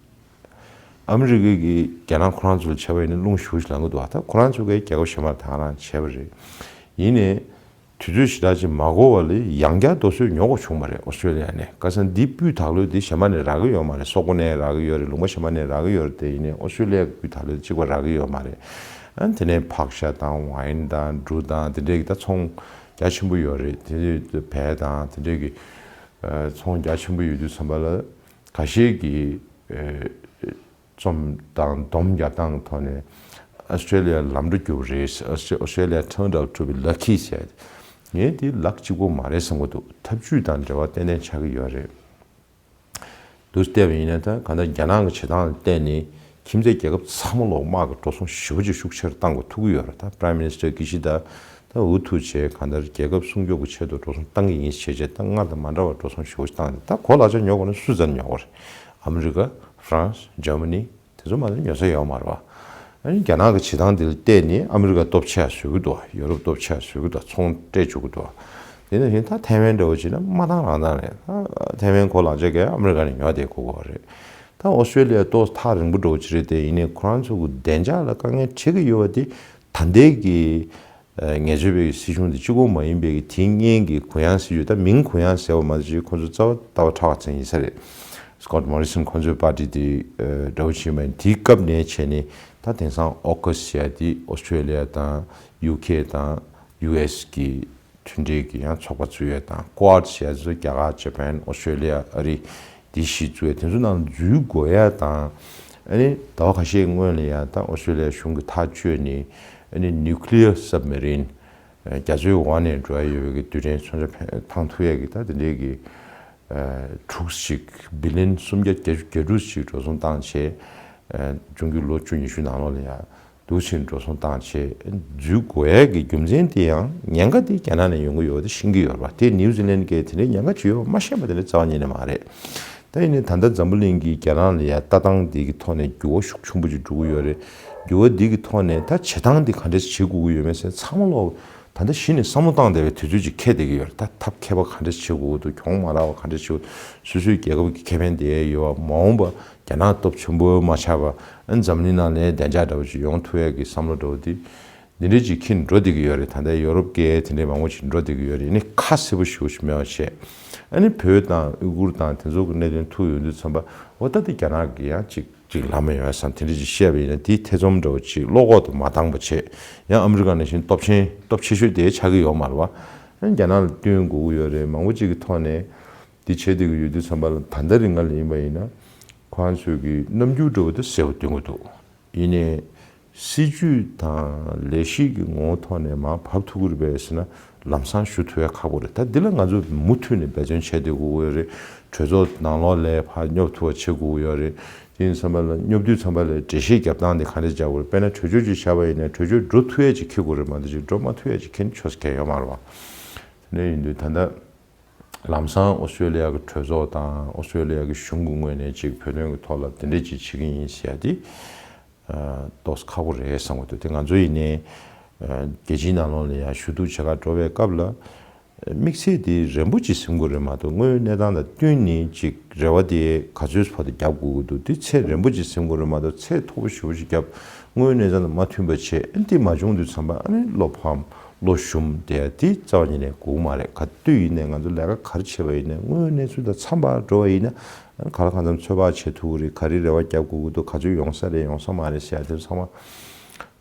ཨ་མི་རི་ཀའི་གི་རྒྱ་ནག་ཁོ་རང་ཚོ་ལ་བྱས་པ་ཡིན་ན་རླུང་ཞེ་པོ་ཅིག་ལངས་ཀྱི་འདུག་བ། ད་ཁོ་རང་ཚོ་གི་རྒྱལ་ཁབ་གཞན་པར་ད་ག་རང་བྱས་པ་རེད། ཡིན་ནའི། དུས་ཚོད་ཞེ་དྲག་ཅིག་མ་འགོར་བ་ལ་ཡང་བསྐྱར་རྡོ་སོལ་ཉོ་དགོས་བྱུང་བ་རེད། ཨོ་སི་ཀྲེ་ལི་ཡ་ནས། ཁ་སང་འདི་སྤུས་དག་ལོས་འདི་གཞན་པ་ནས་རག་གི་ཡོད་མ་རེད། སོག་པོ་ནས་རག་གི་ཡོད་རེད། ལུང་པ་གཞན་པ་ནས་རག་གི་ཡོད་རེད་དེ། ཡིན་ནའི་ཨོ་སི་ཀྲེ་ལི་ཡ་གི་སྤུས་དག་ལོས་གཅིག་པ་རག་གི་ཡོད་མ་རེད། ཨ་དེ་ནས་ཕག་ཤ་དང་ཝའིན་དང་འབྲུ་དང་དེ་འདྲས་ཀྱི་ད་ཚོང་རྒྱ་ཆེན་པོ་ཡོད་རེད། དེ་བལ་དང་དེ་འདྲས་ཀྱི་ཚོང་རྒྱ་ཆེན་པོ་ཡོད་དུས་ཙམ་པ་ལ་ཁ་ཤས་ཀྱིས་རྩོམ་དང་སྡོམ་རྒྱག་སྟངས་ཐོག་ནས་ཨོ་སི་ཀྲེ་ལི་ཡ་ལམ་འགྲོ་རྒྱུགས་རེད། Australia turned out to be lucky ཟེར། ངས་འདི་ལག་གཅིག་པོ་མ་རེད་བསམ་གྱི་འདུག་ཐབས་ཇུས་དང་འབྲེལ་བ་ཏན་ཏན་ཆགས་ཀྱི་ཡོད་རེད། འདུག་བལྟས་པ་ཡིན་ན་ད་གང་ལྟར་རྒྱ་ནག་གི་བྱེད་སྟངས་ལ་བལྟས་ནས་ཁྱིམ་མཚེས་རྒྱལ་ཁབ་ཚང་མ་ལོག་དམག་གི་འགྲོ་སོང་ཞེ་པོ་ཅིག་ཤུགས་ཆེར་བཏང་དགོས་ཐུག་གི་ཡོད་རེད། ད་Prime Minister Kishida ད་འུ་ཐུག་བྱས་གང་ལྟར་རྒྱལ་ཁབ་སྲུང་སྐྱོབ་ཀྱི་ཆེད་དུ་འགྲོ་སོང་བཏང་གི་ཡིན་བྱས་བྱས། ད་སྔར་དང་མ་འདྲ་བར་འགྲོ་སོང་ཞེ་པོ་ཅིག་བཏང་ནས། ད་གོ་ལག་ཆ་ཉོ་དགོས་ན་སུས་རྩ་ནས་ཉོ་དགོས་རེད། ཨ་མི་རི་ཀ། ཧྥ་རན་སི། འཇར་མ་ནི། དེ་ཚོ་མ་གཏོགས་ཉོ་ས་ཡོད་མ་རེད་བ། ཨ་ནི་རྒྱ་ནག་གི་བྱེད་སྟངས་དེ་ལ་བལྟས་ནས་ཨ་མི་རི་ཀ་སྟོབས་ཆེ་བཟོ་གི་འདུག་ཡོ་རོབ་སྟོབས་ཆེ་བཟོ་གི་འདུག་ཚོང་སྤྲད་བཅུག་གི་འདུག་དེ་ནང་བཞིན་ད་ཐའེ་ཝན་འདྲ་བོ་བྱས་ན་མ་བཏང་རང་བཏང་རེད། ད་ཐའེ་ཝན་གོ་ལག་ཆ་གས་ཨ་མི་རི་ཀ་ནས་ཉོ་བསྡད་དགོས་ཀྱི་རེད། ད་ཨོ་སི་ཀྲེ་ལི་ཡ་ཏོག་ཙམ་ཐག་རིང་པོ་འདྲ་བོ་ཅིག་རེད་དེ། ཡིན་ནའི་ཁོ་རང་ཚོ་གི་བདེ་འཇགས་ལ་དཀའ་ངལ་འཕྲད་ཀྱི་ཡོད་པ་དེ་ད་ལྟའི་གི་ངལ་རྩོལ་བའི་སྲིད་གཞུང་དེ་གཅིག་པོ་མ་ཡིན་པའི་གི་དེའི་སྔོན་གྱི་གུ་ཡངས་སྲིད་ཇུས། ད་མིང་གུ་ཡངས་ཟེར་བ་མ་གཏོགས་ཁོ་ཚོ་རྩ་བ་ལྟ་བ་ཁྲག་ཁ་ཚན་ཡིན་ས་རེད། Scott Morrison ཁོ་ཚོའི་པར་ཏི་དེ་འདྲ་བོ་བྱས་མ་ཡིན། དེའི་སྐབས་ནས་བྱས་ནས་ད་དེང་སང་ཨོ་ཀ་སི་ཟེར་ཡ་དེ་ཨོ་སི་ཀྲེ་ལི་ཡ་དང་ཡུ་ཁེ་དང་ཡུ་ཨེ་སི་གི་མཐུན་འབྲེལ་གྱི་ཡང་ཚོགས་པ་བཙུགས་ཡ་དང་། Quad ཟེར་ཡ་ཚོ་རྒྱ་གར། ཇ་པན། ཨོ་སི་ཀྲེ་ལི་ཡ། ཨ་རི། དེ་བཞི་བཙུགས་ཡ། དེ་ཚོ་ནང་འཛུལ་དགོས་ཡ་དང་། ཨ་ནི་ཟླ་བ་ཁ་ཤས་སྔོན་ལ་ཡ་ད་ཨོ་སི་ཀྲེ་ལི་ཡ་གཞུང་གིས་ཐག་གཅོད་ནས། ཨ་ནི་nuclear submarine རྒྱ་མཚོའི་འོག་ནས་འགྲོ་ཡ་ཡོད་པའི་གི་རྡུལ་ཕྲན་མཚོན་ཆ་འཕེན་འཕང་ཐུབ་ཡ་གི་ད་དེ་འདྲའི་གི་ཨ་དྲུག་ཅིག་billion སུམ་བརྒྱ་བརྒྱད་ཅུ་གྱ་དྲུག་ཅིག་འགྲོ་སོང་བཏང་བྱས། ཨ་འབྱུང་འགྱུར་ལོ་བཅུ་ཉི་ཤུ་ནང་ལོགས་ལ་ཡ་འདུག་ཕྱིན་འགྲོ་སོང་བཏང་བྱས་འཛུལ་དགོས་ཡ་གི་རྒྱུ་མཚན་དེ་ཡང་ཉེན་ཁ་དེ་རྒྱ་ནག་ནས་ཡོང་གི་ཡོད་པ་དེ་ཤེས་ཀྱི་ཡོད་རེད་པ། དེ་ནིའུ་ཛི་ལན་གས་དེ་འདྲའི་ཉེན་ཁ་ཅིག་ཡོད་པ་མ་ཤེས་པ་དེ་འདྲ་རྩ་བ་ཉིད་ནས་མ་རེད། ད་ཡིན་ནའི་ད་ལྟ་འཛམ་བུ་གླིང་གི་རྒྱ་ནག་ལ་ཡ་ལྟ་སྟངས་དེ་གི་ཐོག་ནས་འགྱུར་བ་ཤུགས་ཆེན་པོ་ཅིག་འགྲོ་གི་ཡོད་རེད། འགྱུར་བ་འདི་གི་ཐོག་ནས་ད་བྱེད་སྟངས་འདི་ག་འདྲས་བྱེད་དགོས་ཀྱི་ཡོད་མེད་ཟེར་ཚང་མ་ལོག་ད་ལྟ་གཞི་ནས་བསམ་བློ་བཏང་བསྡད་པའི་དུས་ཚོད་ཅིག་འཁེལ་བསྡད་ཀྱི་ཡོད་རེད། ད་ཐབས་མཁས་པ་ག་འདྲས་བྱེད་དགོས་འདུག་གྱོང་མ་རག་པ་ག་འདྲས་བྱེད་དགོས། སོ་སོའི་རྒྱལ་ཁབ་ཀྱི་ཁེ་ཕན་དེ་ཡོད་པ། མ་འོངས་པ་རྒྱ་ནག་སྟོབས་ཆེན་པོ་མ་ཆགས་པ། ཨ་འཛམ་གླིང་ནང་ལའི་བདེ་འཇགས་འདྲ་བོ་ཅིག་ཡོང་ཐུབ་ཡ་གི་བསམ་བློ་འདྲ་བོ་དེ་འདི་འདྲས་ཅིག་འཁྱེར་འགྲོ་བསྡད་ཀྱི་ཡོད་རེད། ད་ལྟ་ཡོ་རོབ་ཀྱིས་དེ་འདྲས་མང་པོ་ཅིག་འགྲོ་བསྡད་ཀྱི་ཡོད་རེད། ཨ་ནི་ཁ་གསལ་པོ་ཞེ་པོ་ཅིག་མེད་པ་བྱས། ཨ་ནི་བོད་དང་ཨུ་གུར་དང་དེ་ཚོ་གི་གནད་དོན་ཐུག་ཡོང་དུས་ཙམ་པ། འོ་ད་དེ་རྒྱ་ནག་གིས་ཡང་ཅིག་ཅིག་ལབ་མ་ཡོང་བསམ། དེ་འདྲ་ཅིག་བཤད་པ་ཡིན་ན་དེའི་ཐེ་ཚོམ་འདྲ་བོ་ཅིག་བློ་ཁོག་ཏུ་མ་བཏང་པ་བྱས། ཡང་ཨ་མི་རི་ཀ་ནང་བཞིན་སྟོབས་ཆེན་སྟོབས་ཆེ་ཤོས་དེ་ཆགས་ཀྱི་ཡོད་མ་རེད་བ། ཡང་རྒྱ་ནག་ལ་བསྟུན་དགོས་ཀྱི་ཡོད་རེད། མང་པོ་ཅིག་གི་ཐོག་ནས་དེ་བྱེད་བསྡད་ཀྱི་ཡོད་དུས་ཙམ་པ་ལ། ད་ལྟ་རིང་ང་ལ་ཡིན་པ་ཡིན་ན་ཁོང་ཚོས་ཀྱི་རྣམ་འགྱུར་འདྲ་བོ་དེ་གསལ་པོ་སྟོན་གྱི་འདུག་ཡིན་ནའི་སྲིད་ཇུས་དང་ལས་གཞི་གི་ངོ་བོ་ཐོག་ནས་མར་བབས་ཐུབ་ཀྱི་རེད་པས་ཟེར་ན། ལམ་སང་ཞུ་ཐུབ་ཡ་ཁག་པོ་རེད། ད་འདི་ལ་ང་ཚོ་མུ་མཐུད་ནས་འབད་བརྩོན་བྱས་བསྡད་དགོས་ཀྱི་ཡོད་རེད། གྲོས་ཚོགས་ནང་ལོགས་ལ་ཕར་སྙོབ་ཐུབ་པ་བྱེད་དགོས་ཀྱི་ཡོད་རེད། དེ་ཡིན་ཙམ་པ་ལ་སྙོབ་དུས་ཙམ་པ་ལ་འགྲེལ་བཤད་རྒྱབ་སྟངས་དེ་ག་འདྲ་རྒྱག་དགོས་རེད། དཔེར་ན་གྲོས་ཆོད་ཅིག་བཞག་པ་ཡིན་ན་གྲོས་ཆོད་འགྲོ་ཐུབ་ཡ་ཅིག་འཁྱེར་དགོས་རེད་མ་གཏོགས་ཅིག་འགྲོ་མ་ཐུབ་ཡ་ཅིག་འཁྱེར་ནས་ཆོག་ས་གང་ཡང་ཡོད་མ་རེད་བ། དེ་འདྲ་ཡིན་དུས་ད་ལྟ་ལམ་སང་ཨོ་སི་ཀྲེ་ལི་ཡ་གི་གྲོས་ཚོགས་དང་ཨོ་སི་ཀྲེ་ལི་ཡ་གི་གཞུང་གི་ངོས་ནས་ཅིག་བོད་དོན་གྱི་ཐོག་ལ་དེ་འདྲ་ཅིག་བྱེད་ཀྱི་ཡིན་ཟེར་ཡ་དེ། ཨ་ཏོག་ཙམ་ཁག་པོ་རེད་བསམ་གྱི་འདུག་དེ་ང་ཚོ་ཡིན་ནའི་ཨ་རྒྱལ་སྤྱིའི་ནང་ལོགས་ལ་ཡང་ཞུ་གཏུག་བྱེད་གར་འགྲོ་བའི་སྐབས་ལ། དམིགས་ཚད་དེ་རན་པོ་ཅིག་ཟིན་དགོས་རེད་མ་གཏོགས། དངོས་ཡོད་གནས་སྟངས་དང་བསྟུན་ནས་ཅིག་རེ་བ་དེ་ག་ཚོད་བར་དུ་རྒྱབ་དགོས་ཀྱི་འདུག་དེ་ཚད་རན་པོ་ཅིག་ཟིན་དགོས་རེད་མ་གཏོགས། ཚད་མཐོ་པོ་ཞེ་པོ་ཅིག་བརྒྱབ། དངོས་ཡོད་གནས་སྟངས་དང་མ་མཐུན་པ་བྱས། ཨ་ནི་དེ་མ་བྱུང་དུས་ཙམ་པ་ཨ་ནི་བློ་ཕམ་བློ་ཞུམ་བསྡད་ཡ་དེ་རྩ་བ་ཉིད་ནས་དགོས་མ་རེད། ག་དུས་ཡིན་ནའི་ང་ཚོ་ལས་ཀ་ག་རེ་བྱས་པ་ཡིན་ནའི་དངོས་ཡོད་གནས་ཚུལ་དང་འཚམ་པར་འགྲོ་བ་ཡིན་ན། ཨ་ནི་ག་ལ་གང་འཚམ་ཚོད་དཔག་བྱེད་ཐུབ་ཀྱི་རེད། ག་རེ་རེ་བ་རྒྱབ་དགོས་ཀྱི་འདུག་ག་ཚོད་ཡོང་ས་རེད་ཡོང་ས་མ་རེད་ཟེར་ཡ་དེ་ཚང་མ་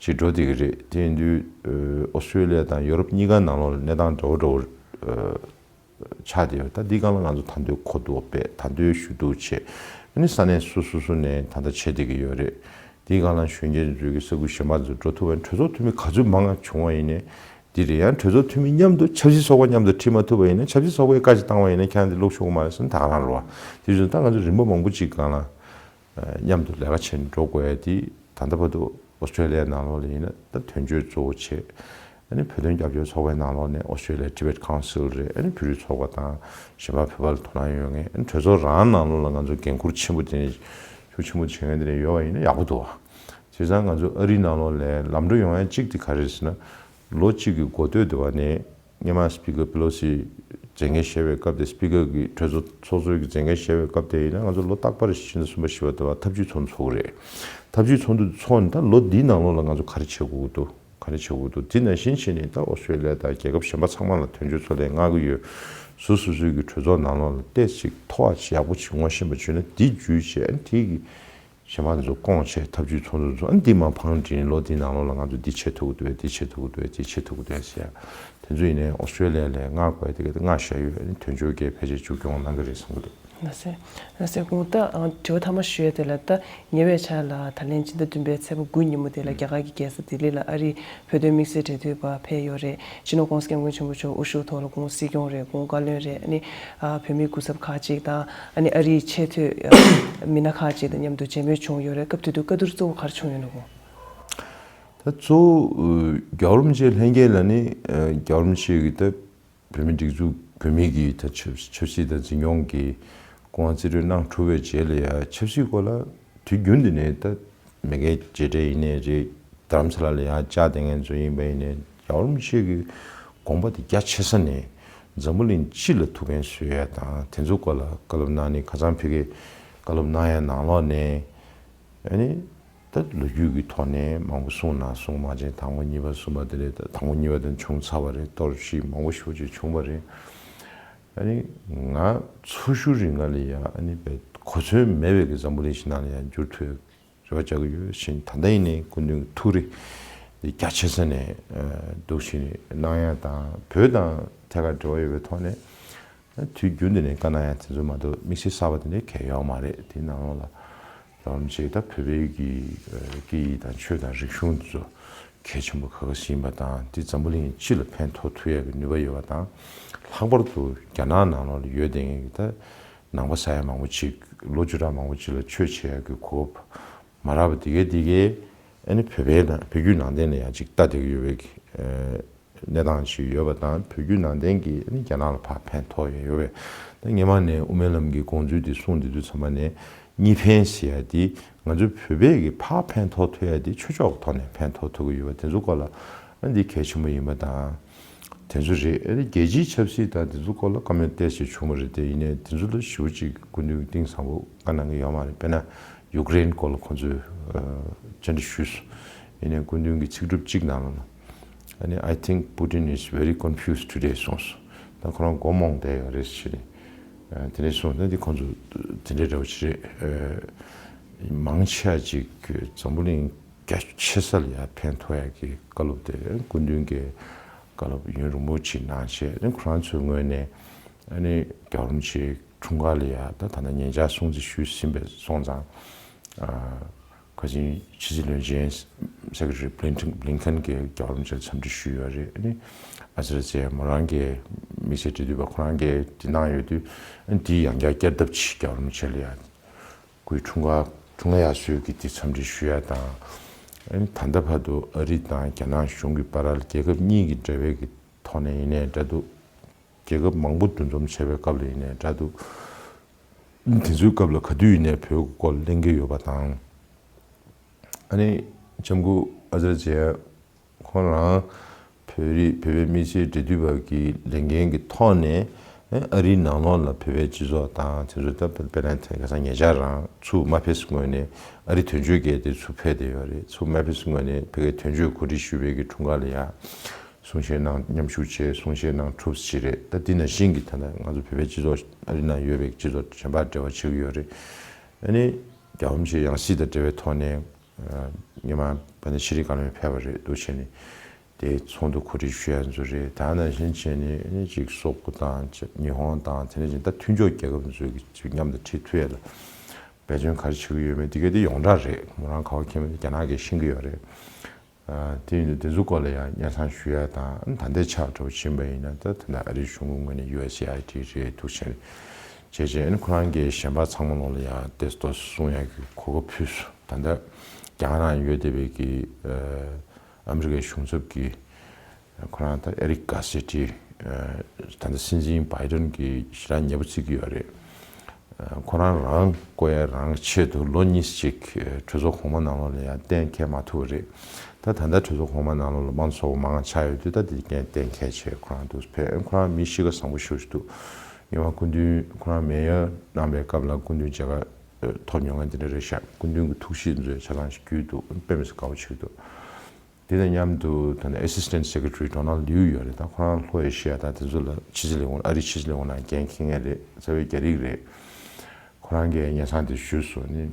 ཅིག་འགྲོ་བསྡད་ཀྱི་རེད། དེ་ཡིན་དུས་ཨོ་སི་ཀྲེ་ལི་ཡ་དང་ཡོ་རོབ་གཉིས་ཀ་ནང་ལོགས་ལ་གནས་སྟངས་འདྲ་བོ་འདྲ་བོ་ཆགས་བསྡད་ཡོད། ད་འདིའི་སྒང་ལ་ང་ཚོ་ད་དུང་གོ་བསྡུར་སྤེལ། ད་དུང་ཞུ་གཏུག་བྱས། ཨ་ནི་ས་གནས་སོ་སོ་སོ་ནས་ད་ལྟ་བྱེད་བསྡད་ཀྱི་ཡོད་རེད། འདིའི་སྒང་ལ་གཞོན་སྐྱེས་ཚོས་ཀྱི་ས་ཁུལ་གཞན་པ་ཚོ་འགྲོ་ཐུབ་པ་ཡིན། གྲོས་ཚོགས་འཐུས་མི་ག་ཚོད་མང་བ་བྱུང་བ་ཡིན་ནའི་འདི་རེད། ཡང་གྲོས་ཚོགས་འཐུས་མི་མཉམ་དུ་ཆབ་སྲིད་ཚོགས་པ་མཉམ་དུ་ཁྲིད་མ་ཐུབ་པ་ཡིན་ན། ཆབ་སྲིད་ཚོགས་པས་བཀའ་ཅིག་བཏང་བ་ཡིན་ན་ཁྱེད་རང་འདི་བླུག་ཆོག་གི་མ་རེད་ཟེར་ན་ད་ག་རང་རེད་བ། དེ་བཞིན་ད་ང་ཚོ་རིམ་པ་མང་པོ་ཅིག་སྒང་ལ་མཉམ་དུ་ལས་ཀ་བྱེད་འགྲོ་དགོས་ཡ་དེ། ད་ལྟ་བར་དུ་ཨོ་སི་ཀྲེ་ལི་ཡའི་ནང་ལོགས་ལ་ཡིན་ན་ད་དོན་གཅོད་གཙོ་བོ་བྱས། ཨ་ནི་བོད་དོན་རྒྱབ་སྐྱོར་ཚོགས་པའི་ནང་ལོགས་ནས་ཨོ་སི་ཀྲེ་ལི་ཡ་ཊི་བེཊ་ཀའུན་སིལ་རེད། ཨ་ནི་བོད་རིགས་ཚོགས་པ་དང་གཞན་པ་བོད་པ་ལ་དོ་སྣང་ཡོད་མཁན། ཨ་ནི་གྲོས་ཚོགས་རང་ནང་ལོགས་ལ་ང་ཚོ་འགན་འཁུར་ཆེན་པོ་དེ་ནས་ཤུགས་ཆེན་པོ་བྱེད་མཁན་དེ་འདྲ་ཡོད་པ་ཡིན་ན་ཡག་པོ་འདུག་བ། བྱས་ཙང་ང་ཚོ་ཨ་རིའི་ནང་ལོགས་ལ་ལམ་འགྲོ་ཡོང་ཡ་གཅིག་དེ་ག་རེ་རེད་ཟེར་ན། ལོ་གཅིག་གི་འགོ་སྟོད་དེ་བ་ནས་སྔོན་མ་སི་པི་ཀར་པེ་ལོ་སི་མཛད་འགན་བཞེས་པའི་སྐབས་དེ། སི་པི་ཀར་གྱི་གྲོས་ཚོགས་ཚོགས་གཙོའི་གི་མཛད་འགན་བཞེས་པའི་སྐབས་དེ་ཡིན་ན་ང་ཚོ་ལོ་རྟག་པར་ཕྱི་ཟླ་གསུམ་པ་བཞི་པ་དེ་བ་ཐབས་ཇུས་ཚོགས་འདུ་ཚོགས་ཀྱི་རེད། ཐབས་ཇུས་ཚོགས་འདུ་ཚོགས་ནས་ད་ལོ་འདིའི་ནང་ལོགས་ལ་ང་ཚོ་ག་རེ་བྱེད་དགོས་ཀྱི་འདུག་ག་རེ་བྱེད་དགོས་འདུག་དེ་ནང་བཞིན་བྱས་ནས་ད་ཨོ་སི་ཀྲི་ལི་ཡ་དང་རྒྱལ་ཁབ་གཞན་པ་ཚང་མ་ལ་དོན་གཅོད་ཚོགས་ལས་མངགས་ཀྱི་ཡོད། སོ་སོ་སོའི་གི་གྲོས་ཚོགས་ནང་ལོགས་ལ་ཏོག་ཙམ་ཅིག་ཐོ་བ་ཅིག་ཡག་པོ་ཅིག་ངོ་ཤེས་པ་བྱུང་ན་དེ་བརྒྱུད་བྱས་ཨ་ནི་དེ་གི་གཞན་པ་ཚོ་སྐོང་བྱས་ཐབས་ཇུས་ཚོགས་འདུ་ཚོགས་ཨ་ནི་དེ་མར་བང་སྒྲིག་ལོ་དེའི་ནང་ལོགས་ལ་ང་ཚོ་འདི་བྱེད་ཐུབ་ཀྱི་འདུག་བས་འདི་བྱེད་ཐུབ་ཀྱི་འདུག་བས་འདི་བྱེད་ཐུབ་ཀྱི་འདུག་བས་ཟེར་ཡ། དེ་ཚོ་ཡིན་ནའི་ཨོ་སི་ཀྲི་ལི་ཡ་ལ་མངགས་དགོས་དེ་ག་དེ་མངགས་བཞག་ཡོད། ཨ་ནི་དོན་གཅོད་ཀྱིས་ཕལ་ཆེར་མཇུག་སྐྱོང་གནང་གི་རེད་བསམ་གྱི་འདུག་ལགས་སེ། ལགས་སེ། ཁོང་ད་ཨ་དྲི་བ་ཐ་མ་ཞུ་ཡ་དེ་ལ་ད་ཉེ་བའི་ཆར་ལ་ད་ལན་ཕྱི་ཟླ་བདུན་པའི་ཚེས་པ་དགུ་ཉིན་མོ་དེ་ལ་རྒྱ་གར་གྱི་རྒྱལ་ས་ལྡི་ལི་ལ་ཨ་རིའི་བོད་དོན་དམིགས་བསལ་འབྲེལ་མཐུད་པ་ཕེབས་ཡོད་རེད། སྤྱི་ནོར་༸གོང་ས་༸སྐྱབས་མགོན་ཆེན་པོ་མཆོག་དབུ་བཞུགས་ཐོག་ལ་ཁོང་སྲིད་སྐྱོང་རེད། ཁོང་བཀའ་བློན་རེད། ཨ་ནི་ཨ་བོད་མི་སྐུ་ཚབ་ཁག་ཅིག་དང་ཨ་ནི་ཨ་རིའི་ཆེས་མཐོའི་ཨ་མི་སྣ་ཁག་ཅིག་དང་མཉམ་དུ་མཇལ་མོལ་བྱུང་ཡོད་རེད། སྐབས་དེ་དུས་བཀའ་བསྡུར་གཙོ་བོ་ག་རེ་བྱུང་ཡོད་ན་ཁོང་། ད་གཙོ་བོ་རྒྱལ་བ་རིན་པོ་ཆེ་ལྷན་རྒྱས་ལ་ནི་རྒྱལ་བ་རིན་པོ་ཆེ་གི་ད་བོད་མི་སྒྲིག་འཛུགས་བོད་མི་གི་ད་ཆབ་ཆབ་སྲིད་དང་འཛིན་སྐྱོང་གི་སྐུ་དབང་རྩིས་སྤྲོད་གནང་གྲུབ་པའི་རྗེས་ལ་ཡ་ཆབ་སྲིད་སྐོར་ལ་དུས་རྒྱུན་དུ་ནས་ད་མི་སྒེར་མཇལ་འཕྲད་ཡིན་ནའི་རེད། རྡ་རམ་ས་ལ་ལ་ཡ་བཅར་བསྡད་མཁན་ཚོ་ཡིན་པ་ཡིན་ནའི་རྒྱལ་བ་རིན་པོ་ཆེ་གི་དགོངས་པ་དེ་རྒྱ་ཆེ་ས་ནས་འཛམ་བུ་གླིང་སྤྱི་ལ་ཐུགས་ཕན་གསོས་ཡ་དང་དེ་ཚོ་སྐོར་ལ་བཀའ་སློབ་གནང་ནི་ཁ་སང་ཕ་གིར་བཀའ་སློབ་གནང་ཡ་ནང་ལོགས་ནས། ཨ་ནི་ད་ལོ་རྒྱུས་ཀྱི་ཐོག་ནས་མང་པོ་གསུངས་ན་གསུངས་མ་བྱན་དང་པོ་གཉིས་པ་གསུམ་པ་དེ་རེད། ད་དང་པོ་གཉིས་པ་དེ་བྱུང་ཚར་བ་རེད། གཏོར་བཤིག་མང་པོ་ཞེ་པོ་ཅིག་བྱུང་བ་རེད། ཨ་ནི་ང་ཚོ་ཤུགས་རིང་ང་ལ་ཡ་ཨ་ནི་བས་གོ་མཚོན་མེད་པའི་གི་འཛམ་བུ་གླིང་ཞིག་ནང་ལ་ཡ་འགྱུར་ཐུབ་རེ་བ་བཅའ་གི་ཡོད་བཞིན་ད་ལྟ་ཡིན་ནའི་སྐུ་མདུན་གྱི་ཐུགས་རེ་འདི་རྒྱ་ཆེ་ས་ནས་འདུག་བཞིན་གནང་ཡ་དང་བོད་དང་ཐད་ཀར་འབྲེལ་བ་ཡོད་པའི་ཐོག་ནས། དུས་རྒྱུན་དུ་ནས་བཀའ་གནང་ཡ་དེ་ཚོ་མ་གཏོགས་དམིགས་བསལ་གསར་པ་དེ་འདྲའི་གང་ཡང་ཡོད་མ་རེད། དེའི་ནང་ལོགས་ལ་རྒྱལ་བ་རིན་པོ་ཆེ་ད་བོད་པའི་གི་སྐད་ཡིག་དང་ཆོས་དང་རིག་གཞུང་དེ་ཚོ་གལ་ཆེན་པོ་ག་ག་ཞིག་ཡིན་པ་དང་དེ་འཛམ་བུ་གླིང་སྤྱི་ལ་ཕན་ཐོགས་ཐུབ་ཡ་གི་ནུས་པ་ཡོད་པ་དང་། ལྷག་པར་དུ་རྒྱ་ནག་ནང་ལོགས་ལ་ཡོད་བསྡད་མཁན་གི་ད་ནང་པ་ས་ཡ་མང་པོ་ཅིག་ལོ་བཅུ་ཕྲག་མང་པོ་ཅིག་ལ་ཆོས་བྱེད་ཡ་གི་གོ་སྐབས་མ་རག་པ་དེ་གའི་དེ་གའི་ཨ་ནི་བོད་པའི་ནང་བོད་བརྒྱུད་ནང་བསྟན་ལ་ཡང་ཅིག་ལྟ་བསྡད་ཀྱི་ཡོད་པའི་གི་གནས་སྟངས་ཤིག་ཡོད་པ་དང་བོད་བརྒྱུད་ནང་བསྟན་གྱིས་ཨ་ནི་རྒྱ་ནག་ལ་ཕར་ཕན་ཐོགས་ཡོད་ཡོད་པས། ད་སྔོན་མ་ནས་དབུ་མའི་ལམ་གྱི་དགོངས་ཚུལ་འདི་གསུངས་བསྡད་དུས་ཙམ་པ་ནས་གཉིས་ཕན་ཟེར་ཡ་འདི་ང་ཚོའི་བོད་པས་ཀྱི་ཕར་ཕན་ཐོགས་ཐུབ་ཡ་འདི་ཆོས་ཕྱོགས་ཀྱི་ཐོག་ནས་ཕན་ཐོགས་ཐུབ་ཀྱི་ཡོད་པ་དེ་ཚོ་སྐོར་ལ་ཨ་འདི་གལ་ཆེན་པོ་ཡིན་པ་དང་། དེ་ཚོ་རེད། ཨ་ནི་རྒྱལ་སྤྱིའི་ཆབ་སྲིད་དང་དེ་ཚོ་སྐོར་ལ་བཀའ་མོལ་ཏོག་ཙམ་བྱུང་བ་རེད་དེ་ཡིན་ནའི་དེ་ཚོ་ལ་ཞེ་པོ་ཅིག་སྐུ་མདུན་གཏིང་ཟབ་པོ་བཀའ་གནང་གི་ཡོད་མ་རེད། དཔེར་ན་ཡུཀ་རེན་སྐོར་ལ་ཁོང་ཚོས་བཅར་འདྲི་ཞུས་སོང་། ཡིན་ནའི་སྐུ་མདུན་གྱི་ཚིག་གྲུབ་གཅིག་ནང་ལ། ཨ་ནི་I think Putin is very confused today གསུངས་སོང་། ད་ཁོ་རང་མགོ་རྨོངས་བསྡད་ཡོད་རེད་ཟེར་ནས། དེ་ནས་གསུངས་ད་འདི་ཁོང་ཚོ་དེ་འདྲའི་འདྲ་བོ་ཞིག་རེད། མང་ཆེ་བ་ཅིག་འཛམ་བུ་གླིང་རྒྱ་ཆེ་ས་ལ་ཡང་ཕན་ཐོགས་ཡག་གི་བཀའ་སློབ་དེ་སྐུ་མདུན་གྱིས་བཀའ་སློབ་ཡུན་རིང་པོ་ཅིག་གནང་བྱས་ཁོ་རང་ཚོའི་ངོས་ནས་ཨ་ནི་རྒྱལ་བ་རིན་པོ་ཆེའི་འཁྲུངས་སྐར་ལ་ཡང་ད་ད་ལྟ་ཉེ་ཆར་སྲུང་བརྩི་ཞུས་ཟིན་པས་སོང་ཙང་། ཁ་སང་ཕྱི་སྲིད་བློན་ཆེན་Secretary Blinken Blinken་གྱིས་རྒྱལ་བ་རིན་པོ་ཆེར་འཚམས་འདྲི་ཞུས་ཡོད་རེད། ཨ་ནི་ཨ་ཟེར་ཟེར་མོ་རང་གི་དམིགས་བསལ་འབྲེལ་མཐུད་པ་ཁོ་རང་གིས་འདི་གནང་ཡོད་དུས་ཨ་ནི་འདི་ཡང་བསྐྱར་བསྐྱར་ལྡབ་ཅིག་རྒྱལ་བ་རིན་པོ་ཆེ་ལ་ཡང་སྐུའི་འཁྲུངས་སྐར་འཁྲུངས་སྐར་ཡག་བཟོས་ཀྱི་འདི་འཚམས་འདྲི་ཞུ་ཡ་དང་། ཨ་ནི་ད་ལྟ་བར་དུ་ཨ་རི་དང་རྒྱ་ནག་གཞུང་གི་བར་ལ་རྒྱལ་ཁབ་གཉིས་ཀྱི་འབྲེལ་བའི་གི་ཐོག་ནས་ཡིན་ནའི་འདྲ་འདུག་རྒྱལ་ཁབ་མང་པོ་འདུ་འཛོམས་བྱས་པའི་སྐབས་ལ་ཡིན་ནའི་འདྲ་འདུག་དེ་ཚོའི་སྐབས་ལ་ག་དུས་ཡིན་ནའི་བོད་ཀྱི་སྐོར་གླེང་གི་ཡོད་པ་དང་། ཨ་ནི་ལྕམ་སྐུ་ཨ་ཛར་ཇེ་ཁོང་རང་བོད་རིགས་བོད་པའི་མི་སེར་འབྲེལ་མཐུད་པ་གི་ལས་འགན་གྱི་ཐོག་ནས་ཨ་རིའི་ནང་ལོགས་ལ་བོད་པའི་སྤྱི་ཚོགས་དང་དེ་ཚོ་ད་དཔེར་ན་དེ་ག་ས་ཉེ་ཆར་རང་ཚུར་མ་ཕེབས་སྔོན་ནས་ཨ་རི་དོན་གཅོད་བརྒྱུད་དེ་ཚུར་ཕེབས་བསྡད་ཡོད་རེད། ཚུར་མ་ཕེབས་སྔོན་ནས་ཕ་གིའི་དོན་གཅོད་གོ་སྒྲིག་ཞུས་པའི་གི་འཁྲུངས་སྐར་ལ་ཡ། གསུང་བཤད་གནང་མཉམ་ཞུགས་བྱས་གསུང་བཤད་གནང་གྲུབ་ཅིག་རེད། ད་འདི་ནང་བཞིན་གྱི་ད་ལྟ་ང་ཚོ་བོད་པའི་སྤྱི་ཚོགས་ཨ་རི་ནང་ཡོད་པའི་སྤྱི་ཚོགས་གཞན་པར་འབྲེལ་བ་བྱེད་ཀྱི་ཡོད་རེད། ཨ་ནི་རྒྱལ་བ་རིན་པོ་ཆེ་ཡང་སྲིད་དང་འབྲེལ་བའི་ཐོག་ནས་ཉི་མ་ཕ་ནས་ཤེས་རིག་བཀའ་བློན་ཕེབས་པ་རེད་འདུག་བྱས་ནས་དེ་ཚོགས་འདུ་གོ་སྒྲིག་ཞུ་ཡ་ཚོ་རེད། ད་ནང་བཞིན་བྱས་ནས་ཨ་ནི་ཅིག་སོག་པོ་དང་ཉི་ཧོང་དང་དེ་ནས་ཅིག་ད་མཐུན་ཕྱོགས་རྒྱལ་ཁབ་ཚོ་གི་ཅིག་མཉམ་དུ་ཁྲིད་ཐུབ་ཡ་ལ་འབད་བརྩོན་ག་རེ་བྱེད་ཀྱི་ཡོད་མེད་དེ་ག་དེ་ཡོངས་གྲགས་རེད། མོ་རང་ག་པར་འཁྱམ་མེད་རྒྱ་ནག་གིས་ཤེས་ཀྱི་ཡོད་རེད། དེ་ཡིན་དུས་དེ་ཚོ་སྐོར་ལ་ཡང་སྙན་སེང་ཞུ་ཡ་དང་ད་ལྟའི་ཆ་འདྲ་བོ་ཕྱིན་པ་ཡིན་ན་ད་ད་ལྟ་ཨ་རིའི་གཞུང་གི་ངོས་ནས་ཡུ་ཨེས་ཨེ་ཨའི་ཌི་རེད་འདུག་བྱས་བྱས་བྱས་ཨ་ནི་ཁོ་རང་གིས་གཞན་པ་ཚང་མ་ལོག་ལ་ཡང་ཏོག་ཙམ་གསུང་ཡ་གི་གོ་སྐབས་ཕུལ་སོང་། ད་ལྟ་རྒྱ་གར་ནང་ཡོད་བསྡད་པའི་གི་ཨ་མི་རི་ཀའི་གཞུང་ཚབ་ཀྱི་ཁོ་རང་ད་ཨེ་རིག་གྷ་སེ་ཊི་ད་ལྟ་སྲིད་འཛིན་བྷའི་ཌེན་གྱི་ཞེ་དྲག་ཉེ་པོ་བརྩི་གི་ཡོད་རེད། ཁོ་རང་རང་བསྐོ་ཡ་རང་ཆེད་དུ་ལོ་གཉིས་ཅིག་གྲོས་ཚོགས་གོང་མ་ནང་ལོགས་ལ་ཡང་གཏན་འཁེལ་མ་ཐུབ་པ་རེད། ད་ད་ལྟ་གྲོས་ཚོགས་གོང་མ་ནང་ལོགས་ལ་དམངས་གཙོ་མང་ཆགས་ཡོད་དུས་ད་དེ་གན་གཏན་འཁེལ་བྱས་ཁོ་རང་འདུག་ཕེབས། ཁོ་རང་མི་གཤིས་ཀ་བཟང་པོ་ཞེ་པོ་ཞིག་འདུག་ཉི་མ་སྐུ་མདུན་ཁོ་རང་མེ་ཡོར་གནང་པའི་སྐབས་ལ་སྐུ་མདུན་མཇལ་ཁ་ཐོབ་མྱོང་མཁན་དེ་འདྲ་རེད་ཤག་སྐུ་མདུན་གྱི་ཐུགས་གཤིས་མཛོད་ཆ་ཚང་ཞིག་རྒྱུས་འདུག་དཔེ་མི་སྲིད་དགའ་པོ་ཞིག་འདུག་དེ་དང་མཉམ་དུ་ད་ནི་Assistant Secretary Donald Liu ཡོད་རེད། ད་ཁོ་རང་ལྷོ་ཨེ་ཤི་ཡ་དང་དེ་ཚོ་ལ་ཕྱི་སྲིད་ལས་ཁུངས། ཨ་རིའི་ཕྱི་སྲིད་ལས་ཁུངས་ནང་འགན་འཁྱེར་མཁན་རེད། རྩ་བའི་རྒྱ་རིགས་རེད། ཁོ་རང་གིས་སྙན་སེང་དེ་ཞུས་སོང་ནི།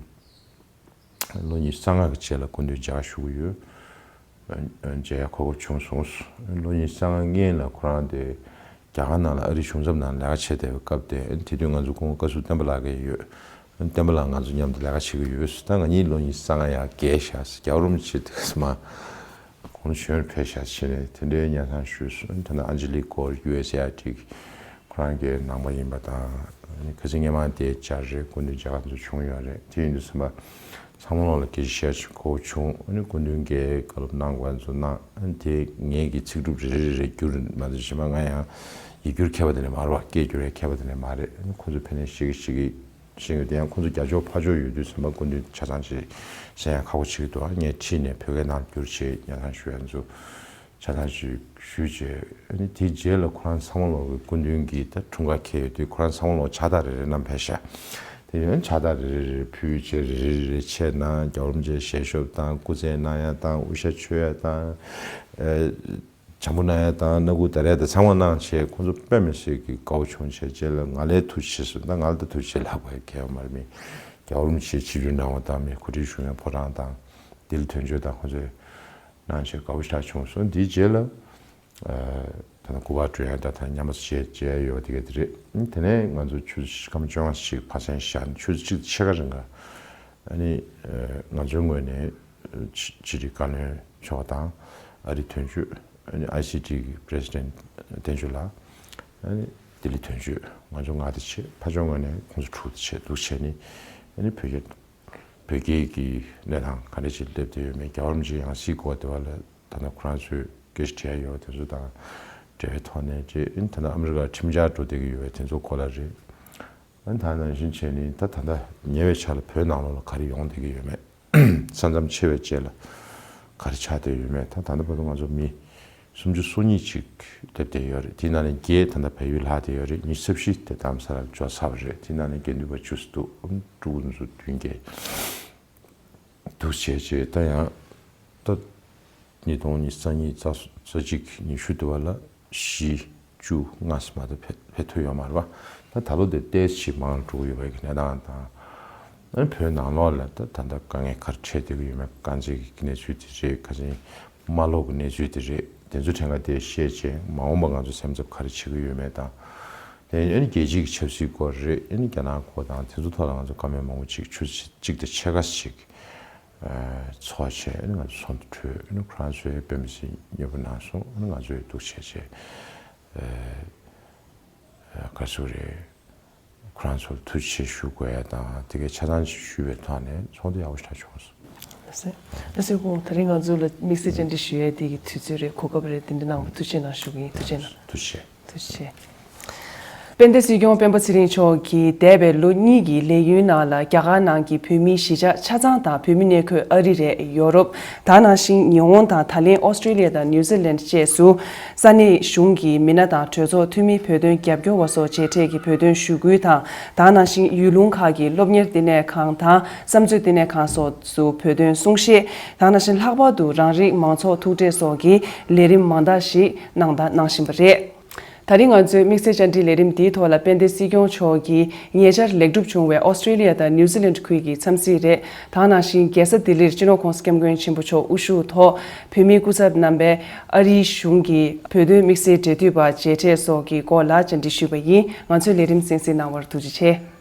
ལོ་ཉི་ཤུ་རྩ་ལྔ་གི་རྗེས་ལ་སྐུ་མདུན་མཇལ་ཁ་ཞུ་གི་ཡོད། མཇལ་ཡ་གོ་སྐབས་བྱུང་སོང་། ལོ་ཉི་ཤུ་རྩ་ལྔ་སྔོན་ལ་ཁོ་རང་དེ་རྒྱ་གར་ནང་ལ་ཨ་རིའི་གཞུང་ཚབ་ནང་ལས་ཀ་བྱེད་བསྡད་པའི་སྐབས་དེ། དེ་དུས་ང་ཚོ་སྐུ་ངོ་བཀའ་ཟུར་བསྟན་པ་ལགས་ཀྱང་ཡོད། བསྟན་པ་ལགས་ང་ཚོ་མཉམ་དུ་ལས་ཀ་བྱེད་ཀྱི་ཡོད། ད་ང་གཉིས་ལོ་ཉི་ཤུ་རྩ་ལྔ་ཡར་རྒས་ཤག་རྒྱལ་བ་རིན་པོ་ཆེ་དེ་ག་སེ་མ། དགུང་ལོ་གཞོན་ཕེབས་ཤག་བྱས་ནས་དེ་འདྲའི་སྙན་སེང་ཞུས་སོང་། ད་ནི་ཨན་ཇི་ལི་སྐོར་ཡུ་ཨེས་ཨེ་ཨའི་ཊི་ཁོ་རང་གི་ནང་པ་ཡིན་པ་དང་། ཁ་སང་སྔོན་མ་དེ་བཅར་རེད། སྐུ་མདུན་མཇལ་ཁ་དེ་ཚོ་བྱུང་ཡོད་རེད། དེ་ཡིན་དུས་ཙམ་པ་ཚང་མ་ལོག་ལ་སྐད་ཆ་བཤད་ཅིག་གོ་བྱུང་། ཨ་ནི་སྐུ་མདུན་གྱིས་བཀའ་སློབ་གནང་དགོས་ཚོ་གནང་། ཨ་ནི་དེ་ངེད་ཀྱི་ཚིག་གྲུབ་རེ་རེ་རེ་བསྒྱུར་མ་གཏོགས། གཞན་པ་ང་ཡང་ཡིག་སྒྱུར་མཁས་པ་དེ་འདྲ་མ་རེད་པ། སྐད་སྒྱུར་ཡ་མཁས་པ་དེ་འདྲ་མ་རེད། ཨ་ནི་ཁོ་ཚོ་ཕན་ནས་ཤེས་ཀྱི་ཤེས་ཀྱི་ཤེས་ཀྱི་ཡོད། དེ་ཡང་ཁོ་ཚོ་རྒྱ་ཕྱོགས་ཕར་ཕྱོགས་ཡོད་དུས་ཙམ་པ་སྐུ་མདུན་ཆ་ཚང་ཅིག་གསན་ཡ་ཁག་པོ་ཆགས་ཀྱི་འདུག་ཨ་ངས་ཁྲིད་ནས་བོད་སྐད་ནང་བསྒྱུར་བྱས་སྙན་སེང་ཞུ་ཡ་ཚོ་ཆ་ཚང་ཞིག་ཞུས་བྱས། ཨ་ནི་དེའི་རྗེས་ལ་ཁོ་རང་ཚང་མ་ལོག་གི་སྐུ་མདུན་གྱི་ད་འཁྲུངས་སྐར་འཁེལ་ཡོད་དུས་ཁོ་རང་ཚང་མ་ལོག་ཕྱག་རྟགས་རེ་རེ་བསྣམས་ཕེབས་ཤག་དེ་ཡང་ཕྱག་རྟགས་རེ་རེ་རེ་ཕུལ་བྱས། རེ་རེ་རེ་རེ་ཆས་གནང་། རྒྱལ་བ་རིན་པོ་ཆེ་ཞལ་ཤོབ་དང་། སྐུ་རྩེད་གནང་ཡ་དང་། དབུ་ཞྭ་མཆོད་ཡ་དང་། ཨ། བྱམས་པོ་གནང་ཡ་དང་། སྣ་ཁུག་འདར་ཡ་དང་། ཚང་མ་གནང་བྱས། ཁོང་ཚོ་དཔེ་མི་སྲིད་ཀྱི་དགའ་བོ་བྱུང་བྱས། རྗེས་ལ་ང་ལ་ཐུགས་རྗེ་ཆེ་ཟེར། ད་ང་ལ་ད་ཐུགས་རྗེ་ཆེ་ལབ་དགོས་ཡ་གང་ཡང་མ་རེད། མི་རྒྱལ་བ་རིན་པོ་ཆེ་ཆིབས་བསྒྱུར་གནང་བ་དང་། མི་གོ་སྒྲིག་ཞུ་མཁན་ཕོ་བྲང་དང་ལྡི་ལི་དོན་གཅོད་དང་ཁོང་ཚོས་གནང་བྱས་དགའ་བོ་ཞེ་དྲག་བྱུང་སོང་། དེའི་རྗེས་ལ་ཨ་ད་ལྟ་སྐུ་པར་སྤྲོད་ཡ་དང་། ད་མཉམ་པོ་མཇལ་མཇལ་ཡ་ཡོད་པ་དེ་ག་དེ་རེད། དེ་ནས་ང་ཚོ་ཆུ་ཚོད་སྐར་མ་བཅོ་ལྔ་ཞིག་ཕ་སན་བཞག་ནས་ཆུ་ཚོད་གཅིག་དང་ཕྱེད་ཀ་རིང་ག་ཨ་ནི་ཨ་ང་ཚོའི་ངོས་ནས་ཕྱི་ཕྱི་དྲིལ་བཀའ་བློན་མཆོག་དང་། ཨ་རིའི་དོན་གཅོད། ཨ་ནི་ཨའི་སི་ཊི་གི་པི་རེ་སི་ཌེན་ཊི་བསྟན་ཆོས་ལགས། ཨ་ནི་ལྡི་ལི་དོན་གཅོད། ང་ཚོ་ལྔ་དེ་བྱས། ཕར་ཕྱོགས་ངོས་ནས་ཁོང་ཚོ་དྲུག་དེ་བྱས། འདུག་བྱས་ནས་ཨ་ནི་བོད་རྒྱ་བོད་རྒྱའི་གི་གནས་སྟངས་ག་འདྲ་ཅིག་སླེབས་བསྡད་ཡོད་མེད། རྒྱལ་བ་རིན་པོ་ཆེ་ཡང་སྲིད་སྐོར་དེ་བ་ལ་ད་ལྟ་ཁོ་རང་ཚོས་སྐད་ཆ་དྲི་ཡ་ཡོད་པ་དེ་ཚོ་དང་འབྲེལ་བའི་ཐོག་ནས་རེད། ཨ་ནི་ད་ལྟ་ཨ་མི་རི་ཀར་ཁྲིམས་འཆར་འགྲོ་བསྡད་ཀྱི་ཡོད་པ་དེ་ཚོ་སྐོར་ལ་རེད། ཨ་ནི་ད་ནང་བཞིན་བྱས་ནས་ད་ད་ལྟ་ཉེ་བའི་ཆར་ལ་བོད་ནང་ལོགས་ལ་ག་རེ་ཡོང་བསྡད་ཀྱི་ཡོད་མེད། ས་མཚམས་ཕྱེ་བའི་རྗེས་ལ་ག་རེ་ཆགས་བསྡད་ཡོད་མེད། ད་ད་ལྟ་བར་དུ་ང་ཚོ་མི་སུམ་ཅུ་སོ་གཉིས་ཅིག་སླེབས་བསྡད་ཡོད་རེད། དེའི་ནང་ནས་བརྒྱད་ད་ལྟ་བལ་ཡུལ་ལྷག་བསྡད་ཡོད་རེད། ཉི་ཤུ་རྩ་བཞི་དེ་རྡ་རམ་ས་ལར་འབྱོར་ཚར་བ་རེད། དེའི་ནང་ནས་དགེ་འདུན་པ་བཅུ་ཙམ་འདུག་ཨ་ནི་ཕྲུ་གུ་ཚོ་བདུན་བརྒྱད་འདུག་བྱས་བྱས། ད་ཡང་ད་ཉིས་སྟོང་ཉི་ཤུ་རྩ་གཉིས་རྩ་རྩ་གཅིག་ཉི་ཤུ་དེ་བ་ལ་བཞི་བཅུ་ལྔ་ཙམ་མ་གཏོགས་ཕེབས་ཕེབས་ཐུབ་ཡོད་མ་རེད་པ། ད་ད་ལོ་དེ་ཏོག་ཙམ་མང་འགྲོ་གི་ཡོད་པའི་གནས་སྟངས་དང་། ཨ་ནི་བོད་ནང་ལོགས་ལ་ད་ད་ལྟ་དཀའ་ངལ་ག་རེ་འཕྲད་བསྡད་ཀྱི་ཡོད་མེད། དཀར་མཛེས་ཀྱི་གནས་ཚུལ་དེ་རེད། ཁ་སང་རྨ་ལྷོ་གི་གནས་ཚུལ་དེ་རེད། དེ་ཚོ་ཕྲན་ཁ་དེ་བཤད་བྱས། མ་འོངས་པ་ང་ཚོ་སེམས་འཚབ་ག་རེ་བྱེད་ཀྱི་ཡོད་མེད་དང་། དེ་ཨ་ནི་རྒྱལ་སྤྱིའི་ཆབ་སྲིད་སྐོར་རེད། ཨ་ནི་རྒྱ་ནག་སྐོར་དང་དེ་ཚོ་ཐོག་ལ་ང་ཚོ་བཀའ་མོལ་མང་པོ་ཅིག་ཆུ་ཚོད་གཅིག་དང་ཕྱེད་ཀ་ཞིག་ཨ་ཚོགས་བྱས། ཨ་ནི་ང་ཚོ་ཚོགས་འདུ་གྲོལ། ཨ་ནི་ཁོ་རང་ཚོས་དཔེ་མི་སྲིད་མཉེས་པོ་གནང་སོང་། ཨ་ནི་ང་ཚོས་འདུག་བྱས་བྱས་ཨ་ག་རེ་ཟེར་དགོས་རེད། ཁོ་རང་ཚོར་ཐུགས་རྗེ་ཆེ་ཞུ་དགོས་ཡ་དང་། དེ་གའི་ཆ་ཚང་ཞིག་ཞུས་པའི་ཐོག་ནས་ཚོགས་འདུ་ཡག་པོ་ཞེ་དྲག་བྱུང་སོང་། ལགས་སོ། ལགས་སོ། ད་རིང་ང་ཚོ་ལ་དམིགས་བསལ་བཅར་འདྲི་ཞུ་ཡ་དེ་གི་དུས་ཚོད་རེད། གོ་སྐབས་རེད། དེ་འདྲ་གནང་བ་ཐུགས་རྗེ་གནང་ཞུ་གི་ཡིན། ཐུགས་རྗེ་གནང་། ཐུགས་རྗེ་ཆེ། ཐུགས་རྗེ་ཆེ། དཔལ་ལྡན་སྲིད་སྐྱོང་སྤེན་པ་ཚེ་རིང་མཆོག་གིས་འདས་པའི་ལོ་གཉིས་ཀྱི་ལས་ཡུན་ནང་ལ་རྒྱ་གར་ནང་གི་བོད་མིའི་གཞིས་ཆགས་ཆ་ཚང་དང་། བོད་མི་གནས་འཁོད་ཨ་རི་རེད། ཡོ་རོབ། ད་ནང་བཞིན་ཉི་ཧོང་དང་། ད་ལན། ཨོ་སི་ཀྲི་ལི་ཡ་དང་། ནིའུ་ཛི་ལན་ཌི་བཅས་སུ་ས་གནས་གཞུང་གི་མི་སྣ་དང་། གྲོས་ཚོགས་འཐུས་མི། བོད་དོན་རྒྱབ་སྐྱོར་བ་སོགས་མཇལ་འཕྲད་ཀྱིས་བོད་དོན་ཞུ་སྐུལ་དང་། ད་ནང་བཞིན་ཡུལ་ལུང་ཁག་གི་སློབ་གཉེར་བསྟི་གནས་ཁང་དང་། བསམ་ཚོད་བསྟི་གནས་ཁང་སོགས་སུ་བོད་དོན་གསུང་བཤད། ད་ནང་བཞིན་ལྷག་པར་དུ་རང་རིགས་མང་ཚོགས་ཐུག་འཕྲད་སོགས་ཀྱི་ལས་རིམ་མང་དག་ཞིག་གནང་དང་གནང་བཞིན་པ་རེད། ད་རིང་ང་ཚོའི་དམིགས་བསལ་བཅར་འདྲིའི་ལས་རིམ་འདིའི་ཐོག་ལ་དཔལ་ལྡན་སྲིད་སྐྱོང་མཆོག་གིས་ཉེ་ཆར་ལེགས་གྲུབ་བྱུང་བའི་ཨོ་སི་ཀྲི་ལི་ཡ་དང་ནིའུ་ཛི་ལན་ཌི་ཁུལ་གྱི་འཚམས་གཟིགས་རེད། ད་ནང་བཞིན་རྒྱལ་ས་ལྡི་ལིར་སྤྱི་ནོར་༸གོང་ས་༸སྐྱབས་མགོན་ཆེན་པོ་མཆོག་དབུ་བཞུགས་ཐོག་བོད་མིའི་སྐུ་ཚབ་རྣམ་པས་ཨ་རིའི་གཞུང་གི་བོད་དོན་དམིགས་བསལ་འབྲེལ་མཐུད་པ་མཇལ་འཕྲད་སོགས་ཀྱི་སྐོར་ལ་བཅར་འདྲི་ཞུས་པ་ཡིན། ང་ཚོའི་ལས་རིམ་གསན་གཟིགས་གནང་བར་ཐུགས་རྗེ་ཆེ།